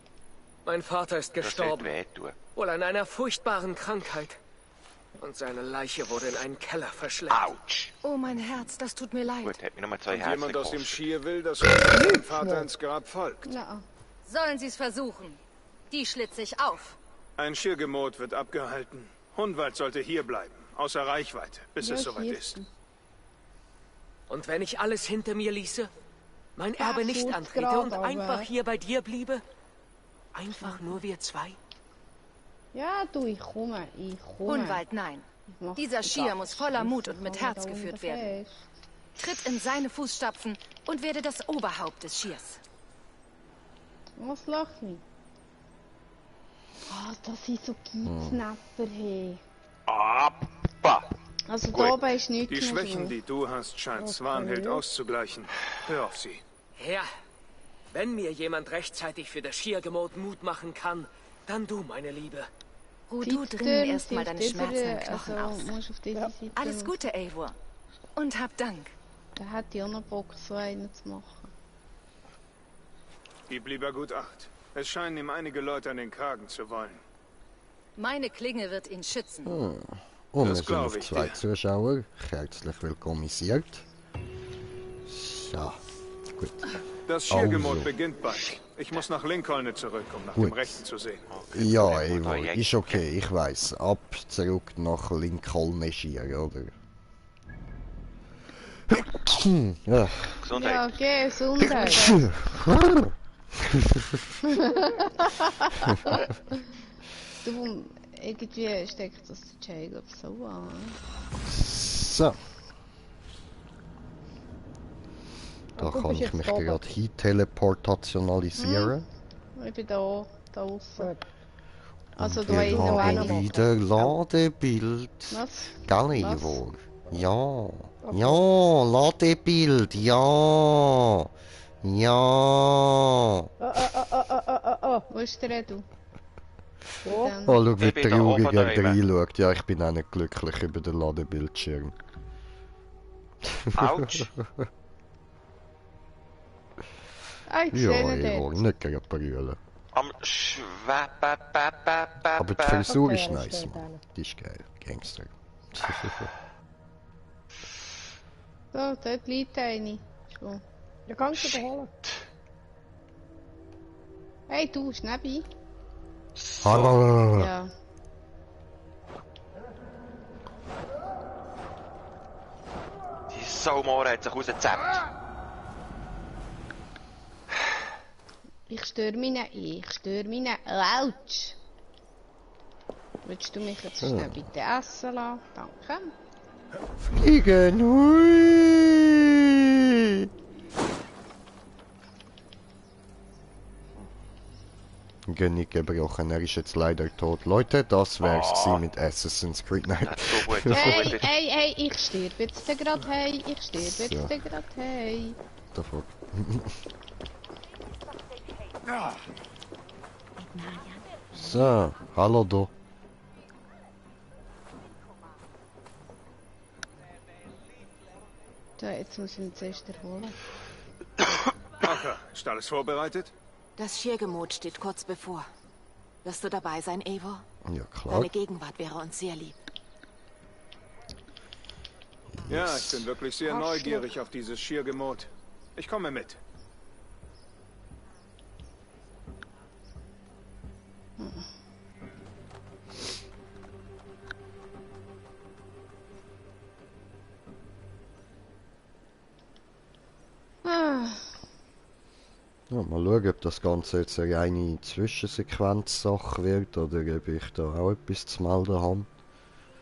Mein Vater ist gestorben. Das wird wehtun. Wohl an einer furchtbaren Krankheit. Und seine Leiche wurde in einen Keller verschleppt. Autsch! Oh, mein Herz, das tut mir leid. Gut, hätte mir noch mal 2 Und Herzen jemand aus dem gekostet. Schier will, dass sein Vater ins Grab folgt. Ja. Sollen sie es versuchen? Die schlitze ich auf. Ein Schiergemot wird abgehalten. Hunwald sollte hier bleiben, außer Reichweite, bis es soweit ist. Und wenn ich alles hinter mir ließe, mein Erbe nicht antrete und einfach hier bei dir bliebe? Einfach nur wir zwei? Ja, du, ich komme. Hunwald, nein. Dieser Schier muss voller Mut und mit Herz geführt werden. Tritt in seine Fußstapfen und werde das Oberhaupt des Schiers. Was lacht mich? Ah, das sind so Geiznapper, hey. Appa! Also da oben ist nichts Die Schwächen, die du hast, scheint Swanhild auszugleichen. Hör auf sie. Ja, wenn mir jemand rechtzeitig für das Schiergemot Mut machen kann, dann du, meine Liebe. Ruh du drinnen erstmal deine schmerzenden Knochen aus. Alles Gute, Eivor. Und hab Dank. Da hat die auch noch Bock, so einen zu machen. Gib lieber gut Acht. Es scheinen ihm einige Leute an den Kragen zu wollen. Meine Klinge wird ihn schützen. Und wir sind auf 2 Zuschauer. Herzlich willkommenisiert. So, gut. Das Schiergemot beginnt bald. Ich muss nach Lincoln zurück, um nach dem Rechten zu sehen. Ja, Eivor, ist okay, ich weiß. Ab zurück nach Lincoln Schier, oder? Ja. Gesundheit. Ja, okay, Gesundheit. Du, irgendwie steckt das Jacob so an. So. Da kann ich mich gerade hin teleportationalisieren. Ich bin da außen. Also da ist noch einer wieder Ladebild. Was? Gell, Eivor? Ja. Ja, Ladebild, ja. Ja. Wo ist der du? Oh, schau, wie traurig er reinschaut. Ja, ich bin auch nicht glücklich über den Ladebildschirm. Autsch. Ja, Eivor, nicht gerade brüllen. Am Aber die Frisur ist nice, Mann. Die ist geil. Gangster. So, dort liegt eine. Schon. Ja, kannst du holen. Hey, du, Schnäbi. Hallo. Ja. Saumor hat sich rausgezappt. Ich störe mich nicht. Autsch! Willst du mich jetzt schnell bitte essen lassen? Danke. Fliegen, hui! Genick gebrochen, er ist jetzt leider tot. Leute, das wär's gewesen mit Assassin's Creed. Nein. Hey, ich sterbe jetzt gerade, hey. Davor. So, hallo da. Da, jetzt muss ich ihn zuerst erholen. Aka, ist alles vorbereitet? Das Schirgemot steht kurz bevor. Wirst du dabei sein, Eivor? Ja, klar. Deine Gegenwart wäre uns sehr lieb. Ja, ich bin wirklich sehr neugierig auf dieses Schirgemot. Ich komme mit. Ja, mal schauen, ob das Ganze jetzt eine reine Zwischensequenz-Sache wird oder ob ich da auch etwas zu melden habe.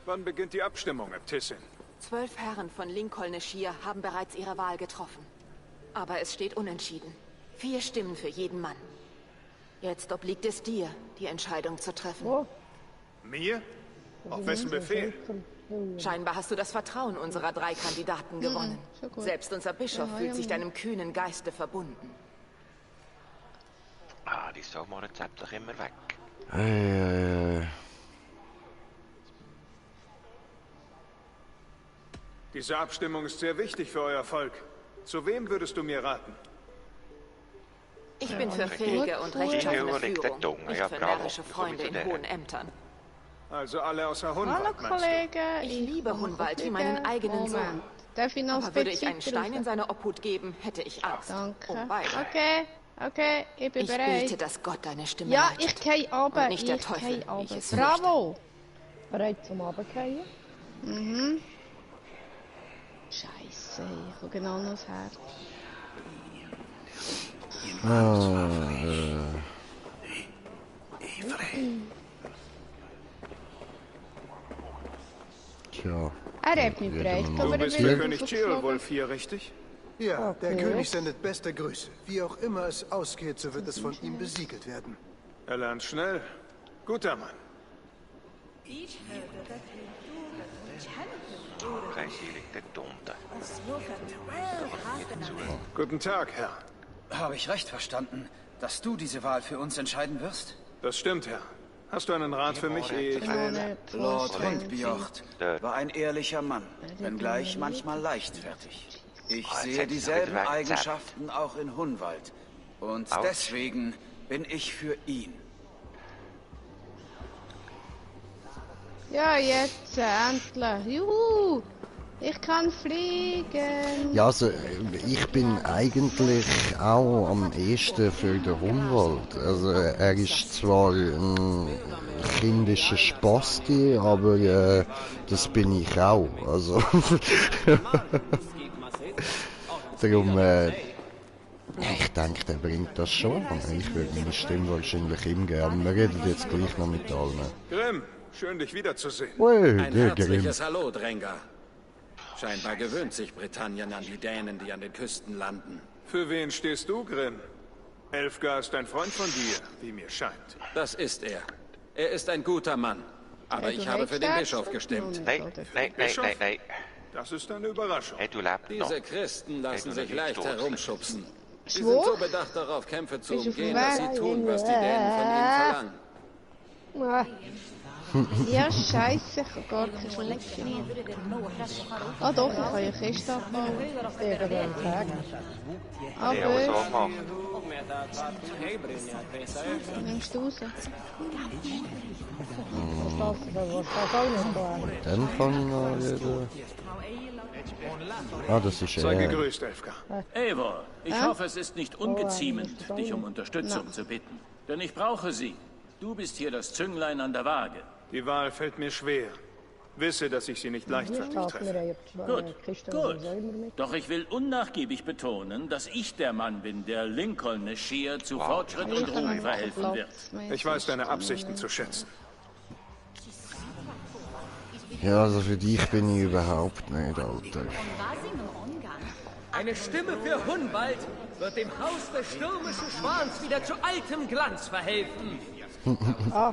Wann beginnt die Abstimmung, Äbtissin? 12 Herren von Lincoln Shire haben bereits ihre Wahl getroffen. Aber es steht unentschieden. 4 Stimmen für jeden Mann. Jetzt obliegt es dir, die Entscheidung zu treffen. Oh. Mir? Auf wessen Befehl? Scheinbar hast du das Vertrauen unserer 3 Kandidaten gewonnen. Selbst unser Bischof fühlt sich deinem kühnen Geiste verbunden. Ah, die Saumor zappt doch immer weg. Diese Abstimmung ist sehr wichtig für euer Volk. Zu wem würdest du mir raten? Ich bin für fähige und rechtschaffene Führung, nicht für närrische Freunde in hohen Ämtern. Also alle außer Hunwald, hallo Kollege, ich liebe Hunwald wie meinen eigenen Sohn. Darf ich noch aber würde ich einen Stein in seine Obhut geben, hätte ich Angst. Danke. Okay, ich bin bereit. Ich bete, dass Gott deine Stimme ja, leitet. ich gehe runter. Und nicht der Teufel, wie ich es Bravo! Bereit zum Runterfallen? Mhm. Scheiße, ich habe genau noch das Herz. Tja. Er hat mich bereit. Du bist der König Ceolwulf hier, richtig? Ja, der König sendet beste Grüße. Wie auch immer es ausgeht, so wird es von ihm besiegelt werden. Er lernt schnell. Guter Mann. Guten Tag, Herr. Habe ich recht verstanden, dass du diese Wahl für uns entscheiden wirst? Das stimmt, Herr. Hast du einen Rat für mich, ehe ich wähle? Lord Windbjocht war ein ehrlicher Mann, wenngleich manchmal leichtfertig. Ich sehe dieselben Eigenschaften auch in Hunwald. Und deswegen bin ich für ihn. Ja, jetzt endlich. Juhu! Ich kann fliegen. Ja, also ich bin eigentlich auch am ehesten für den Hunwald. Also er ist zwar ein kindischer Spasti, aber das bin ich auch. Also darum, ich denke, der bringt das schon. Ich würde meine Stimme wahrscheinlich ihm geben. Wir reden jetzt gleich noch mit allen. Grimm, schön dich wiederzusehen. Ein herzliches Hallo, Dränger. Scheinbar gewöhnt sich Britannien an die Dänen, die an den Küsten landen. Für wen stehst du, Grimm? Elfgar ist ein Freund von dir, wie mir scheint. Das ist er. Er ist ein guter Mann. Aber ich habe für den Bischof gestimmt. Nein. Das ist eine Überraschung. Diese Christen lassen sich leicht herumschubsen. Sie sind so bedacht darauf, Kämpfe zu umgehen, dass sie tun, was die Dänen von ihnen verlangen. Ja, scheiße, ich kann gar nicht schlechten. Ah doch, ich kann ja Kiste abbauen. Aber... Nimmst du raus? Dann kann jeder... Ah, das ist Sei gegrüßt, Elfgar. Eivor, ich hoffe, es ist nicht ungeziemend, dich um Unterstützung zu bitten. Denn ich brauche sie. Du bist hier das Zünglein an der Waage. Die Wahl fällt mir schwer. Wisse, dass ich sie nicht leichtfertig treffe. Gut. Doch ich will unnachgiebig betonen, dass ich der Mann bin, der Lincoln Shear zu Fortschritt und Ruhm verhelfen wird. Ich weiß deine Absichten zu schätzen. Ja, also für dich bin ich überhaupt nicht, Alter. Eine Stimme für Hunwald wird dem Haus des stürmischen Schwans wieder zu altem Glanz verhelfen. Ah.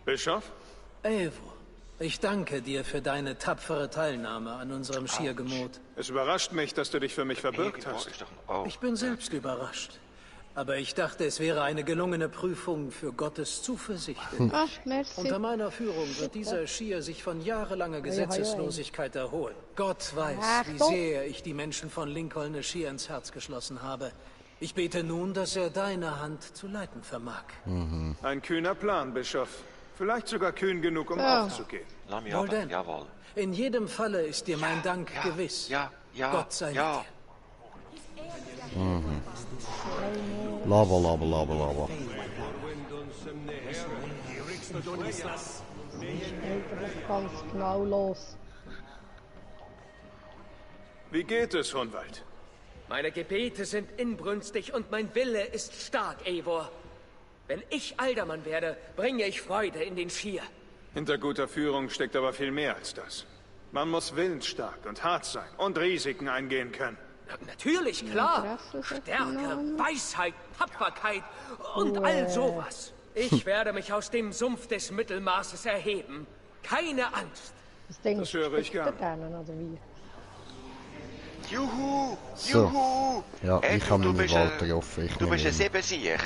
Bischof? Eivor, ich danke dir für deine tapfere Teilnahme an unserem Schiergemot. Es überrascht mich, dass du dich für mich verbürgt hast. Ich bin selbst überrascht. Aber ich dachte, es wäre eine gelungene Prüfung für Gottes Zuversicht in dich. Ach, merci. Unter meiner Führung wird dieser Schier sich von jahrelanger Gesetzeslosigkeit erholen. Gott weiß, wie sehr ich die Menschen von Lincoln Shear ins Herz geschlossen habe. Ich bete nun, dass er deine Hand zu leiten vermag. Ein kühner Plan, Bischof. Vielleicht sogar kühn genug, um aufzugehen. Wohl denn. Jawohl. In jedem Falle ist dir mein Dank gewiss. Gott sei mit dir. Lava. Ganz genau los. Wie geht es, Hunwald? Meine Gebete sind inbrünstig und mein Wille ist stark, Eivor. Wenn ich Aldermann werde, bringe ich Freude in den Shear. Hinter guter Führung steckt aber viel mehr als das. Man muss willensstark und hart sein und Risiken eingehen können. Natürlich, klar. Stärke, Weisheit, Tapferkeit und all sowas. Ich werde mich aus dem Sumpf des Mittelmaßes erheben. Keine Angst. Das höre ich gern. Juhu! So. Ja, ich habe meine Wahl getroffen. Du bist ein Siebensieg.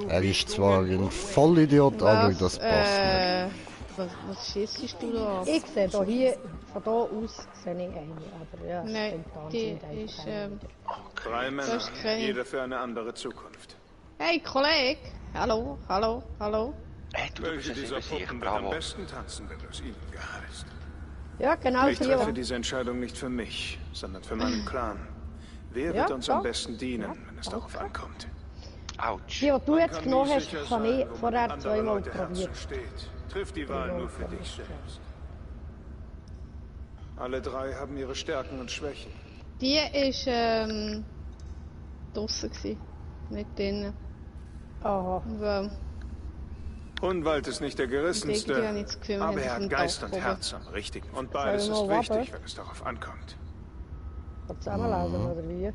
Er ist zwar ein Vollidiot, aber das passt nicht. Was schießt du da ab? Ich sehe da hier, von da aus sehe ich eine, aber ja, nein, die ist, 3 Männer, jeder für eine andere Zukunft. Hey, Kollege! Hallo. Hey, du Welche dieser Puppen wird am besten tanzen, wenn du es ihnen geheißt? Ja, genau. Ich treffe diese Entscheidung nicht für mich, sondern für meinen Clan. Wer wird uns am besten dienen, wenn es darauf ankommt? Autsch. Die, die du jetzt genommen hast, kann ich vorher zweimal probiert. Triff die Wahl nur für dich selbst. Alle 3 haben ihre Stärken und Schwächen. Die ist draussen gsi, nicht drinnen. Aha. Hunwald ist nicht der gerissenste, aber er hat Geist und Herz am richtigen. Und beides ist wichtig, wenn es darauf ankommt. Zusammenlesen, oder wie?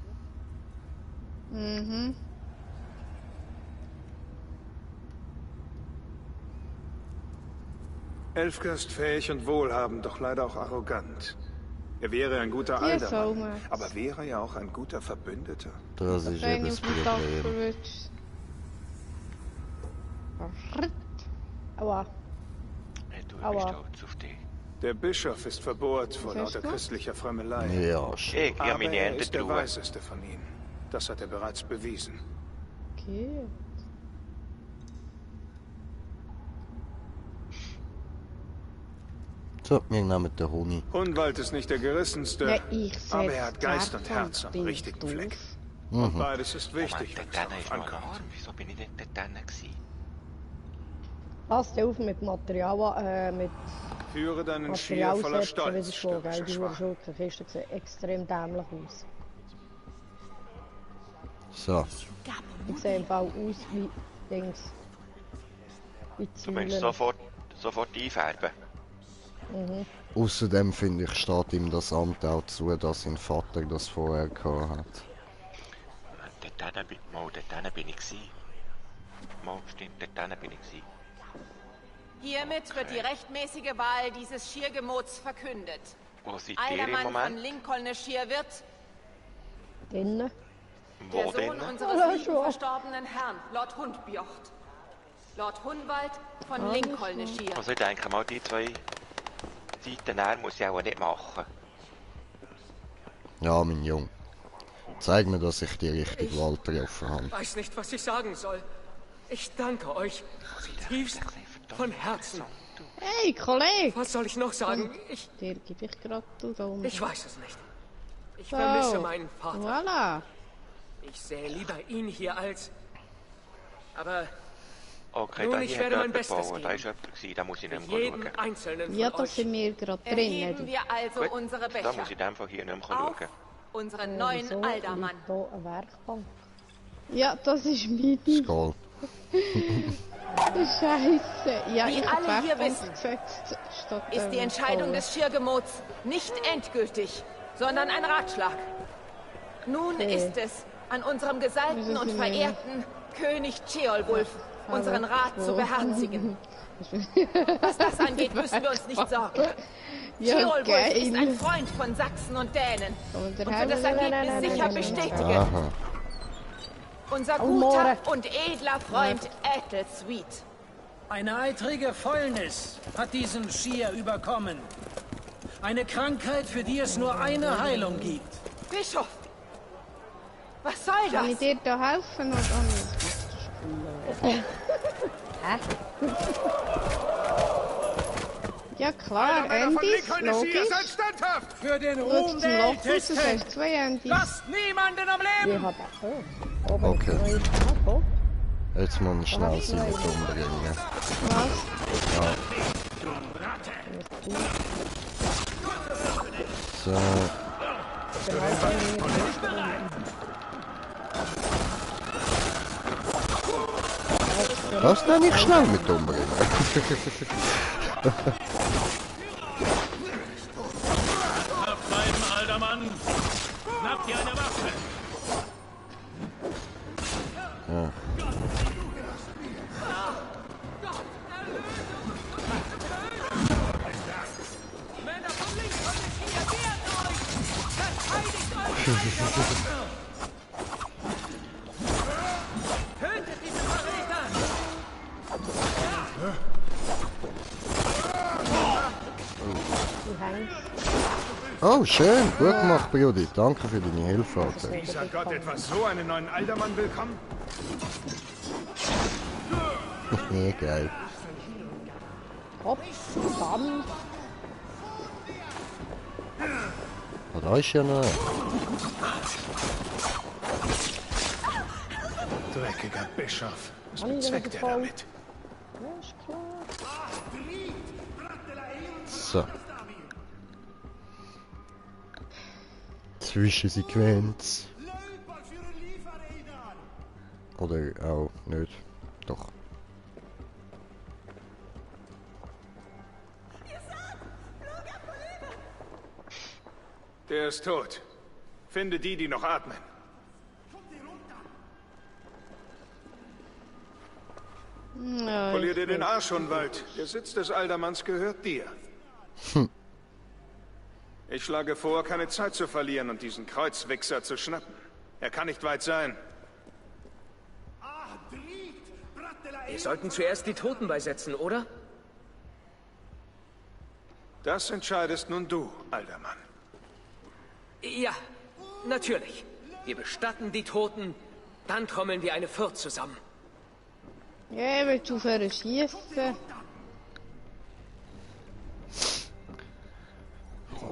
Elfgar ist fähig und wohlhabend, doch leider auch arrogant. Er wäre ein guter Aldermann, aber wäre ja auch ein guter Verbündeter. Das ist eben das Problem. Aua. Hey, du bist stolz auf dich. Der Bischof ist verbohrt vor lauter christlicher Frömmelei. Ja, schon. Aber er ist der Weiseste von ihnen. Das hat er bereits bewiesen. Okay. So, wir nehmen den Honig. Hunwald ist nicht der gerissenste, aber er hat Geist und Herz am richtigen Fleck. Und beides ist wichtig, wenn es darauf ankommt. Wieso bin ich nicht dort gewesen? Pass dir auf mit Material, mit Führe deinen Shear voller Stolz. Die Schurkenkiste sehen extrem dämlich aus. So. Ich sehe im Fall aus wie Dings. Wie du meinst sofort einfärben? Außerdem finde ich, steht ihm das Amt auch zu, dass sein Vater das vorher gehabt hat. Dort bin ich gewesen. Stimmt, dort bin ich gewesen. Hiermit wird die rechtmäßige Wahl dieses Schiergemots verkündet. Wo seid ihr im Aldermann Moment? von Lincoln Shear wird Drinnen. der Sohn unseres lieben verstorbenen Herrn, Lord Hundbjocht. Lord Hunwald von Lincoln Shear. Also ich denke mal, die 2 Seiten muss ich auch nicht machen. Ja, mein Junge. Zeig mir, dass ich die richtige Wahl getroffen habe. Ich weiß nicht, was ich sagen soll. Ich danke euch tiefst von Herzen. Hey, Kollege! Was soll ich noch sagen? Dir gebe ich gerade Daumen. Ich weiß es nicht. Ich vermisse meinen Vater. Voilà. Ich sähe lieber ihn hier als... Aber... Okay, nun, ich werde mein Bestes geben. Da ist jemand, da muss ich nicht jeden einzelnen von ja, da sind wir gerade drin. Erheben wir also gut, unsere Becher. Da muss ich einfach hier nicht mehr schauen. Unseren neuen Aldermann. Hier eine Werkbank. Ja, das ist meine. Skull. Scheiße. Ja, wie ich alle hier Werkbank wissen, gesetzt, statt, ist die Entscheidung des Schirrgemots nicht endgültig, sondern ein Ratschlag. Nun ist es an unserem gesalbten und verehrten König Ceolwulf, unseren Rat zu beherzigen. Was das angeht, müssen wir uns nicht sorgen. Ceolwulf ist ein Freund von Sachsen und Dänen und wird das Ergebnis sicher bestätigen. Aha. Unser guter und edler Freund Ethelsweet. Eine eitrige Fäulnis hat diesen Schier überkommen. Eine Krankheit, für die es nur eine Heilung gibt. Bischof! Was soll das? Kann ich dir da helfen oder nicht? Hä? Ja klar, Endys, logisch. Für den Ruhm der Ältesten. Lasst niemanden am Leben! Okay. Jetzt muss man schnell sie mit umbringen. Was? Ja. So. Das nenne ich schnell mit umbringen. Abbleiben, alter Mann! Schnappt dir eine Waffe! Ja. Männer von links und hier, wehrt euch! Verteidigt euch! Tötet diese Verräter! Oh, schön. Gut gemacht, Brudi. Danke für deine Hilfe, Alter. Dieser Gott etwas so einen neuen Aldermann willkommen? Nee, geil. Hopp, dann. Oh, da ist ja noch. Dreckiger Bischof. Was bezweckt er damit? Ja, ist klar. So. Zwischensequenz. Oder auch nicht. Doch. Der ist tot. Finde die, die noch atmen. Polier dir den Arsch, Hunwald. Der Sitz des Aldermanns gehört dir. Ich schlage vor, keine Zeit zu verlieren und diesen Kreuzwichser zu schnappen. Er kann nicht weit sein. Wir sollten zuerst die Toten beisetzen, oder? Das entscheidest nun du, Aldermann. Ja, natürlich. Wir bestatten die Toten, dann trommeln wir eine Furt zusammen. Ja, willst du aufhören schießen?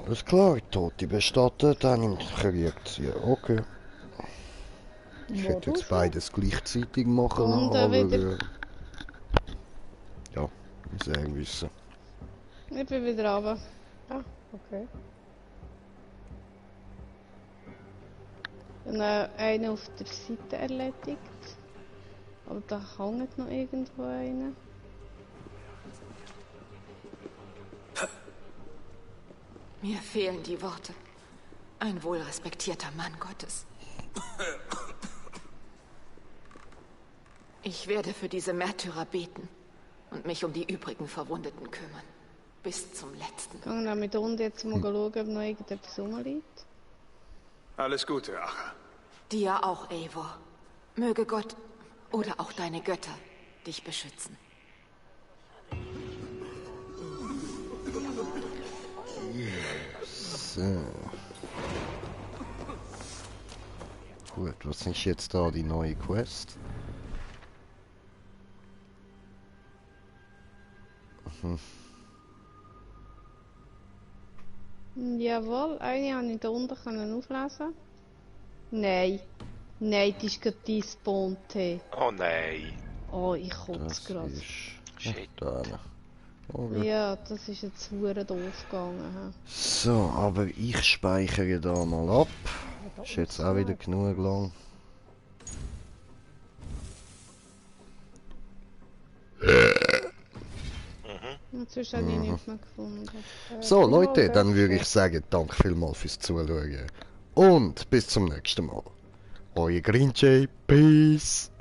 Alles klar, Tote bestattet, dann im Krieg. Ja, okay. Ich hätte jetzt beides gleichzeitig machen lassen, aber... ja, muss ich irgendwie wissen. Ich bin wieder runter. Ah, okay. Dann einen auf der Seite erledigt. Aber da hängt noch irgendwo einer. Mir fehlen die Worte. Ein wohlrespektierter Mann Gottes. Ich werde für diese Märtyrer beten und mich um die übrigen Verwundeten kümmern. Bis zum Letzten. Gehen wir mit unten jetzt mal schauen, ob noch irgendetwas rumliegt. Alles Gute, Acha. Dir auch, Eivor. Möge Gott oder auch deine Götter dich beschützen. So. Gut, was ist jetzt da die neue Quest? Jawohl, eine habe ich da unten auflesen. Nein. Nein, die ist gerade despawned. Oh nein. Oh, ich kotze gerade. Shit. Ja, das ist jetzt verdammt doof gegangen. So, aber ich speichere da mal ab. Ist jetzt auch wieder genug lang. Sonst habe ich nichts mehr gefunden. So Leute, dann würde ich sagen, danke vielmals fürs Zuschauen. Und bis zum nächsten Mal. Euer Grinche, Peace!